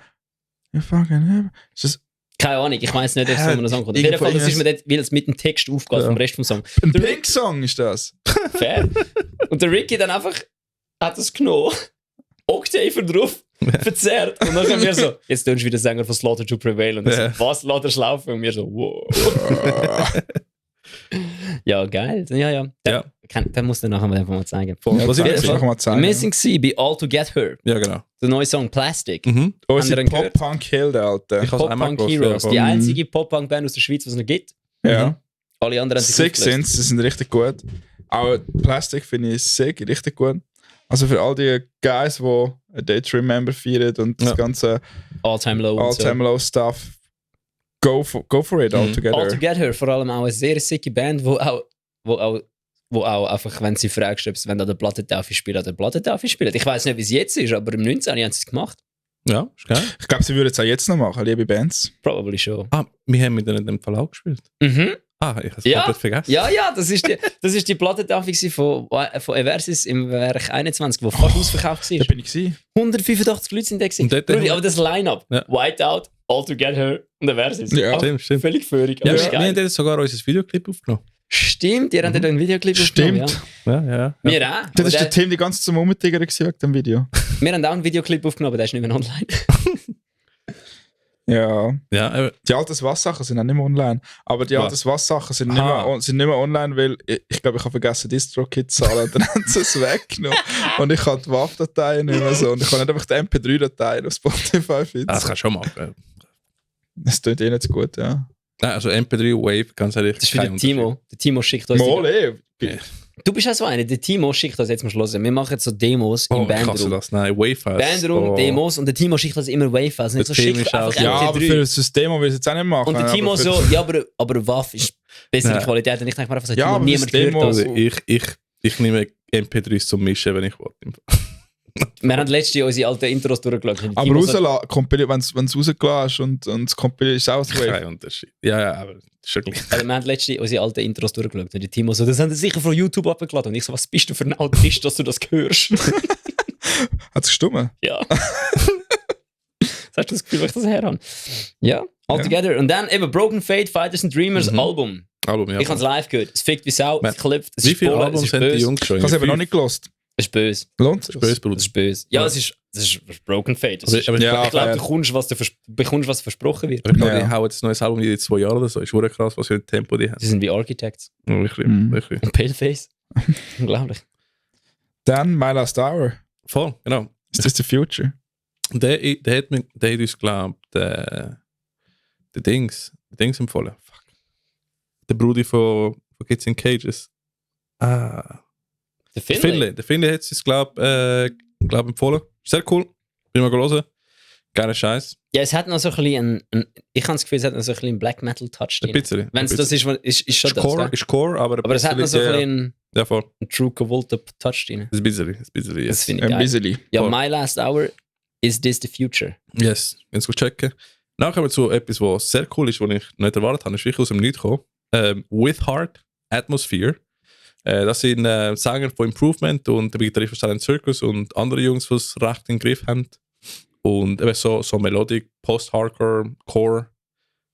You fucking... Ist das Keine Ahnung, ich weiß nicht, ob es von einem Song kommt. Auf jeden Fall, das ist mir dort, weil es mit dem Text aufgeht vom Rest vom Song. ein Der Pink-Song ist das? Fair. Und der Ricky dann einfach hat das genommen, Octaver drauf, verzerrt. Und dann haben wir so, jetzt tönst du wieder Sänger von Slaughter to Prevail. Und er so, was, lass er schlafen? Und wir so, wow. Ja, geil. Ja. Den muss dann nachher einfach mal zeigen. Was Ja, ich das kann man zeigen. Amazing Sea bei All to Get Her. Ja, genau. Der neue Song Plastic. Mhm. Unsere Haben wir ihn Pop-Punk-Helden, Alter. Ich habe es einmal Pop-Punk gehört. Heroes. Ja, Die aber- einzige Pop-Punk-Band aus der Schweiz, die es noch gibt. Ja. Alle anderen haben sich Six aufgelöst. Sense, die sind richtig gut. Auch Plastic finde ich sick, richtig gut. Also für all die Guys, die A Day to Remember feiern und das ganze All-Time Low. und so. All-Time Low Stuff, go for it all together. All to Get Her, vor allem auch eine sehr sicke Band, wo auch einfach, wenn sie fragst, ob sie an der Plattentaufe spielen, an der Plattentaufe spielen. Ich weiß nicht, wie es jetzt ist, aber im 19. haben sie es gemacht. Ja, ist geil. Ich glaube, sie würden es auch jetzt noch machen, liebe Bands. Probably schon. Ah, wir haben mit denen in dem Fall auch gespielt. Mhm. Ah, ich habe es Ja. komplett vergessen. Ja, das ist die Plattentaufe von Eversis im Werk 21, wo fast ausverkauft Da war. bin ich gewesen. 185 Leute sind da gewesen. Und dort Brudi, haben wir- aber das Line-Up, Ja. Whiteout, All to Get Her und Eversis. Ja. Auch Stimmt. völlig völlig. Ja, Aber wir ist haben geil. dort sogar unser Videoclip aufgenommen. Stimmt, ihr habt dort einen Videoclip aufgenommen. Stimmt. Ja. Ja. Wir auch. Das ist Aber der Tim die ganze Zeit zum Umtigern wegen dem Video. wir haben auch einen Videoclip aufgenommen, aber der ist nicht mehr online. Ja. Ja, aber Die alten Wassersachen sind auch nicht mehr online. Aber die alten Wassersachen sind nicht mehr online, weil ich glaube, ich habe vergessen, Distro-Kit zu zahlen. Dann haben sie es weggenommen. Und ich habe die WAV-Dateien nicht mehr so. Und ich kann nicht einfach die MP3-Dateien auf Spotify finden. das kannst du schon machen. Das tut eh nicht so gut, ja. Nein, also MP3 Wave, ganz ehrlich. Das ist für den Timo. Der Timo schickt uns. Mal Du bist auch so einer. Der Timo schickt uns jetzt mal Schluss. Wir machen jetzt so Demos im Ich hasse Bandroom. das. Nein, Wave Bandroom, Demos und der Timo schickt uns immer Wave-Files. Nicht so Der Tim schickt ist einfach auch- Ja, aber MP3. für das System will ich es jetzt auch nicht machen. Und der Timo aber so, ja, aber WAV ist bessere Ja. Qualität. Und ich denke mir einfach so, Ja, Timo, aber niemand das Demo- hört das. Also ich nehme MP3s zum Mischen, wenn ich will. Wir haben letztes Jahr unsere alten Intros durchgeschaut. Und der Aber Timo so, wenn du es rausgelassen hast und das kompiliert ist auch so. Kein Unterschied. Ja, aber das ist schon gleich. wir haben letztes Jahr unsere alten Intros durchgeschaut. Und der Timo so, das haben sie sicher von YouTube abgeladen. Und ich so, was bist du für ein Autist, dass du das hörst? Hat es gestummen? Ja. Jetzt hast du das Gefühl, dass ich das her habe. Ja, All Together. Und dann eben Broken Fate, Fighters and Dreamers, Album. Album, ja. Ich habe es live gehört. Es fickt wie Sau, es klopft, es Wie ist viele Bullen, es Albums ist haben die böse. Jungs schon? Ich habe es eben noch nicht gelost. Es ist böse. Lohnt sich? Böse, Bruder. Es ist böse. Ja, es ist Broken Fate. Es ist, Aber Ja, ich glaube, fair. du bekommst, was versprochen wird. ich glaube, Ja. die hauen jetzt ein neues Album in 2 Jahren oder so. Ist wirklich krass, was für ein Tempo die haben. Sie sind wie Architects Wirklich, Mhm. wirklich. und Paleface. Unglaublich. Dann My Last Hour. Voll, genau. Is this the future? Der hat uns, glaube ich, der Dings empfohlen. Fuck. Der Brudi von Kids in Cages. Der Der Film. Finley hat es, glaube ich, empfohlen. Sehr cool. Bin mal gelesen. Geiler Scheiß. Ja, es hat noch so ein bisschen ich habe das Gefühl, es hat noch so ein bisschen einen Black Metal Touch Ein drin. bisschen. Wenn es das ist schon Ist das. Core, gell? ist Core, aber Aber es hat noch so ein ja, bisschen ja, voll. einen True gewollten Touch drin. Ein bisschen, yes. Das finde ich Ein geil. bisschen. Ja, Voll. My Last Hour, Is This the Future? Yes, ganz gut checken. Nachher kommen wir zu etwas, was sehr cool ist, was ich nicht erwartet habe. Das ist wirklich aus dem Nichts gekommen. With Heart, Atmosphere. Das sind Sänger von Improvement und der Gitarrist von Silent Circus und andere Jungs, die es recht im Griff haben. Und eben so Melodic, Post-Hardcore, Core,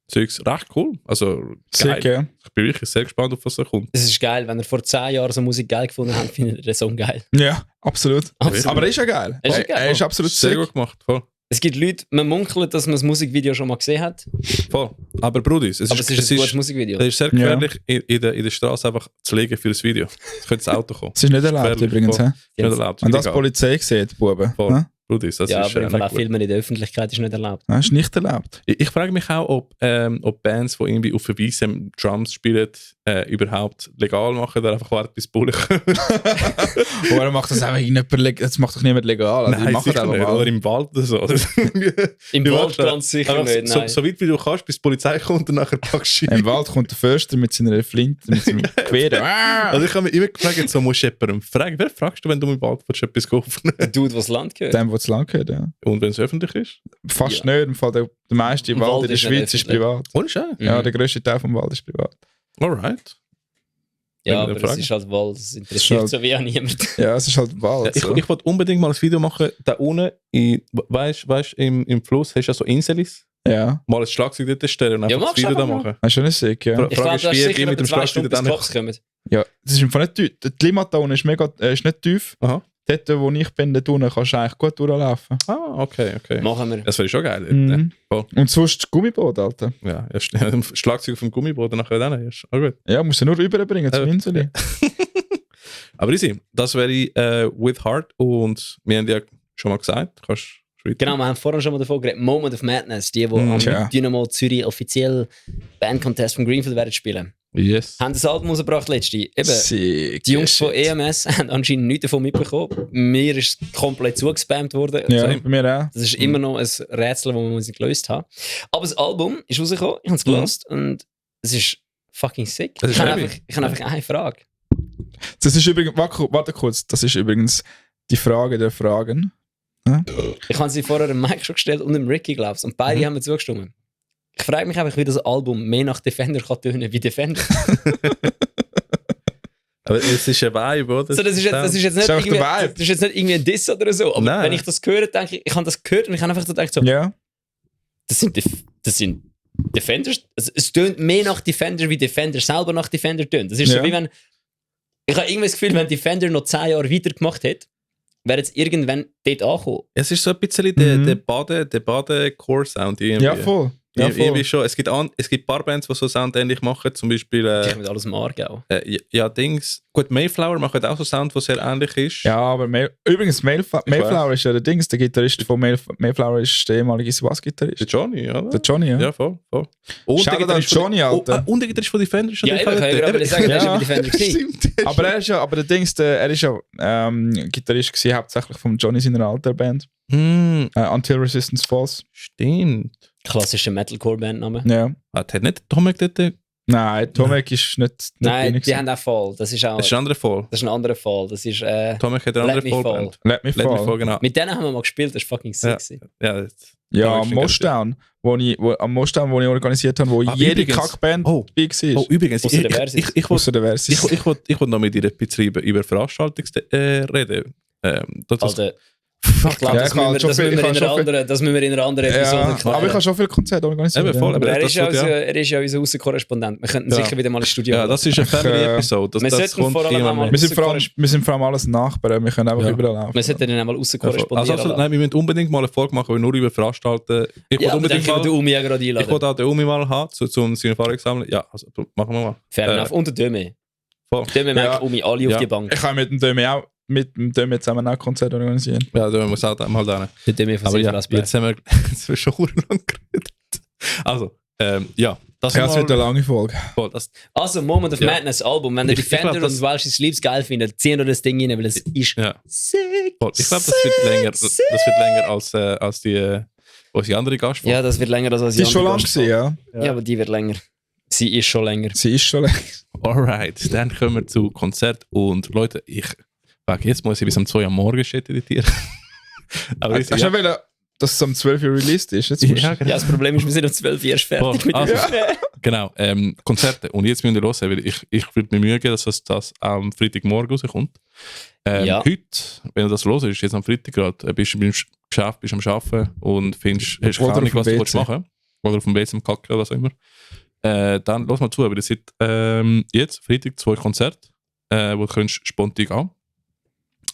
Zeugs. Recht cool. Also geil. Sick, ja. Ich bin wirklich sehr gespannt, auf was da kommt. Es ist geil, wenn ihr vor 10 Jahren so Musik geil gefunden habt, findet ihr den Song geil. Ja, absolut. Absolut. Aber er ist ja geil. Er ist ja geil. Er ist absolut Sehr sick. gut gemacht, voll. Es gibt Leute, man munkelt, dass man das Musikvideo schon mal gesehen hat. Voll. Aber Brudis, Aber es ist ein gutes Musikvideo. es ist sehr gefährlich, in der Straße einfach zu legen für das Video. Es könnte das Auto kommen. Das ist nicht erlaubt Gefährlich, übrigens. voll. Hä? Nicht erlaubt. Wenn das die illegal. Polizei sieht, Buben. Voll. Hä? Brudis, das Ja, ist aber im Fall auch nicht gut. Filmen in der Öffentlichkeit ist nicht erlaubt. Das ist nicht erlaubt. Ich frage mich auch, ob Bands, die irgendwie auf der Wiese Drums spielen, überhaupt legal machen oder einfach warten, bis die Bullen kommen. Oder macht das einfach irgendjemand, das macht doch niemand legal. Also die machen sicher das einfach nicht. Oder mal. im Wald oder so. Im Wie Wald machst du das? ganz sicher Einfach nicht, so, nein. so weit wie du kannst, bis die Polizei kommt und nachher packst du Im Wald kommt der Förster mit seiner Flinte, mit seinem Gewehr. Also ich habe mich immer gefragt, jetzt so musst du jemanden fragen. Wer fragst du, wenn du im Wald willst, etwas kaufen? Der Dude, was das Land gehört. Dem, wo es lang gehört, ja. Und wenn es öffentlich ist? Fast nicht. Im Fall der meiste Im Wald Wald in der ist Schweiz nicht ist privat. Ohne Scheiß. Ja, Mhm. der grösste Teil vom Wald ist privat. Alright. Ja, Wenn aber wir es fragen. ist halt Wald, das interessiert halt- so wie auch niemand. Ja, es ist halt Wald. Ich so. wollte unbedingt mal ein Video machen, da unten, weißt im Fluss, hast du ja so Inselis. Ja, Mal ein Schlagzeug dort stellen und Ja, einfach das machst Video da einfach machen. das ist schon ein Sick, ja. Fra- Ich Frage glaube, ist, das ist wie sicher mit dem etwa 2 Schlagzeug Stunden dann bis Cops kommen. Ja, das ist im Fall nicht tief. Die Limata unten ist, ist nicht tief. Aha. Dort, wo ich bin, dort unten kannst du eigentlich gut durchlaufen. Ah, okay. Machen wir. Das wäre schon geil. Mhm. Voll. Und sonst Gummiboot, Alter. Ja, erst Schlagzeug auf dem Gummiboden nachher dann erst. Ah, gut. Ja, musst du nur rüberbringen zum Insel. Aber easy, das wäre With Heart und wir haben ja schon mal gesagt, kannst du weiter? Genau, wir haben vorhin schon mal davon geredet. Moment of Madness, die am Tja. Dynamo Zürich offiziell Bandcontest von Greenfield werden spielen. Yes. Haben das Album rausgebracht letzte. Eben, Sick. die Jungs von shit. EMS haben anscheinend nichts davon mitbekommen. Mir ist es komplett zugespammt worden. Ja, Same. bei mir auch. Das ist immer noch ein Rätsel, das man sich gelöst haben. Aber das Album ist rausgekommen, ich habe es gelöst und es ist fucking sick. Das ist Ich habe heavy. einfach eine Frage. Das ist übrigens, warte kurz, das ist übrigens die Frage der Fragen. Ich habe sie vorher dem Mike schon gestellt und dem Ricky, glaube ich. Und beide haben mir zugestimmt. Ich frage mich einfach, wie das Album mehr nach Defender kann tönen wie Defender. Aber es ist ein Vibe, oder? So, das ist jetzt nicht ist einfach irgendwie, der Vibe. das ist jetzt nicht irgendwie ein Diss oder so. Aber Nein. wenn ich das höre, denke ich, ich habe das gehört und ich habe einfach so gedacht, so, Ja. das sind Defenders. Es tönt mehr nach Defender, wie Defender selber nach Defender tönt. Das ist Ja. so wie wenn, ich habe irgendwie das Gefühl, wenn Defender noch 10 Jahre weitergemacht hätte, wäre jetzt irgendwann dort angekommen. Es ist so ein bisschen der Bade-Core-Sound irgendwie. Ja, voll. Ja, Irgendwie voll. schon. Es gibt ein paar Bands, die so Sound ähnlich machen, zum Beispiel Ich mit alles im Aargau. Dings. Gut, Mayflower macht auch so Sound, der sehr ähnlich ist. Ja, aber übrigens, Mayflower ist ja der Dings, der Gitarrist von Mayflower ist der ehemalige Der Bassgitarrist. Johnny, oder? Der Johnny, ja. Ja, voll. Und Shoutout der an Gitarrist von- Johnny, Alter. Und der Gitarrist von Defender ist schon Ja, der eben, Fall. ich wollte sagen, der ist Ja. ja bei Defender gewesen. Stimmt. Aber der Dings, er ist ja Gitarrist gewesen, hauptsächlich von Johnny seiner alten Band. Until Resistance Falls. Stimmt. Klassischer Metalcore-Bandname. Ja. Hat nicht Tomek dort? Nein, Tomek ist nicht Nein, wenig die gewesen. haben auch Fall. Das ist auch Das ist ein anderer Fall. das ist ein anderer Fall. Das ist, Tomek hat eine Let andere Me Vollband. Let Me Let Me Fall, Fall. genau. mit denen haben wir mal gespielt, das ist fucking sexy. Ja, das- Ja, Tomek am ist Mostown, am Mostown, wo ich organisiert habe, wo jede übrigens- Kackband Oh. dabei war. Oh, übrigens, Ausser der Versis. ich Außer der Versis. wollte noch mit dir ein bisschen über Veranstaltungs reden. Alter, Fuck, ich glaube, Ja, das müssen wir das müssen wir in einer anderen Episode Ja, erklären. aber ich habe schon viele Konzerte organisiert. Eben, voll, ja. aber Aber er das ist ja tut ja- er ist ja unser Außenkorrespondent. Wir könnten Ja. sicher wieder mal ins Studio Ja, holen. das ist eine Family-Episode. Wir Das sollten kommt vor allem immer auch mal- mehr. Wir sind vor allem alles Nachbarn, wir können einfach Ja. überall laufen. Wir sollten dann einmal außenkorrespondieren. Also, nein, wir müssen unbedingt mal eine Folge machen, wo wir nur über Veranstalten. Ich ja, wollte aber dann unbedingt können wir den mal, Umi ja gerade ich einladen. wollte auch den Umi mal haben, um seine Erfahrung zu sammeln. Ja, also machen wir mal. Fair enough. Und der Döme. Voll. Döme merkt Ja. Umi alle Ja. auf die Bank. Ich habe mit dem Döme zusammen auch ein Konzert organisieren. Ja, da muss auch mal da. Der Döme von Aber ja, Silverasberg. jetzt haben wir schon lang geredet. Also, ja, das Ja, es wird eine mal, lange Folge. voll, das, Also, Moment of Ja. Madness Album. Wenn ihr Ich Defender glaub, das- und Welsh Sleeps geil findet, ziehen wir das Ding rein, weil es ist ja. sick. Voll. Ich glaube, das wird länger als die unsere andere Gastfolge. Ja, das wird länger als Sie ist schon lang gewesen, gewesen, ja. Ja, aber die wird länger. Sie ist schon länger. Sie ist schon lang. Alright, dann kommen wir zu Konzert. Und Leute, jetzt muss ich bis um 2 Uhr am Morgen shit editieren. Aber Hast du schon wollen, dass es um 12 Uhr released ist? Jetzt musst ja, du- genau. Ja, das Problem ist, wir sind um 12 Uhr erst fertig Voll. mit dem Also. Aufnehmen. Genau, Konzerte. Und jetzt müssen wir los, weil ich würde mir Mühe geben, dass das am Freitagmorgen rauskommt. Ja. Heute, wenn du das los ist, jetzt am Freitag gerade, bist du beim Geschäft, bist am Arbeiten und hast keine Oder Ahnung, auf dem was du WC. willst machen. Oder auf dem WC am Kacken oder was auch immer. Dann los mal zu, aber es sind jetzt Freitag 2 Konzerte, wo du spontan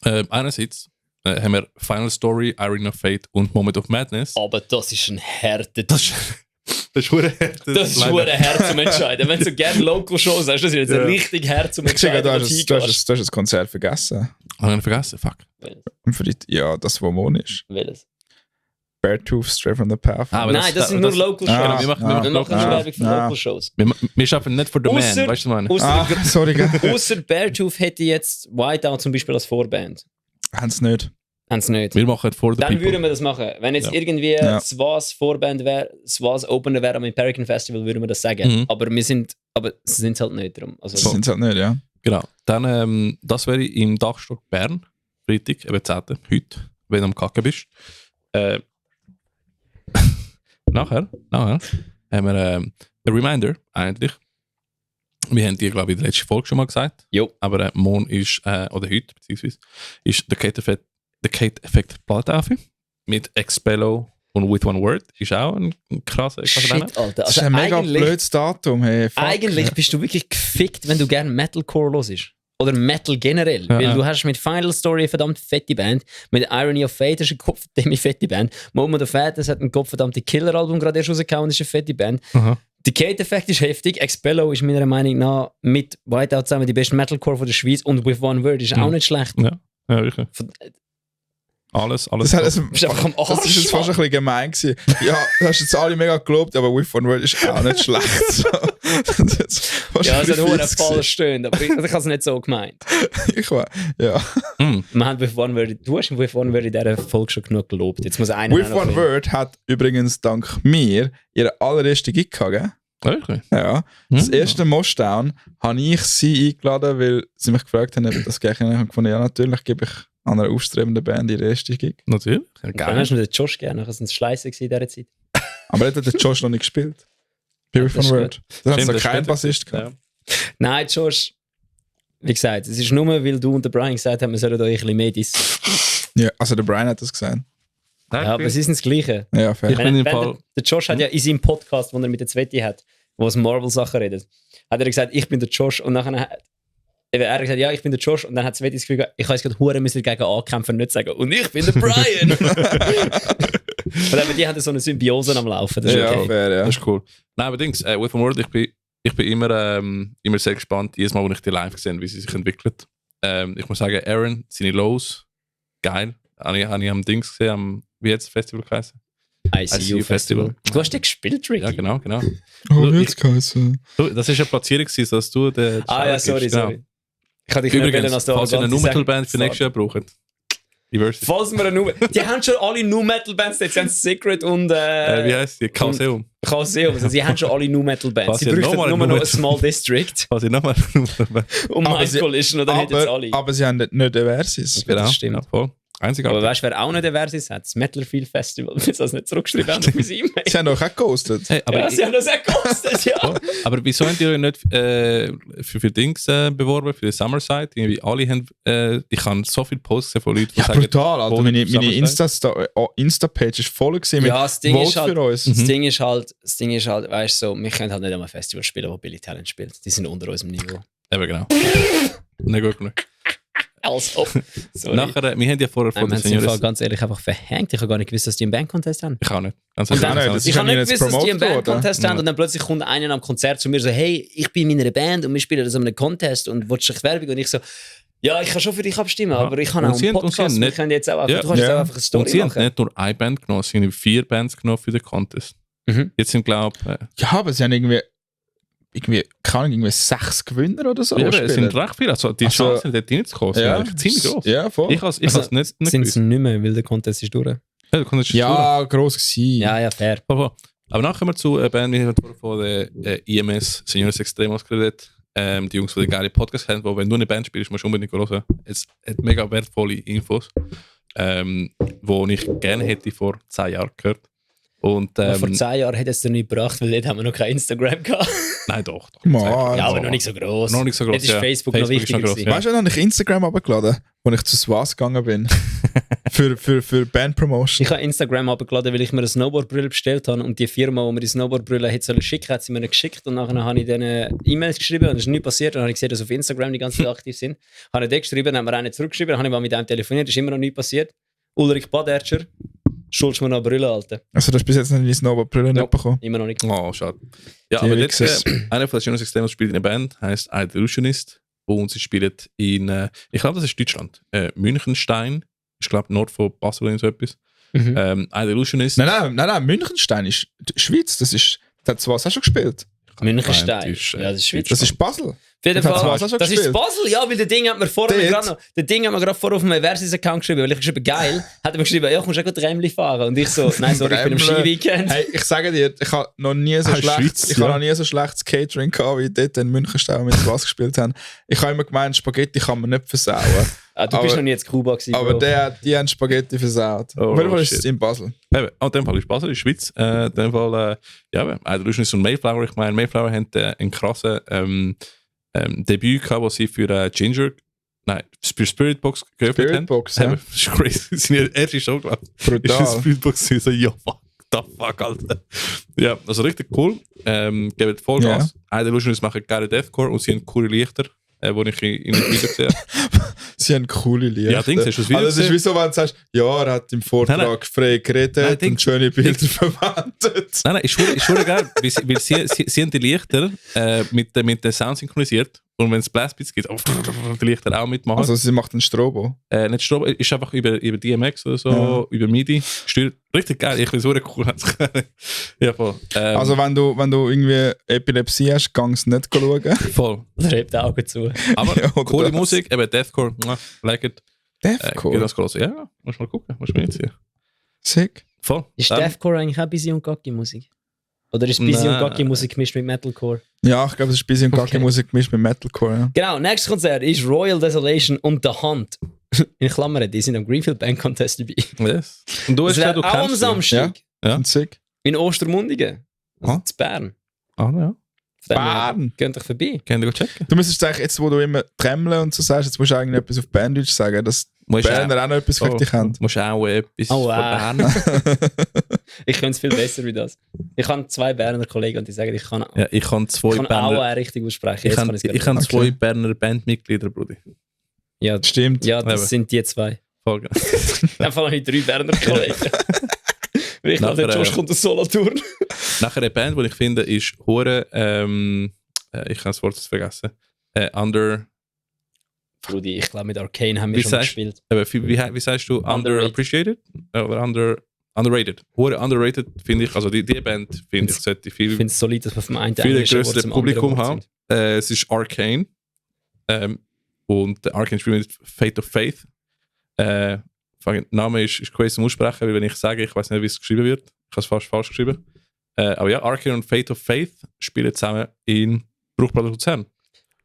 gehen. Einerseits haben wir Final Story, Irony of Fate und Moment of Madness. Aber das ist ein härter Das ist verdammt hart. Das ist schon hart zum Entscheiden. Wenn du so gerne Local-Shows hast, das ist jetzt richtig hart zum Entscheiden. Du hast das Konzert vergessen. Habe ich vergessen? Fuck. Ja, das, wo Mon ist. Welches? Beartooth, Straight from the Path. Nein, das sind nur Local-Shows. wir machen Wir machen Local-Shows. nur Werbung für Local-Shows. Wir schaffen nicht for the man, Ausser- weißt du, was ich meine? Sorry, gell? Ausser Beartooth hätte jetzt Whiteout zum Beispiel als Vorband. Haben sie nicht. Haben sie nicht. Wir machen for the Dann people. würden wir das machen. Wenn jetzt irgendwie Swaz Vorband wäre, Swaz Opener wäre am Imperican Festival, würden wir das sagen. Aber sie sind es halt nicht drum. Also, Das sind sie halt nicht, ja. Genau. Dann, das wäre im Dachstock Bern, Freitag, eben 10. Heute, wenn du am Kacken bist. Nachher haben wir ein Reminder, eigentlich. Wir haben dir, glaube ich, in der letzten Folge schon mal gesagt. Jo. Aber morgen ist, oder heute, beziehungsweise, ist der Kate Effect Plattentafel mit Expello und With One Word. Ist auch ein krasser Shit, Alter. Das ist Also ein mega blödes Datum. Hey, fuck. eigentlich bist du wirklich gefickt, wenn du gerne Metalcore hörst. Oder Metal generell. Ja. Weil du hast mit Final Story eine verdammt fette Band, mit Irony of Fate ist eine kopfverdammte fette Band, Moment of Madness hat ein kopfverdammte Killer-Album gerade erst rausgehauen, ist eine fette Band. Aha. Decade Effect ist heftig, Expello ist meiner Meinung nach mit Whiteout zusammen die besten Metalcore von der Schweiz und With One Word ist auch nicht schlecht. Ja, wirklich. Alles. Das ist einfach am Arsch, das ist jetzt fast ein bisschen gemein gewesen. Ja, du hast jetzt alle mega gelobt, aber With One Word ist auch nicht schlecht. So. Ja, es hat hohen Fall stöhnt, aber ich habe es nicht so gemeint. Ja. Wir haben With One Word, du hast With One Word in dieser Folge schon genug gelobt. Jetzt muss einer With One Word hat übrigens dank mir ihre allererste Gig gehabt, gell? Wirklich? Ja. Das erste Moshdown habe ich sie eingeladen, weil sie mich gefragt haben, ob ich das gerne habe gefunden. Ja, natürlich gebe ich einer aufstrebenden Band ihre erste Gig. Natürlich. Dann hast du den Josh gerne, das war schleiße in dieser Zeit. Aber hat der Josh noch nicht gespielt. Bei With One Word. Da hat es noch keinen Bassist gehabt. Nein, Josh, wie gesagt, es ist nur, weil du und der Brian gesagt haben, wir sollen euch ein bisschen mehr Ja, also der Brian hat das gesagt. Ja, aber sie sind das Gleiche. Ja, fair. Der Josh hat ja in seinem Podcast, den er mit der Zwetti hat, wo es Marvel-Sachen redet, hat er gesagt, ich bin der Josh und nachher hat er gesagt, ja, ich bin der Josh und dann hat Zwetti das Gefühl gehabt, ich habe jetzt gerade Huren müssen gegen ankämpfen und nicht sagen, und ich bin der Brian. Und aber die haben so eine Symbiose am Laufen, das ist okay. Fair, ja. Das ist cool. Nein, aber Dings, With One Word, ich bin immer sehr gespannt, jedes Mal, wenn ich die live sehe, wie sie sich entwickelt. Ich muss sagen, Aaron, seine Lows, geil. Habe ich am Dings gesehen, am, wie jetzt das Festival geheißen? ICU Festival. Du hast den gespielt, Ricky? Ja, genau. Oh, jetzt geheißen. Das ist eine Platzierung gewesen, dass du den ja, sorry. Ich hatte dich Übrigens, als falls ihr eine Nu-Metal-Band für nächstes Jahr braucht. Falls wir eine die haben schon alle Nu-Metal-Bands, jetzt haben Secret und wie heisst die? Chaoseum. Also sie haben schon alle Nu-Metal-Bands. Sie bräuchten nur noch ein Small District Falls ihr nochmal und Mind Collision oder hätten es alle. Aber sie haben nicht Versis. Genau, das stimmt. Ja, voll. Einzigartig. Aber weißt du, wer auch nicht der Versus hat? Das Metalfield Festival, weil sie das nicht zurückgeschrieben haben auf unsere E-Mail. Sie haben doch auch geghostet. Hey, aber Ja, sie haben das auch gekostet, ja. Aber wieso habt ihr euch nicht für Dings beworben, für die Summerside? Irgendwie alle haben, ich habe so viele Posts von Leuten, die Ja, sagen, brutal, Alter. voll Meine Insta-Page ist voll gewesen mit Ja, das Ding ist Votes halt, für uns. das Ding ist halt, weißt du, so, wir können halt nicht einmal Festival spielen, wo Billy Talent spielt. Die sind unter unserem Niveau. Eben genau. Nicht gut genug. Also, sorry. Nachher, wir haben ja vorher Nein, von wir den haben es im Fall Seniors... ganz ehrlich einfach verhängt. Ich habe gar nicht gewusst, dass die einen Bandcontest haben. Ich auch nicht. Ganz Und ehrlich. dann, das ich ist habe ja nicht jetzt gewusst, dass die einen promoted Bandcontest worden. haben und dann plötzlich kommt einer am Konzert zu mir so, hey, ich bin in einer Band und wir spielen das an einem Contest und willst du Werbung? Und ich so, ja, ich kann schon für dich abstimmen, aber ich habe Und auch sie einen haben- und sie haben Podcast, wir nicht- können jetzt auch, Ja. du kannst jetzt Ja. auch einfach eine Story Und sie haben machen. nicht nur eine Band genommen, sie haben 4 Bands genommen für den Contest. Mhm. Jetzt sind, glaube Ja, aber sie haben irgendwie 6 Gewinner oder so. ich, es spielen. sind recht viele. Also die Also, Chancen, dort reinzukommen, sind ja, eigentlich ziemlich groß. Ja, voll. Ich habe es Also, nicht sind gewusst. sie nicht mehr, weil der Contest ist durch. Ja, der Contest ist durch. Ja, gross gewesen. Ja, fair. Aber nachher kommen wir zu einer Band, wir haben vorher von der IMS Seniors Extremos geredet. Die Jungs, die den geile Podcast haben, wo wenn du eine Band spielst, musst du unbedingt hören. Es hat mega wertvolle Infos, die ich gerne hätte vor 10 Jahren gehört. Und, Aber vor 10 Jahren hat es dir nicht gebracht, weil dort haben wir noch kein Instagram gehabt. nein, doch. Mal. Ja, aber noch nicht so gross. Noch nicht so gross, Jetzt ist ja. Facebook noch Facebook ist noch wichtiger gross, gewesen. ja. Weißt du, dann habe ich Instagram abgeladen, als ich zu Swas gegangen bin. für Band-Promotion. Ich habe Instagram abgeladen, weil ich mir eine Snowboardbrille bestellt habe und die Firma, die mir die Snowboardbrille hätte sollen schicken, hat sie mir nicht geschickt und nachher habe ich denen E-Mails geschrieben und es ist nichts passiert. Dann habe ich gesehen, dass sie auf Instagram die ganze Zeit aktiv sind. Habe ich den geschrieben, dann haben wir einen zurückgeschrieben, dann habe ich mal mit einem telefoniert, ist immer noch nichts passiert. Ulrich Badertscher, schuldest mir noch eine Brille, Alter. Also, du hast bis jetzt noch deine Snowboard-Brille nicht bekommen. Immer noch nicht. Oh, schade. Ja, Die aber jetzt, Wichsers. einer von den schönen Systemen, die spielt in einer Band, heisst I The Illusionist. Und sie spielt in, ich glaube, das ist Deutschland. Münchenstein. Ich glaube, Nord von Basel oder so etwas. Mhm. I The Illusionist. Nein, Münchenstein ist die Schweiz. Das hat Swas auch schon gespielt. Münchenstein. Ist, Ja, das ist Schweiz. Das ist Basel. Auf jeden Das hat Fall. Swas auch schon Das ist gespielt. Basel, ja, weil der Ding hat mir vorher Dort. gerade noch, der Ding hat mir gerade vorher auf meinem Versus-Account geschrieben, weil ich geschrieben, geil, hat er mir geschrieben, ja, kommst du auch gut Rämli fahren? Und ich so, nein, sorry, ich bin im Rämli. Skiweekend. Hey, ich sage dir, ich habe noch nie so Schweiz, ich habe noch nie so schlechtes Catering gehabt, wie dort in Münchenstein mit Swas gespielt haben. Ich habe immer gemeint, Spaghetti kann man nicht versauen. Ah, du bist aber- noch nie in Kuba gewesen, Aber Bro. die haben Spaghetti versaut. Oh, Auf jeden Fall ist shit. es in Basel. Eben, in dem Fall ist Basel, in der Schweiz. In dem Fall, ja, I The Illusionist und Mayflower. Ich meine, Mayflower haben einen krassen Debüt gehabt, das sie für Ginger, nein, für Spiritbox geöffnet haben. Spiritbox, ja. Das ist crazy. Seine erste Show, glaube ich. Ist Brutal. das Spiritbox so, ja, fuck, the fuck, Alter. Ja, also richtig cool. Geben Vollgas. I The Illusionist machen geile Deathcore und sie haben coole Lichter, die ich in dem Video gesehen habe. Sie haben coole Lieder. Ja, Dings, hast du das Video Also, es ist gesehen? wie so, wenn du sagst, ja, er hat im Vortrag Nein, frei geredet Nein, und Dings. schöne Bilder verwendet. Nein, ist schon geil, weil sie haben die Lichter mit den Sound synchronisiert und wenn es Blastbeats gibt, die Lichter auch mitmachen. Also, sie macht einen Strobo. Nicht Strom, ist einfach über DMX oder so, Ja. über MIDI. Steuert richtig geil, ich finde es so cool. Ja, voll. Also, wenn du irgendwie Epilepsie hast, gehst du nicht schauen. voll. Oder hebt die Augen zu. Aber Ja, oder coole das. Musik, eben Deathcore, like it. Geht Deathcore. das groß. Ja, musst mal gucken, musst mal jetzt Sick. Voll. Ist Dann- Deathcore eigentlich auch Busy und Gacki Musik? Oder ist Busy und Nein. Gacki Musik gemischt mit Metalcore? Ja, ich glaube, es ist ein bisschen Okay. Gacki-Musik gemischt mit Metalcore. Ja. Genau, nächstes Konzert ist Royal Desolation und The Hunt. In Klammern, die sind am Greenfield Band Contest dabei. Yes. Und du Das hast wäre gesagt, du auch am kennst Samstag Ja. Und sick. in Ostermundigen. Also Ah. in Bern. Ah, ja. Von dem her, Bern? Geht doch vorbei. Können wir checken? Du müsstest eigentlich, jetzt wo du immer Tremmeln und so sagst, jetzt musst du eigentlich etwas auf Berndeutsch sagen, dass die Musst Berner auch noch etwas für dich haben. Musst auch etwas Oh, von wow. Bern. Ich könnte es viel besser wie das. Ich habe 2 Berner Kollegen und die sagen, ich kann, Ja, ich habe ich zwei kann auch Berner, richtig aussprechen. ich Jetzt habe kann ich's gar ich habe nicht. zwei Okay. Berner Bandmitglieder, Bruder. Ja, Stimmt. ja, das Eben. sind die 2. Voll geil. Dann habe ich 3 Berner Kollegen. Weil ich glaube, der Nachher, Josh kommt aus Solothurn. Nachher eine Band, die ich finde, ist hure, ich habe das Wort jetzt vergessen. Brudi, ich glaube, mit Arcane haben wir Wie schon mal sagst- gespielt. Wie sagst du? Underappreciated? Oder underrated? Hure underrated finde ich, also die Band finde ich, sollte Ich viel finde es solid, dass wir vom einen viel englischen Wort größeres zum anderen Publikum Wort haben. sind. Es ist Arcane. Und der Arcane spielt mit Fate of Faith. Der Name ist crazy zum Aussprechen, weil wenn ich sage, ich weiß nicht, wie es geschrieben wird, ich habe es fast falsch geschrieben. Aber ja, Arcane und Fate of Faith spielen zusammen in Bruchblatt Luzern.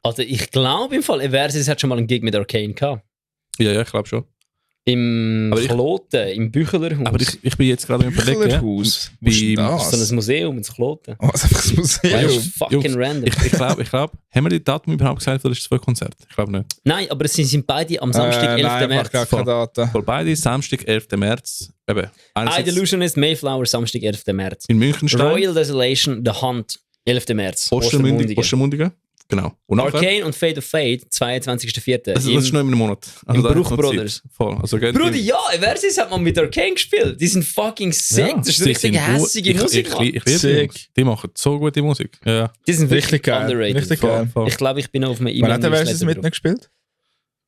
Also ich glaube im Fall, Eversis hat schon mal einen Gig mit Arcane gehabt. Ja, ich glaube schon. Im Aber ich- Kloten, im Büchlerhaus. Aber ich bin jetzt gerade im Überlegen, Büchlerhaus. wie- Was so ist ein Museum in Kloten. das? Oh, das ist einfach das Das Museum. ist fucking Jungs, random. ich glaube, haben wir die Datum überhaupt gesagt, oder ist es 2 Konzerte? Ich glaube nicht. Nein, aber sie sind beide am Samstag, 11. Nein, März. gar keine Daten. Voll beide, Samstag, 11. März. Eben, I einerseits Delusionist, Mayflower, Samstag, 11. März. in Münchenstein, Royal Desolation, The Hunt, 11. März. Ostermundigen. Genau. Und nachher, Arcane und Fate of Fate, 22.04. das ist noch im Monat. im da hat Bruch noch Zeit. Brothers. Voll. Also, geht Brudi, im- ja, Eversis hat man mit Arcane gespielt. Die sind fucking sick. Ja, das ist die richtig sind hässige ich Musik, Mann. Ich liebe die Sick. Jungs. Die machen so gute Musik. Ja. Die sind wirklich Richtig geil. underrated. Richtig Voll, geil. voll. Ich glaube, ich bin auf einem Wann hat der Versus E-Mail-Newsletter mit drauf. ihnen gespielt?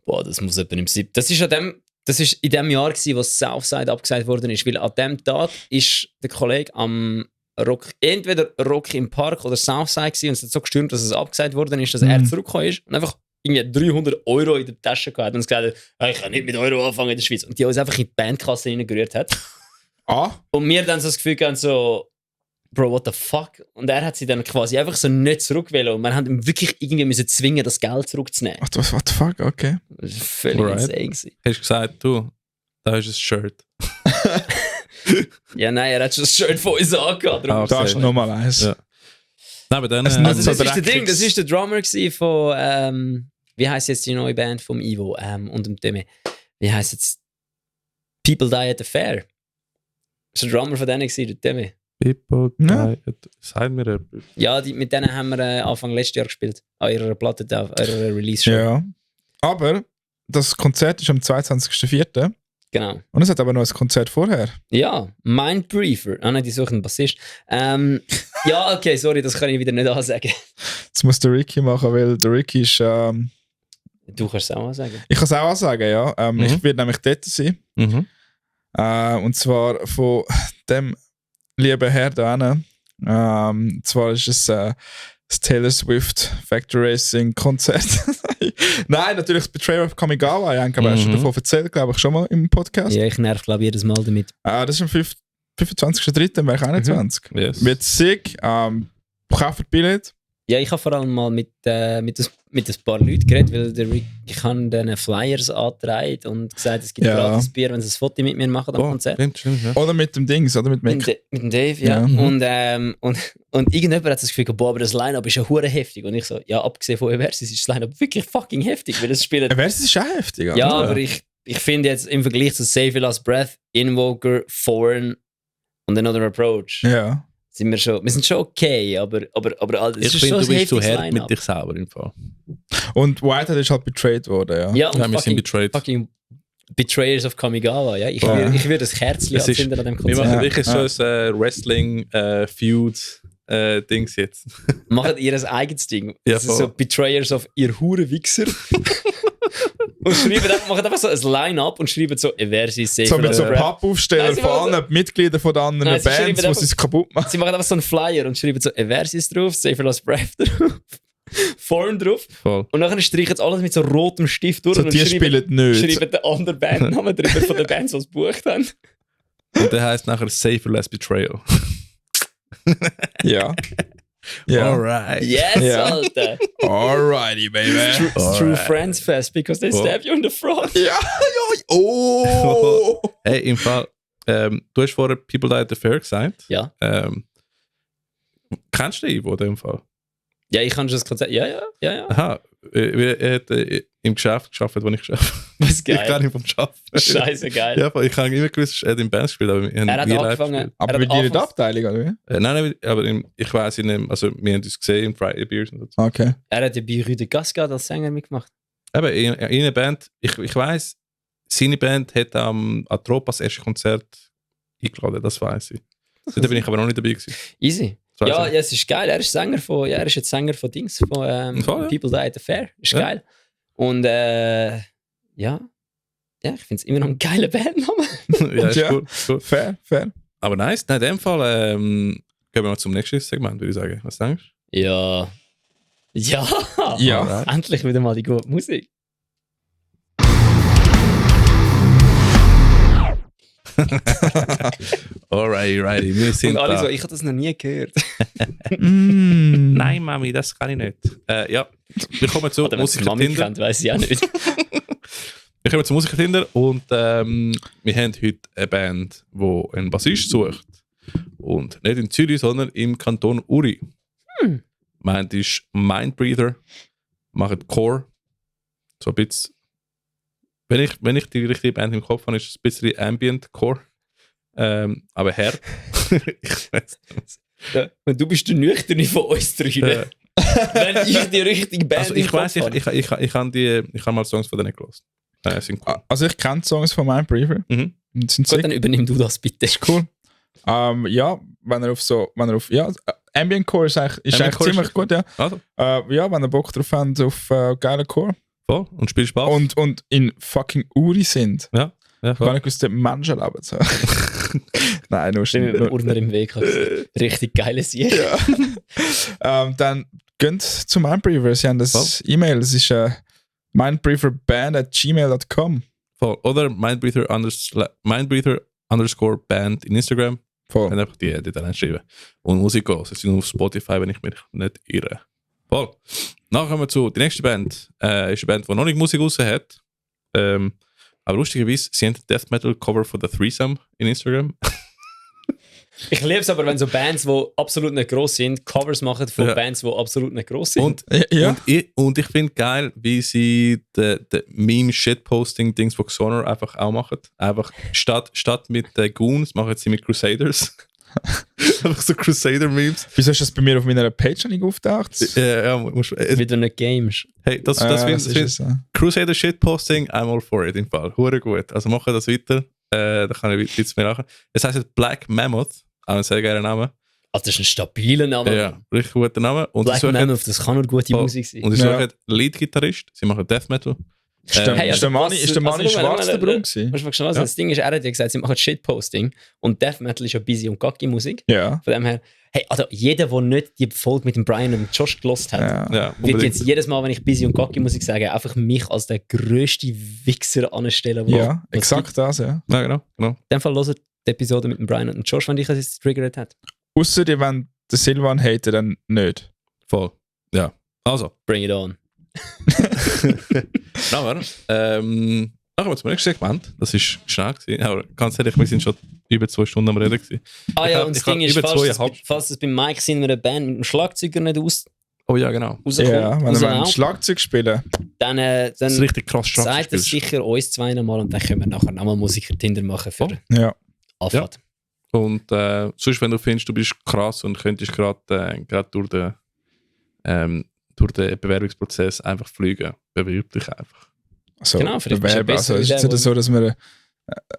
Boah, das muss etwa im 7. Das ist in dem Jahr gewesen, wo Southside abgesagt worden ist, weil an dem Tag ist der Kollege am Rock, entweder Rock im Park oder Southside gewesen, und es hat so gestürmt, dass es abgesagt worden ist, dass er zurückgekommen ist und einfach irgendwie 300 € in der Tasche gehabt hat und gesagt hat, «Ah, ich kann nicht mit Euro anfangen in der Schweiz. Und die uns einfach in die Bandkasse reingerührt hat. Ah, Und wir dann so das Gefühl hatten, so, Bro, what the fuck? Und er hat sie dann quasi einfach so nicht zurückgewählt und wir haben ihm wirklich irgendwie müssen zwingen, das Geld zurückzunehmen. what the fuck, okay. Das war völlig Alright. insane gewesen. Hast du gesagt, du, da ist ein Shirt. Ja, nein, er hat schon das Shirt von uns angehabt. Ah, Da ist nochmal eins. Ja. Nein, aber dann... Es Also so das ist der dreckig. Ding, das ist der Drummer gewesen von, wie heisst jetzt die neue Band vom Ivo und dem Demi? Wie heisst jetzt? People Die at the Fair. Das war der Drummer von denen gewesen, der Demi. People, Ja. Sag mir etwas. Ja, mit denen haben wir Anfang letztes Jahr gespielt. An ihrer Platte, an ihrer Release-Show. Ja. Aber das Konzert ist am 22.04. Genau. Und es hat aber noch ein Konzert vorher. Ja, Mindbriefer. Ah nein, die suchen einen Bassist. Ja, okay, sorry, das kann ich wieder nicht ansagen. Das muss der Ricky machen, weil der Ricky ist... Du kannst es auch ansagen. ich kann es auch ansagen, ja. Ich werde nämlich dort sein. Mhm. Und zwar von dem lieben Herr da hinten. Zwar ist es das Taylor Swift Factory Racing Konzert. Nein, natürlich das Betrayal of Kamigawa. Ich habe schon davon erzählt, glaube ich, schon mal im Podcast. Ja, ich nerv, glaube ich, jedes Mal damit. Das ist am 25.03. Wäre ich 21. Yes. Wird sick. Kauft Billett. Ja, ich habe vor allem mal mit ein paar Leuten geredet, weil der Rick kann denen Flyers angetragen und gesagt, es gibt Ja. gratis Bier, wenn sie ein Foto mit mir machen am Konzert. Stimmt, ja. Oder mit dem Dings, oder mit Mick. Mit dem Dave, ja. Ja. Und irgendjemand hat das Gefühl, boah, aber das Line-Up ist ja hure heftig. Und ich so, ja, abgesehen von Eversis ist das Line-Up wirklich fucking heftig, weil es spielen... Versus ist auch heftig, oder? Ja, aber ich finde jetzt im Vergleich zu Save Your Last Breath, Invoker, Foreign und Another Approach, Ja. wir sind schon okay, aber das Ich ist finde, schon du ein bist zu heftiges hart mit Line-Up. dich selber im Fall. Und Whitehead ist halt betrayed worden, ja. Ja, und Ja, wir sind fucking, betrayed. fucking Betrayers of Kamigawa, ja. Ich Ja. würde das Kerzchen Es ist- anzünden an dem Wir Konzert. machen Ja. wirklich so ein Wrestling-Feud-Dings jetzt. Macht ihr ein eigenes Ding. Ja, Das ist voll. so Betrayers of ihr Hurenwichser. Und machen einfach so ein Line-Up und schreiben so, Eversis, Save So Your mit Last so Breath. Pappaufsteller Nein, sie von machen allen Mitgliedern von den anderen Nein, sie schreiben Bands, die einfach- sie es kaputt machen. Sie machen einfach so einen Flyer und schreiben so Eversis drauf, Save Your Last Breath drauf, Foreign drauf. Voll. Und dann streichen sie alles mit so rotem Stift durch So, und die spielen nicht. schreiben den anderen Bandnamen drüber von den Bands, die es gebucht haben. Und der heißt nachher Safer Less Betrayal. Ja. Ja. Alright. Yes, Ja. Alter. Alrighty, baby. It's True Friends Fest because they Oh. stab you in the front. Ja, ja. Oh. Hey, im Fall, du hast vorher People Die at the Fair gesagt. Ja. Kennst du den Ivo in dem Fall? Ja, ich kann schon das Konzert. Ja. Aha, er hat im Geschäft gearbeitet, wo ich gearbeitet habe. Was Ich kenne geil. ihn vom Arbeiten. Scheiße geil. Ja, ich habe immer gewusst, er hat in Bands gespielt, aber wir haben Er hat nie live angefangen. gespielt. Aber er bei hat dir in der anfangs- Abteilung, oder wie? Nein, aber ich weiß ihn, also wir haben uns gesehen im Friday Beers und so. Okay. Er hat ja bei Rue de Cascade als Sänger mitgemacht. Eben, in einer Band, ich weiss, seine Band hat am Atropas erste Konzert eingeladen, das weiss ich. Da bin ich aber noch nicht dabei gewesen. Easy. Das weiss Ja, ich. ja, es ist geil. Er ist Sänger von, er ist jetzt Sänger von Dings, von Voll, ja. People Die at the Fair. Ist Ja. geil. Und ja, ich finde es immer noch ein geiler Bandname. Ja, ist Ja. cool, cool. Fair. Aber nice, in dem Fall gehen wir mal zum nächsten Segment, würde ich sagen. Was denkst Ja. Ja. Ja. Alright. Endlich wieder mal die gute Musik. du? Alrighty, wir sind Und alle da. so, ich habe das noch nie gehört. Mm. Nein, Mami, das kann ich nicht. Ja, wir kommen zu Oder wenn es Musiker Mami Tinder. kennt, weiß ich auch nicht. Wir kommen zu Musiker Tinder und wir haben heute eine Band, die einen Bassist sucht. Und nicht in Zürich, sondern im Kanton Uri. Meint ist Mindbreather, macht Core. So ein bisschen. Wenn ich die richtige Band im Kopf habe, ist es ein bisschen Ambient Core. Aber Herr. Ich weiß nicht. Ja, und du bist der Nüchterne von uns drei. Wenn ich die richtige Band Also im ich Kopf weiß, habe. ich habe mal Songs von denen gehört. Sind cool. Also ich kenne die Songs von Mindbriefer. Mhm. Und sind Gut, sick. dann übernimm du das bitte. Cool. Ja, wenn er auf Ambient Core ist eigentlich Ambient Core ziemlich ist- gut, ja. Also, Ja, wenn ihr Bock drauf habt auf geilen Core voll. Und spielst Spaß. und in fucking Uri sind, Ja, gar voll. nicht gewusst, Menschen leben so. Nein, nur Bin mit dem schnell. Urner im Weg. Richtig geiles Sieg. Dann geht zu Mindbriefer. Sie haben das E-Mail. Es ist mindbrieferband@gmail.com. Voll. Oder Mindbreather Band in Instagram. Voll. Kann einfach die dann schreiben. Und Musik hören. Sie sind auf Spotify, wenn ich mich nicht irre. Voll. Nachher kommen wir zu der nächsten Band. Ist eine Band, die noch nicht Musik raus hat. Aber lustigerweise, sie haben ein Death Metal Cover von The Threesome in Instagram. Ich liebe es aber, wenn so Bands, die absolut nicht gross sind, Covers machen von Bands, die absolut nicht gross sind. Und ich finde geil, wie sie den Meme-Shitposting-Dings von Xoner einfach auch machen. Einfach statt mit Goons machen sie mit Crusaders. Einfach so Crusader-Memes. Wieso ist das bei mir auf meiner Page nicht auftaucht? Wie du nicht games. Hey, das finde Crusader Shitposting, I'm all for it im Fall. Hure gut. Also machen das weiter. Da kann ich jetzt mehr machen. Es heisst Black Mammoth, auch ein sehr geiler Name. Also das ist ein stabiler Name. Ja, richtig guter Name. Und Black Mammoth, das kann nur gute Musik sein. Und sie suchen Lead-Gitarrist, sie machen Death Metal. Ist der Mann schwarz der Brun gewesen? Das Ding ist, er hat ja gesagt, sie machen Shitposting und Death Metal ist ja busy und gacki Musik. Ja. Von dem her, hey, also jeder, der nicht die Folge mit dem Brian und Josh gelost hat, wird jetzt jedes Mal, wenn ich busy und gacki Musik sage, einfach mich als der grösste Wichser anstellen. Ja, exakt das, ja. Ja, genau. In dem Fall hört die Episode mit dem Brian und Josh, wenn dich das jetzt triggert hat. Ausser die, wenn der Silvan hatet, dann nicht. Voll. Ja. Also. Bring it on. Kommen wir zum nächsten Segment. Das war schnell gewesen. Aber ganz ehrlich, wir sind schon über 2 Stunden am Reden gewesen. Und das Ding ist, falls es bei Mike in einer Band mit dem Schlagzeuger nicht Oh ja, genau. Ja, wenn wir ein Schlagzeug spielen, dann das ist richtig krass sagt es sicher uns zweimal und dann können wir nachher nochmal Musiker-Tinder machen für Anfahrt. Ja. Und sonst, wenn du findest, du bist krass und könntest gerade durch den Bewerbungsprozess einfach fliegen, bewirb dich einfach. Also, genau, vielleicht bewerben. Also, es ist jetzt so, dass wir.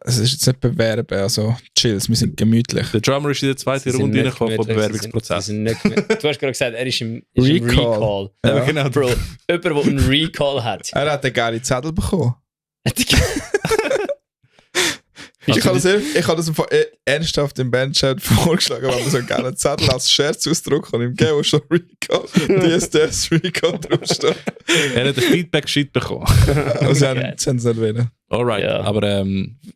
Es ist jetzt nicht bewerben, also chills, wir sind gemütlich. Der Drummer ist in der zweiten Runde reingekommen vom Bewerbungsprozess. Du hast gerade gesagt, er ist im Recall. Ja, genau. Bro, jemand, der einen Recall hat. Er hat einen geilen Zettel bekommen. Ich habe das ernsthaft im Bandchat vorgeschlagen, wenn man so einen geilen Zettel als Scherzausdruck kann ihm geben, wo schon Recall, DSDS Recall draufsteht. Er hat ein Feedback-Sheet bekommen. Also sie haben es nicht wollen. Alright, Ja. aber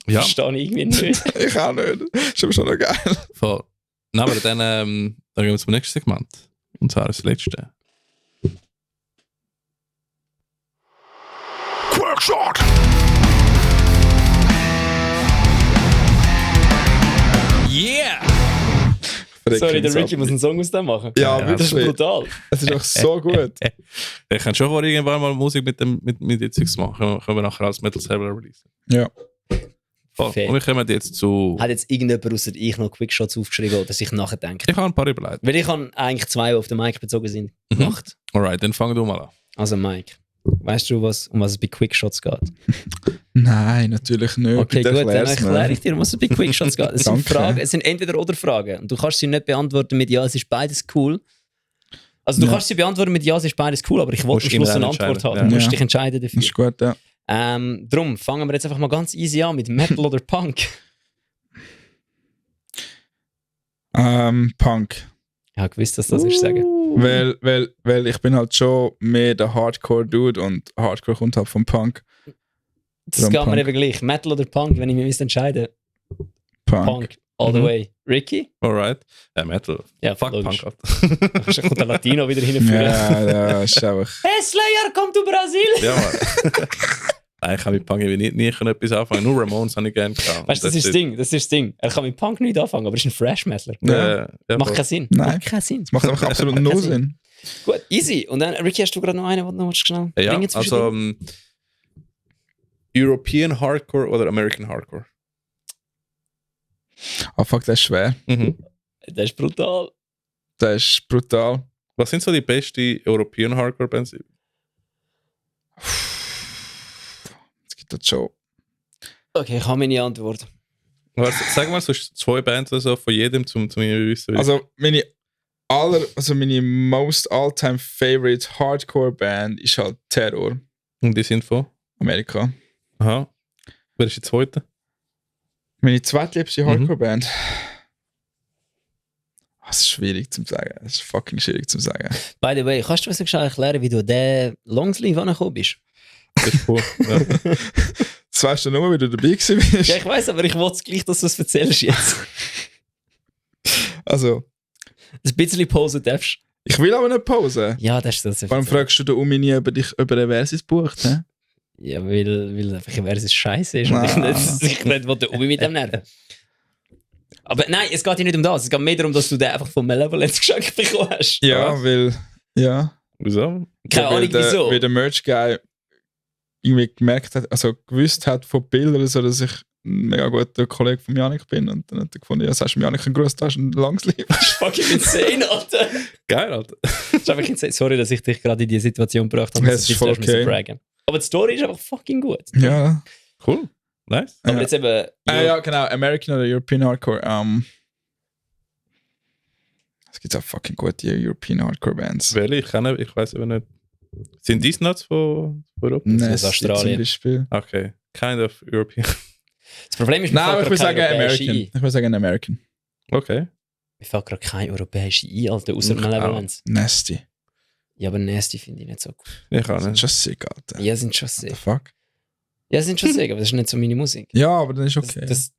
ja. Verstehe ich irgendwie nicht. Ich auch nicht. Ist aber schon noch geil. Voll. Na, aber dann gehen wir zum nächsten Segment. Und zwar das letzte. Quackshot! Yeah! Sorry, der Ricky muss einen Song aus dem machen. Ja, Das ist wirklich. brutal. Es ist doch so gut. Ich kann schon vor irgendwann mal Musik mit den Zeugs machen. Können wir nachher als Metal Server releasen. Ja. Voll. Fair. Und wir kommen jetzt zu. Hat jetzt irgendjemand außer ich noch Quickshots aufgeschrieben oder sich nachdenkt? Ich habe ein paar überlegt. Weil ich habe eigentlich 2, die auf den Mike bezogen sind, gemacht. Alright, dann fang du mal an. Also Mike, weißt du, um was es bei Quickshots geht? Nein, natürlich nicht. Okay, Bitte gut, dann erklär's mir. erkläre ich dir, um was es bei Quickshots geht. Es sind Danke. Fragen, es sind entweder oder Fragen. Und du kannst sie nicht beantworten mit ja, es ist beides cool. Also du kannst sie beantworten mit ja, es ist beides cool, aber ich wollte am Schluss eine Antwort haben. Ja. Du musst dich entscheiden dafür. Das ist gut, ja. Drum fangen wir jetzt einfach mal ganz easy an mit Metal oder Punk. Punk. Ich habe gewusst, dass das ist sagen. Weil ich bin halt schon mehr der Hardcore-Dude und Hardcore kommt halt vom Punk. Das Drum geht mir Punk. eben gleich. Metal oder Punk, wenn ich mich entscheiden müsste. Punk. Punk, all the way. Ricky? Alright. Metal. Ja, Fuck logisch. Punk. Da kommt der Latino wieder hinführen. Ja, ist einfach. Hey Slayer, komm du Brasil! Ja, Mann. Nein, ich kann mit Punk nie etwas anfangen. Nur Ramones habe ich gerne gehabt. Weißt du, das ist das Ding. Er kann mit Punk nicht anfangen, aber er ist ein Fresh-Metaler. Ja, Macht keinen Sinn. Nein. Macht keinen Sinn. Das macht einfach absolut null Sinn. Gut, easy. Und dann, Ricky, hast du gerade noch einen, den du noch schnell Ja, bringen zwischen also dir? European Hardcore oder American Hardcore? Ah, fuck, das ist schwer. Das ist brutal. Das ist brutal. Was sind so die besten European Hardcore Bands? Es gibt das schon. Okay, ich habe meine Antwort. Sag mal, so 2 Bands oder so von jedem zum wissen. Also meine most all-time favorite Hardcore-Band ist halt Terror. Und die sind von? Amerika. Aha. Wer ist die zweite? Meine zweitliebste Hardcore-Band. Das ist schwierig zu sagen. Das ist fucking schwierig zu sagen. By the way, kannst du mir so schnell erklären, wie du den Longsleeve angekommen bist? Das ist von, ja. Das weißt du nur, wie du dabei gewesen bist. Ja, ich weiß, aber ich wollte gleich, dass du es erzählst jetzt. Also, Ein bisschen Pause darfst. ich will aber nicht pausen. Ja, das ist das. Warum fragst du den Umi nie, ob er Versis bucht? He? Ja, weil einfach ein Versus scheiße ist und ich nicht will den Umi mit dem nerven. Aber nein, es geht hier nicht um das. Es geht mehr darum, dass du den einfach von Malevolence geschenkt bekommen hast. Ja, weil... Ja. Wieso? Keine Ahnung, wieso. Weil der Merch-Guy irgendwie gemerkt hat, also gewusst hat von Bildern oder so, dass ich ein mega guter Kollege von Janik bin. Und dann hat er gefunden, ja, sagst du mir Janik einen Gruß, da hast du ein langes Leben. Das ist fucking insane, Alter. Geil, Alter. Das ist einfach insane. Sorry, dass ich dich gerade in diese Situation gebracht habe. Ja, es ist voll okay. Braggen. Aber die Story ist einfach fucking gut. Ja. Cool. Nice. Aber jetzt eben... Ja, genau. American oder European Hardcore. Es gibt auch fucking gute European Hardcore Bands. Welche? Ich weiß aber nicht. Sind die Nuts von Europa? Nasty Australien. zum Beispiel. Okay. Kind of European. Das Problem ist, Nein, aber ich will sagen europäische American. Ich will sagen American. Okay. Mir fällt gerade kein europäischer ein, Alter, außer Malevolence. Nasty. Ja, aber Nasty finde ich nicht so cool. Ich kann Das ist nicht. schon sick, Alter. Ja, sind schon What sehr. the fuck? Ja, sind schon sehr, aber das ist nicht so meine Musik. Ja, aber dann ist okay. Das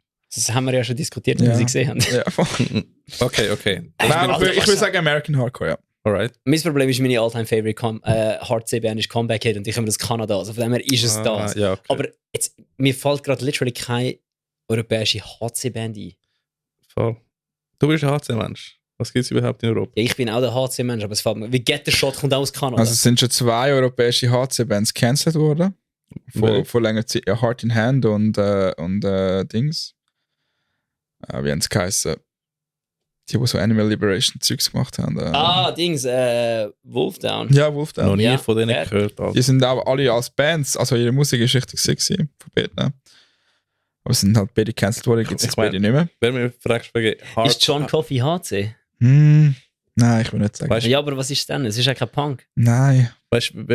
haben wir ja schon diskutiert, als Ja. wir sie gesehen haben. ja, voll. Okay. Nein, aber Alter, ich will sagen American Hardcore, ja. Alright. Mein Problem ist, meine all-time-favorite Hard-C-Band ist Comeback Kid und ich komme aus Kanada. Also von dem her ist es das. Ja, okay. Aber jetzt, mir fällt gerade literally keine europäische HC-Band ein. Voll. Du bist ein HC-Mensch. Was gibt es überhaupt in Europa? Ja, ich bin auch der HC-Mensch, aber es fällt mir... Wie Get the Shot kommt auch aus Kanada. Also es sind schon 2 europäische HC-Bands cancelled worden. Vor längerer Zeit. Ja, Heart in Hand und Dings. Wie haben es geheißen? Die so Animal Liberation Zeugs gemacht haben. Dings, Wolfdown. Ja, Wolfdown. Noch nie Ja, von denen fair. gehört. Alter. Die sind aber alle als Bands, also ihre Musik ist richtig sexy von beiden. Aber es sind halt beide cancelled worden, gibt es Ich jetzt mein- beide nicht mehr. Wenn mir fragst, wegen Hard... Ist John Coffey HC? Nein, ich will nicht sagen. Weißt- Ja, aber was ist denn? Es ist ja kein Punk. Nein. Weißt du,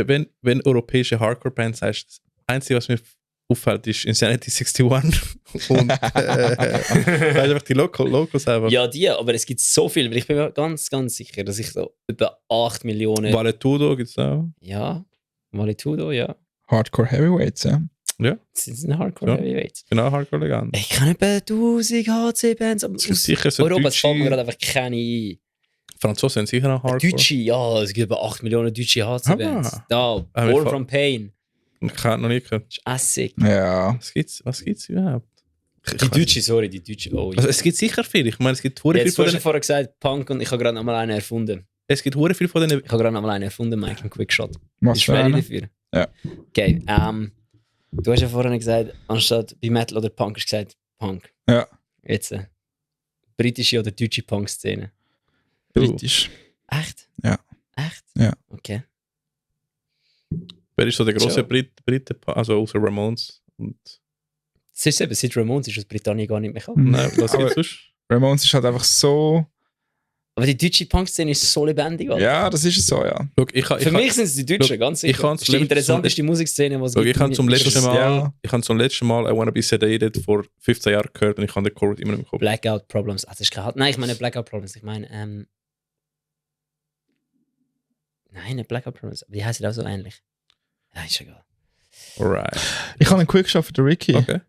wenn europäische Hardcore-Bands sagst, das Einzige, was mir auffällt, ist Insanity 61 und einfach die Locals einfach. Ja, die, aber es gibt so viel, weil ich bin mir ganz, ganz sicher, dass ich so über 8 Millionen... Valetudo gibt es auch. Ja, Valetudo, ja. Hardcore Heavyweights, ja. Das sind Hardcore Ja. Heavyweights. Genau, Hardcore-Legende. Ich kenne etwa 1000 HC-Bands, aber Es gibt aus sicher so Europa fällt mir deutsche... gerade einfach keine ein. Franzosen sind sicher auch Hardcore. Deutsche, ja, es gibt über 8 Millionen deutsche HC-Bands. Ah. Da, Ah, Born wir- from Pain. Ich habe noch nie gehört. Das ist assig. Ja. Was gibt's überhaupt? Die Deutsche, sorry, die Deutsche. Oh, ja. Also es gibt sicher viel. Ich meine, es gibt hure viel Jetzt von hast du denen. vorher gesagt, Punk, und ich habe gerade noch mal einen erfunden. Es gibt hure viel von denen. Ich habe gerade noch mal einen erfunden, Mike, im Quickshot. Was Bist für du ready eine? dafür? Ja. Okay, du hast ja vorhin gesagt, anstatt bei Metal oder Punk, hast du gesagt Punk. Ja. Jetzt, britische oder deutsche Punk-Szene. Britisch. Echt? Ja. Echt? Ja. Okay. Wer ist so der große So. Brite, also außer Ramones? Und Es ist eben, seit Ramones ist aus Britannien gar nicht mehr gekommen. nein, was Aber- gibt's sonst? Ramones ist halt einfach so... Aber die deutsche Punk-Szene ist so lebendig. Alter. Ja, das ist es so, ja. Schau, Für mich sind es die Deutschen, Schau, ganz ich sicher. kann Das ist die interessanteste Musikszene, was Schau, ich habe zum letzten Mal, Ja. I Wanna Be Sedated vor 15 Jahren gehört und ich habe den Chord immer noch im Kopf. Blackout Problems. Ah, das ist kein... Nein, ich meine Blackout Problems. Ich meine, nein, nicht Blackout Problems. Aber die heißen auch so ähnlich. Ja, ist egal. Alright. Ich habe einen Quickshot für den Ricky. Okay.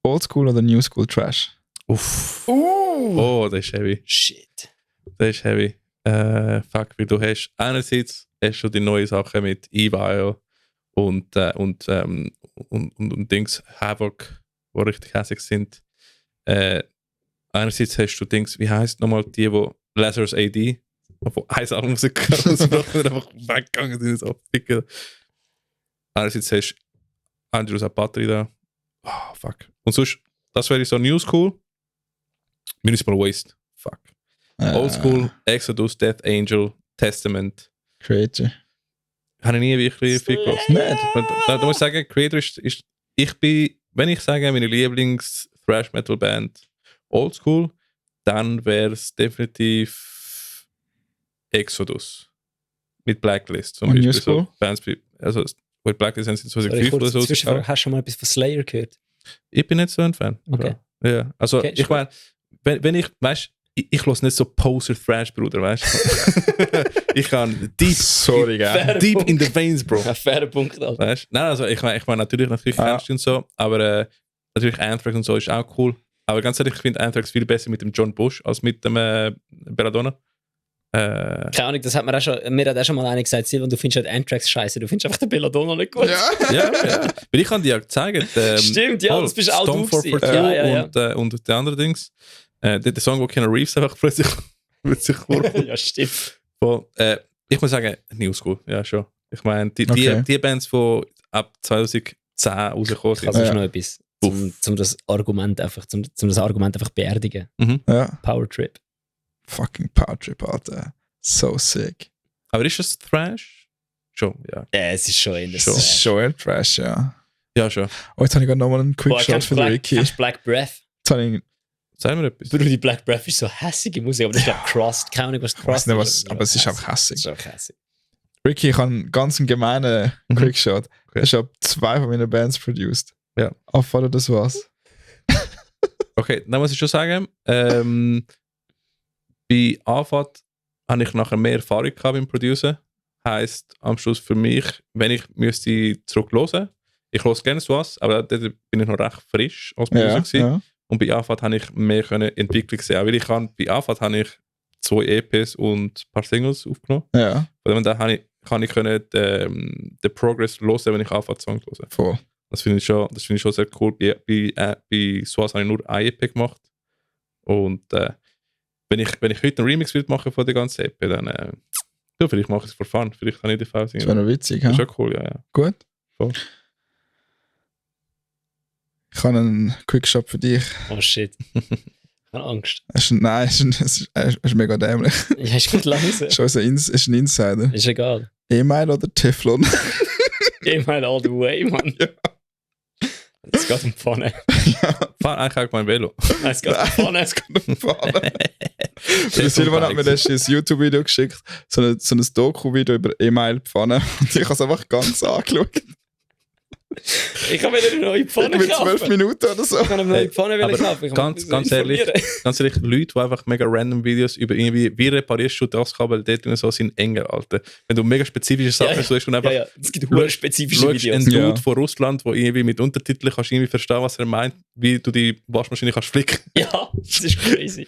Oldschool oder New School Trash? Uff. Oh, das ist heavy. Shit. Das ist heavy. Fuck, weil du hast einerseits hast du die neuen Sachen mit Evil und Dings Havoc, die richtig hässlich sind. Einerseits hast du Dings, wie heisst nochmal die, wo Lazarus AD, wo eins Album rausgekommen ist, einfach weggegangen sind, so ficken. Einerseits hast du Andrews Apatry da. Oh, fuck. Und sonst, das wäre so New School. Municipal Waste. Fuck. Old School, Exodus, Death Angel, Testament. Creator. Habe ich nie wirklich viel gehört. Nicht? Da muss ich sagen, Creator ist, wenn ich sage, meine Lieblings-Thrash-Metal-Band Old School, dann wäre es definitiv Exodus. Mit Blacklist zum Und New Beispiel. School? So Bands wie, also mit Blacklist sind sie Sorry, 2005 oder kurz so. Zwischenfrage. Hast du schon mal etwas von Slayer gehört? Ich bin nicht so ein Fan. Okay. Ja, also Okay, ich meine, wenn ich, weißt ich höre nicht so Poser-Thrash, Bruder, weißt du? Ich kann Sorry, gell? deep in the veins, Bro. Ein fairer Punkt, Alter. Weißt? Nein, also ich meine natürlich kennst du und so, aber natürlich Anthrax und so ist auch cool. Aber ganz ehrlich, ich finde Anthrax viel besser mit dem John Bush als mit dem Belladonna. Keine Ahnung, das hat mir hat auch schon mal einer gesagt, Silvan, du findest halt Anthrax scheiße, du findest einfach den Belladonna nicht gut. Ja. ja. Weil ich kann dir ja gezeigt. Stimmt, ja, das bist auch Storm du gewesen. 442 Ja. und die anderen Dings. Der Song, wo Keanu Reeves einfach plötzlich vorkommt. Ja, stimmt. Ich muss sagen, New School, ja schon. Ich meine, die Bands, die ab 2010 rausgekommen sind. Also schon noch etwas, um das Argument einfach beerdigen. Ja. Power Trip. Fucking Power Trip, Alter. So sick. Aber ist das Thrash? Schon, ja. Ja, es ist schon in der Das ist schon eher Trash, ja. Ja, schon. Oh, jetzt habe ich gerade nochmal einen Quickshot für den Ricky. Kennst du Black Breath? Jetzt habe ich, Sag mir etwas. Bruder, die Black Breath ist so hässige Musik, aber das ist ja Crust. Keine Ahnung, was weiß Crust nicht, was, aber es ist hässig. einfach hässig. Das ist auch hässig. Ricky, ich habe einen ganz gemeinen Quickshot. Okay. Ich habe 2 von meinen Bands produced. Ja. Auffallen, das war's. Okay, dann muss ich schon sagen, bei Anfahrt habe ich nachher mehr Erfahrung gehabt beim Producen. Heisst am Schluss für mich, wenn ich müsste zurückhören, ich höre gerne was, aber dort bin ich noch recht frisch als Producer gewesen. Ja. Und bei Anfahrt habe ich mehr Entwicklung sehen. Weil bei Anfahrt habe ich 2 EPs und ein paar Singles aufgenommen. Ja, Und dann kann ich den Progress hören, wenn ich Anfahrt-Song höre. voll. Das finde ich schon sehr cool. Bei Swas habe ich nur ein EP gemacht. Und wenn ich heute einen Remix machen von der ganzen EP, dann vielleicht mache ich es for fun. Vielleicht kann ich die Fall Das singen. wäre noch witzig, Das ja? ist schon cool, ja. Gut. Voll. Ich habe einen Quickshot für dich. Oh shit. Ich habe Angst. Nein, es ist mega dämlich. Ja, ist gut leise. Es ist ein Insider. Ist egal. E-Mail oder Teflon? Geh mal all the way, Mann. Ja. Es geht um Pfanne. Fahr eigentlich auch mein Velo. Nein, es geht um Pfanne. Der Silvan hat mir letztens ein YouTube-Video geschickt, so ein Doku-Video über E-Mail-Pfanne. Und ich habe es einfach ganz angeschaut. Ich habe wieder eine neue Pfanne Mit 12 kaufen. Minuten oder so. Ich kann eine neue Pfanne aber kaufen. Ich ganz muss mich ehrlich, informieren. Leute, die einfach mega random Videos über irgendwie, wie reparierst du das Kabel dort und so, sind Engel, Alter. Wenn du mega spezifische Sachen suchst und einfach Es gibt hure spezifische schaust Videos. einen Dude Ja. von Russland, der irgendwie mit Untertiteln kannst irgendwie verstehen, was er meint, wie du die Waschmaschine kannst flicken. Ja, das ist crazy.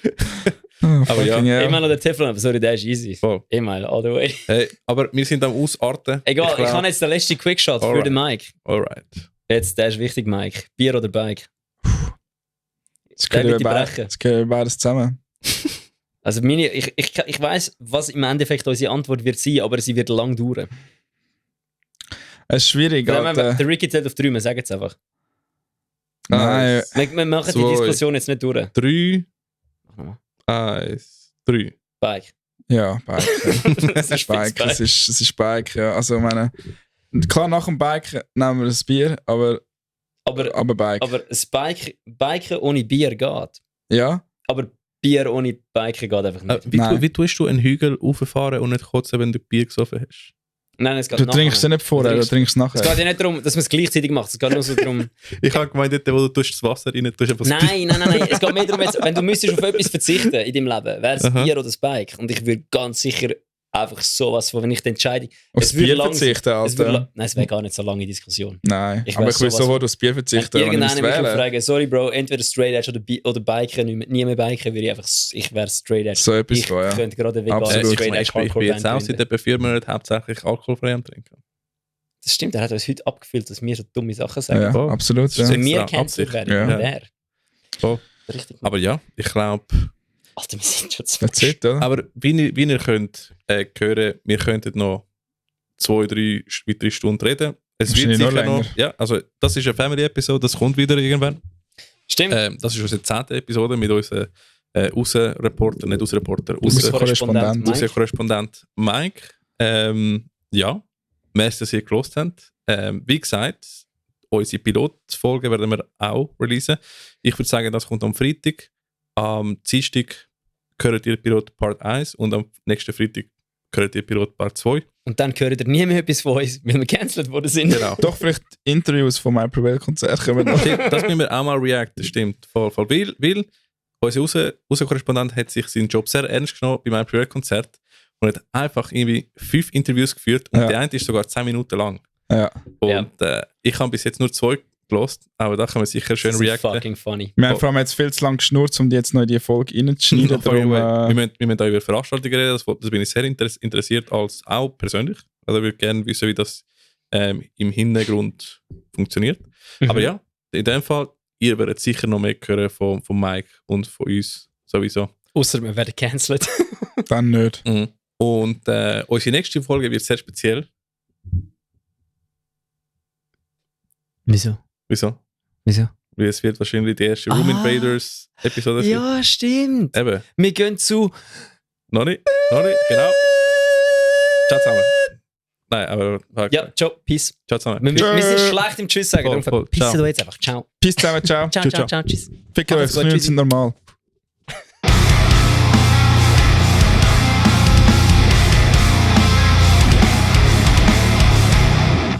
Aber ja. E-Mail oder Teflon, aber sorry, der ist easy. Voll. E-Mail, all the way. Hey, aber wir sind am Ausarten. Egal, ich glaub- habe jetzt den letzten Quickshot für Alright. den Mike. Alright. Jetzt, der ist wichtig, Mike. Bier oder Bike? Das Der wird gehört die brechen. beides zusammen. Also ich weiss, was im Endeffekt unsere Antwort wird sein, aber sie wird lang dauern. Es ist schwierig, Alter. Der Ricky zählt auf 3, wir sagen es einfach. Nein, Wir machen die Zwei. Diskussion jetzt nicht durch. 3, Mach nochmal. 1, 3. Bike. ja, Bike. Das ist Bike. Bike. Es ist Bike, ja. Also, ich meine, klar, nach dem Bike nehmen wir ein Bier, aber Bike. Aber das Biken ohne Bier geht. Ja, Aber Bier ohne Biken geht einfach nicht. Nein. Wie tust du einen Hügel rauffahren und nicht kotzen, wenn du Bier gesoffen hast? Nein, es geht du nachher. trinkst ja nicht vorher, du trinkst Es geht nachher. ja nicht darum, dass man es gleichzeitig macht. Es geht nur so darum. Ich habe gemeint, dort, wo du tust das Wasser rein tust, einfach das Bier. Nein. Es geht mehr darum, wenn du müsstest auf etwas verzichten in deinem Leben, wäre es Aha. Bier oder das Bike. Und ich würde ganz sicher einfach sowas von, wenn ich die Entscheidung. Aufs es würde Bier lang- verzichten, es würde Alter. Nein, es wäre gar nicht so lange Diskussion. Nein, Ich aber weiss ich will sowas- sofort aufs Bier Wenn verzichten, wenn ich irgendeiner müsste mich wählen. fragen, sorry Bro, entweder Straight Edge oder Biken, nie mehr Biken, würde ich einfach, ich wäre Straight Edge. So etwas Ich von, ja. könnte gerade vegan Absolut. Straight Edge Ich bin Hardcore jetzt auch Band seit gründen. etwa 4 Monaten hauptsächlich alkoholfrei am Trinken. Das stimmt, er hat uns heute abgefühlt, dass wir so dumme Sachen sagen. Ja, voll. absolut. Das Ja. ist Wenn wir extra cancelled Absicht. werden, Ja. wer? Voll. Richtig. Aber ja, ich glaube, Alter, wir sind schon zu That's it, oder? aber wie ihr könnt hören, wir könnten noch 2-3 weitere Stunden reden. Es wird Wahrscheinlich noch sicher noch, länger. ja, also das ist eine Family-Episode, das kommt wieder irgendwann. Stimmt. Das ist unsere 10. Episode mit unseren Außenreporter, nicht Außenreporter, Außenkorrespondent. Außenkorrespondent Mike. Ja, merci, dass ihr gelost habt. Wie gesagt, unsere Pilotfolge werden wir auch releasen. Ich würde sagen, das kommt am Freitag. Am Dienstag hört ihr Pilot Part 1 und am nächsten Freitag hört ihr Pilot Part 2. Und dann hört ihr nie mehr etwas von uns, weil wir gecancelt worden sind. Genau. Doch, vielleicht Interviews von meinem Prevail-Konzert kommen noch. Das müssen wir auch mal reacten, stimmt. Voll. Weil unser Außenkorrespondent hat sich seinen Job sehr ernst genommen bei meinem Privatkonzert und hat einfach irgendwie 5 Interviews geführt und Ja. der eine ist sogar 10 Minuten lang. Ja. Und ich habe bis jetzt nur 2 gelost, aber da kann man sicher schön Das ist reacten. fucking funny. Wir haben vor allem jetzt viel zu lange geschnurrt, um die jetzt noch in die Folge reinzuschneiden. Vor allem, Darum, wir müssen auch über Veranstaltungen reden, das bin ich sehr interessiert, als auch persönlich. Also ich würde gerne wissen, wie das im Hintergrund funktioniert. Aber ja, in dem Fall, ihr werdet sicher noch mehr hören von Mike und von uns. Sowieso. Außer wir werden cancelled. Dann nicht. Mhm. Und unsere nächste Folge wird sehr speziell. Wieso? Wieso? Wieso? Weil es wird wahrscheinlich die erste Room Invaders Episode sein. Ja, stimmt. Eben. Wir gehen zu. Noch nicht, genau. Ciao zusammen. Nein, aber... Ja, ciao, peace. Ciao zusammen. Wir sind schlecht im Tschüss sagen, Voll, darum voll. verpissen Ciao. wir jetzt einfach. Ciao. Peace zusammen, ciao. Ciao, ciao, ciao, tschüss. Ficken euch, Macht's gut, wir tschüssi. sind normal.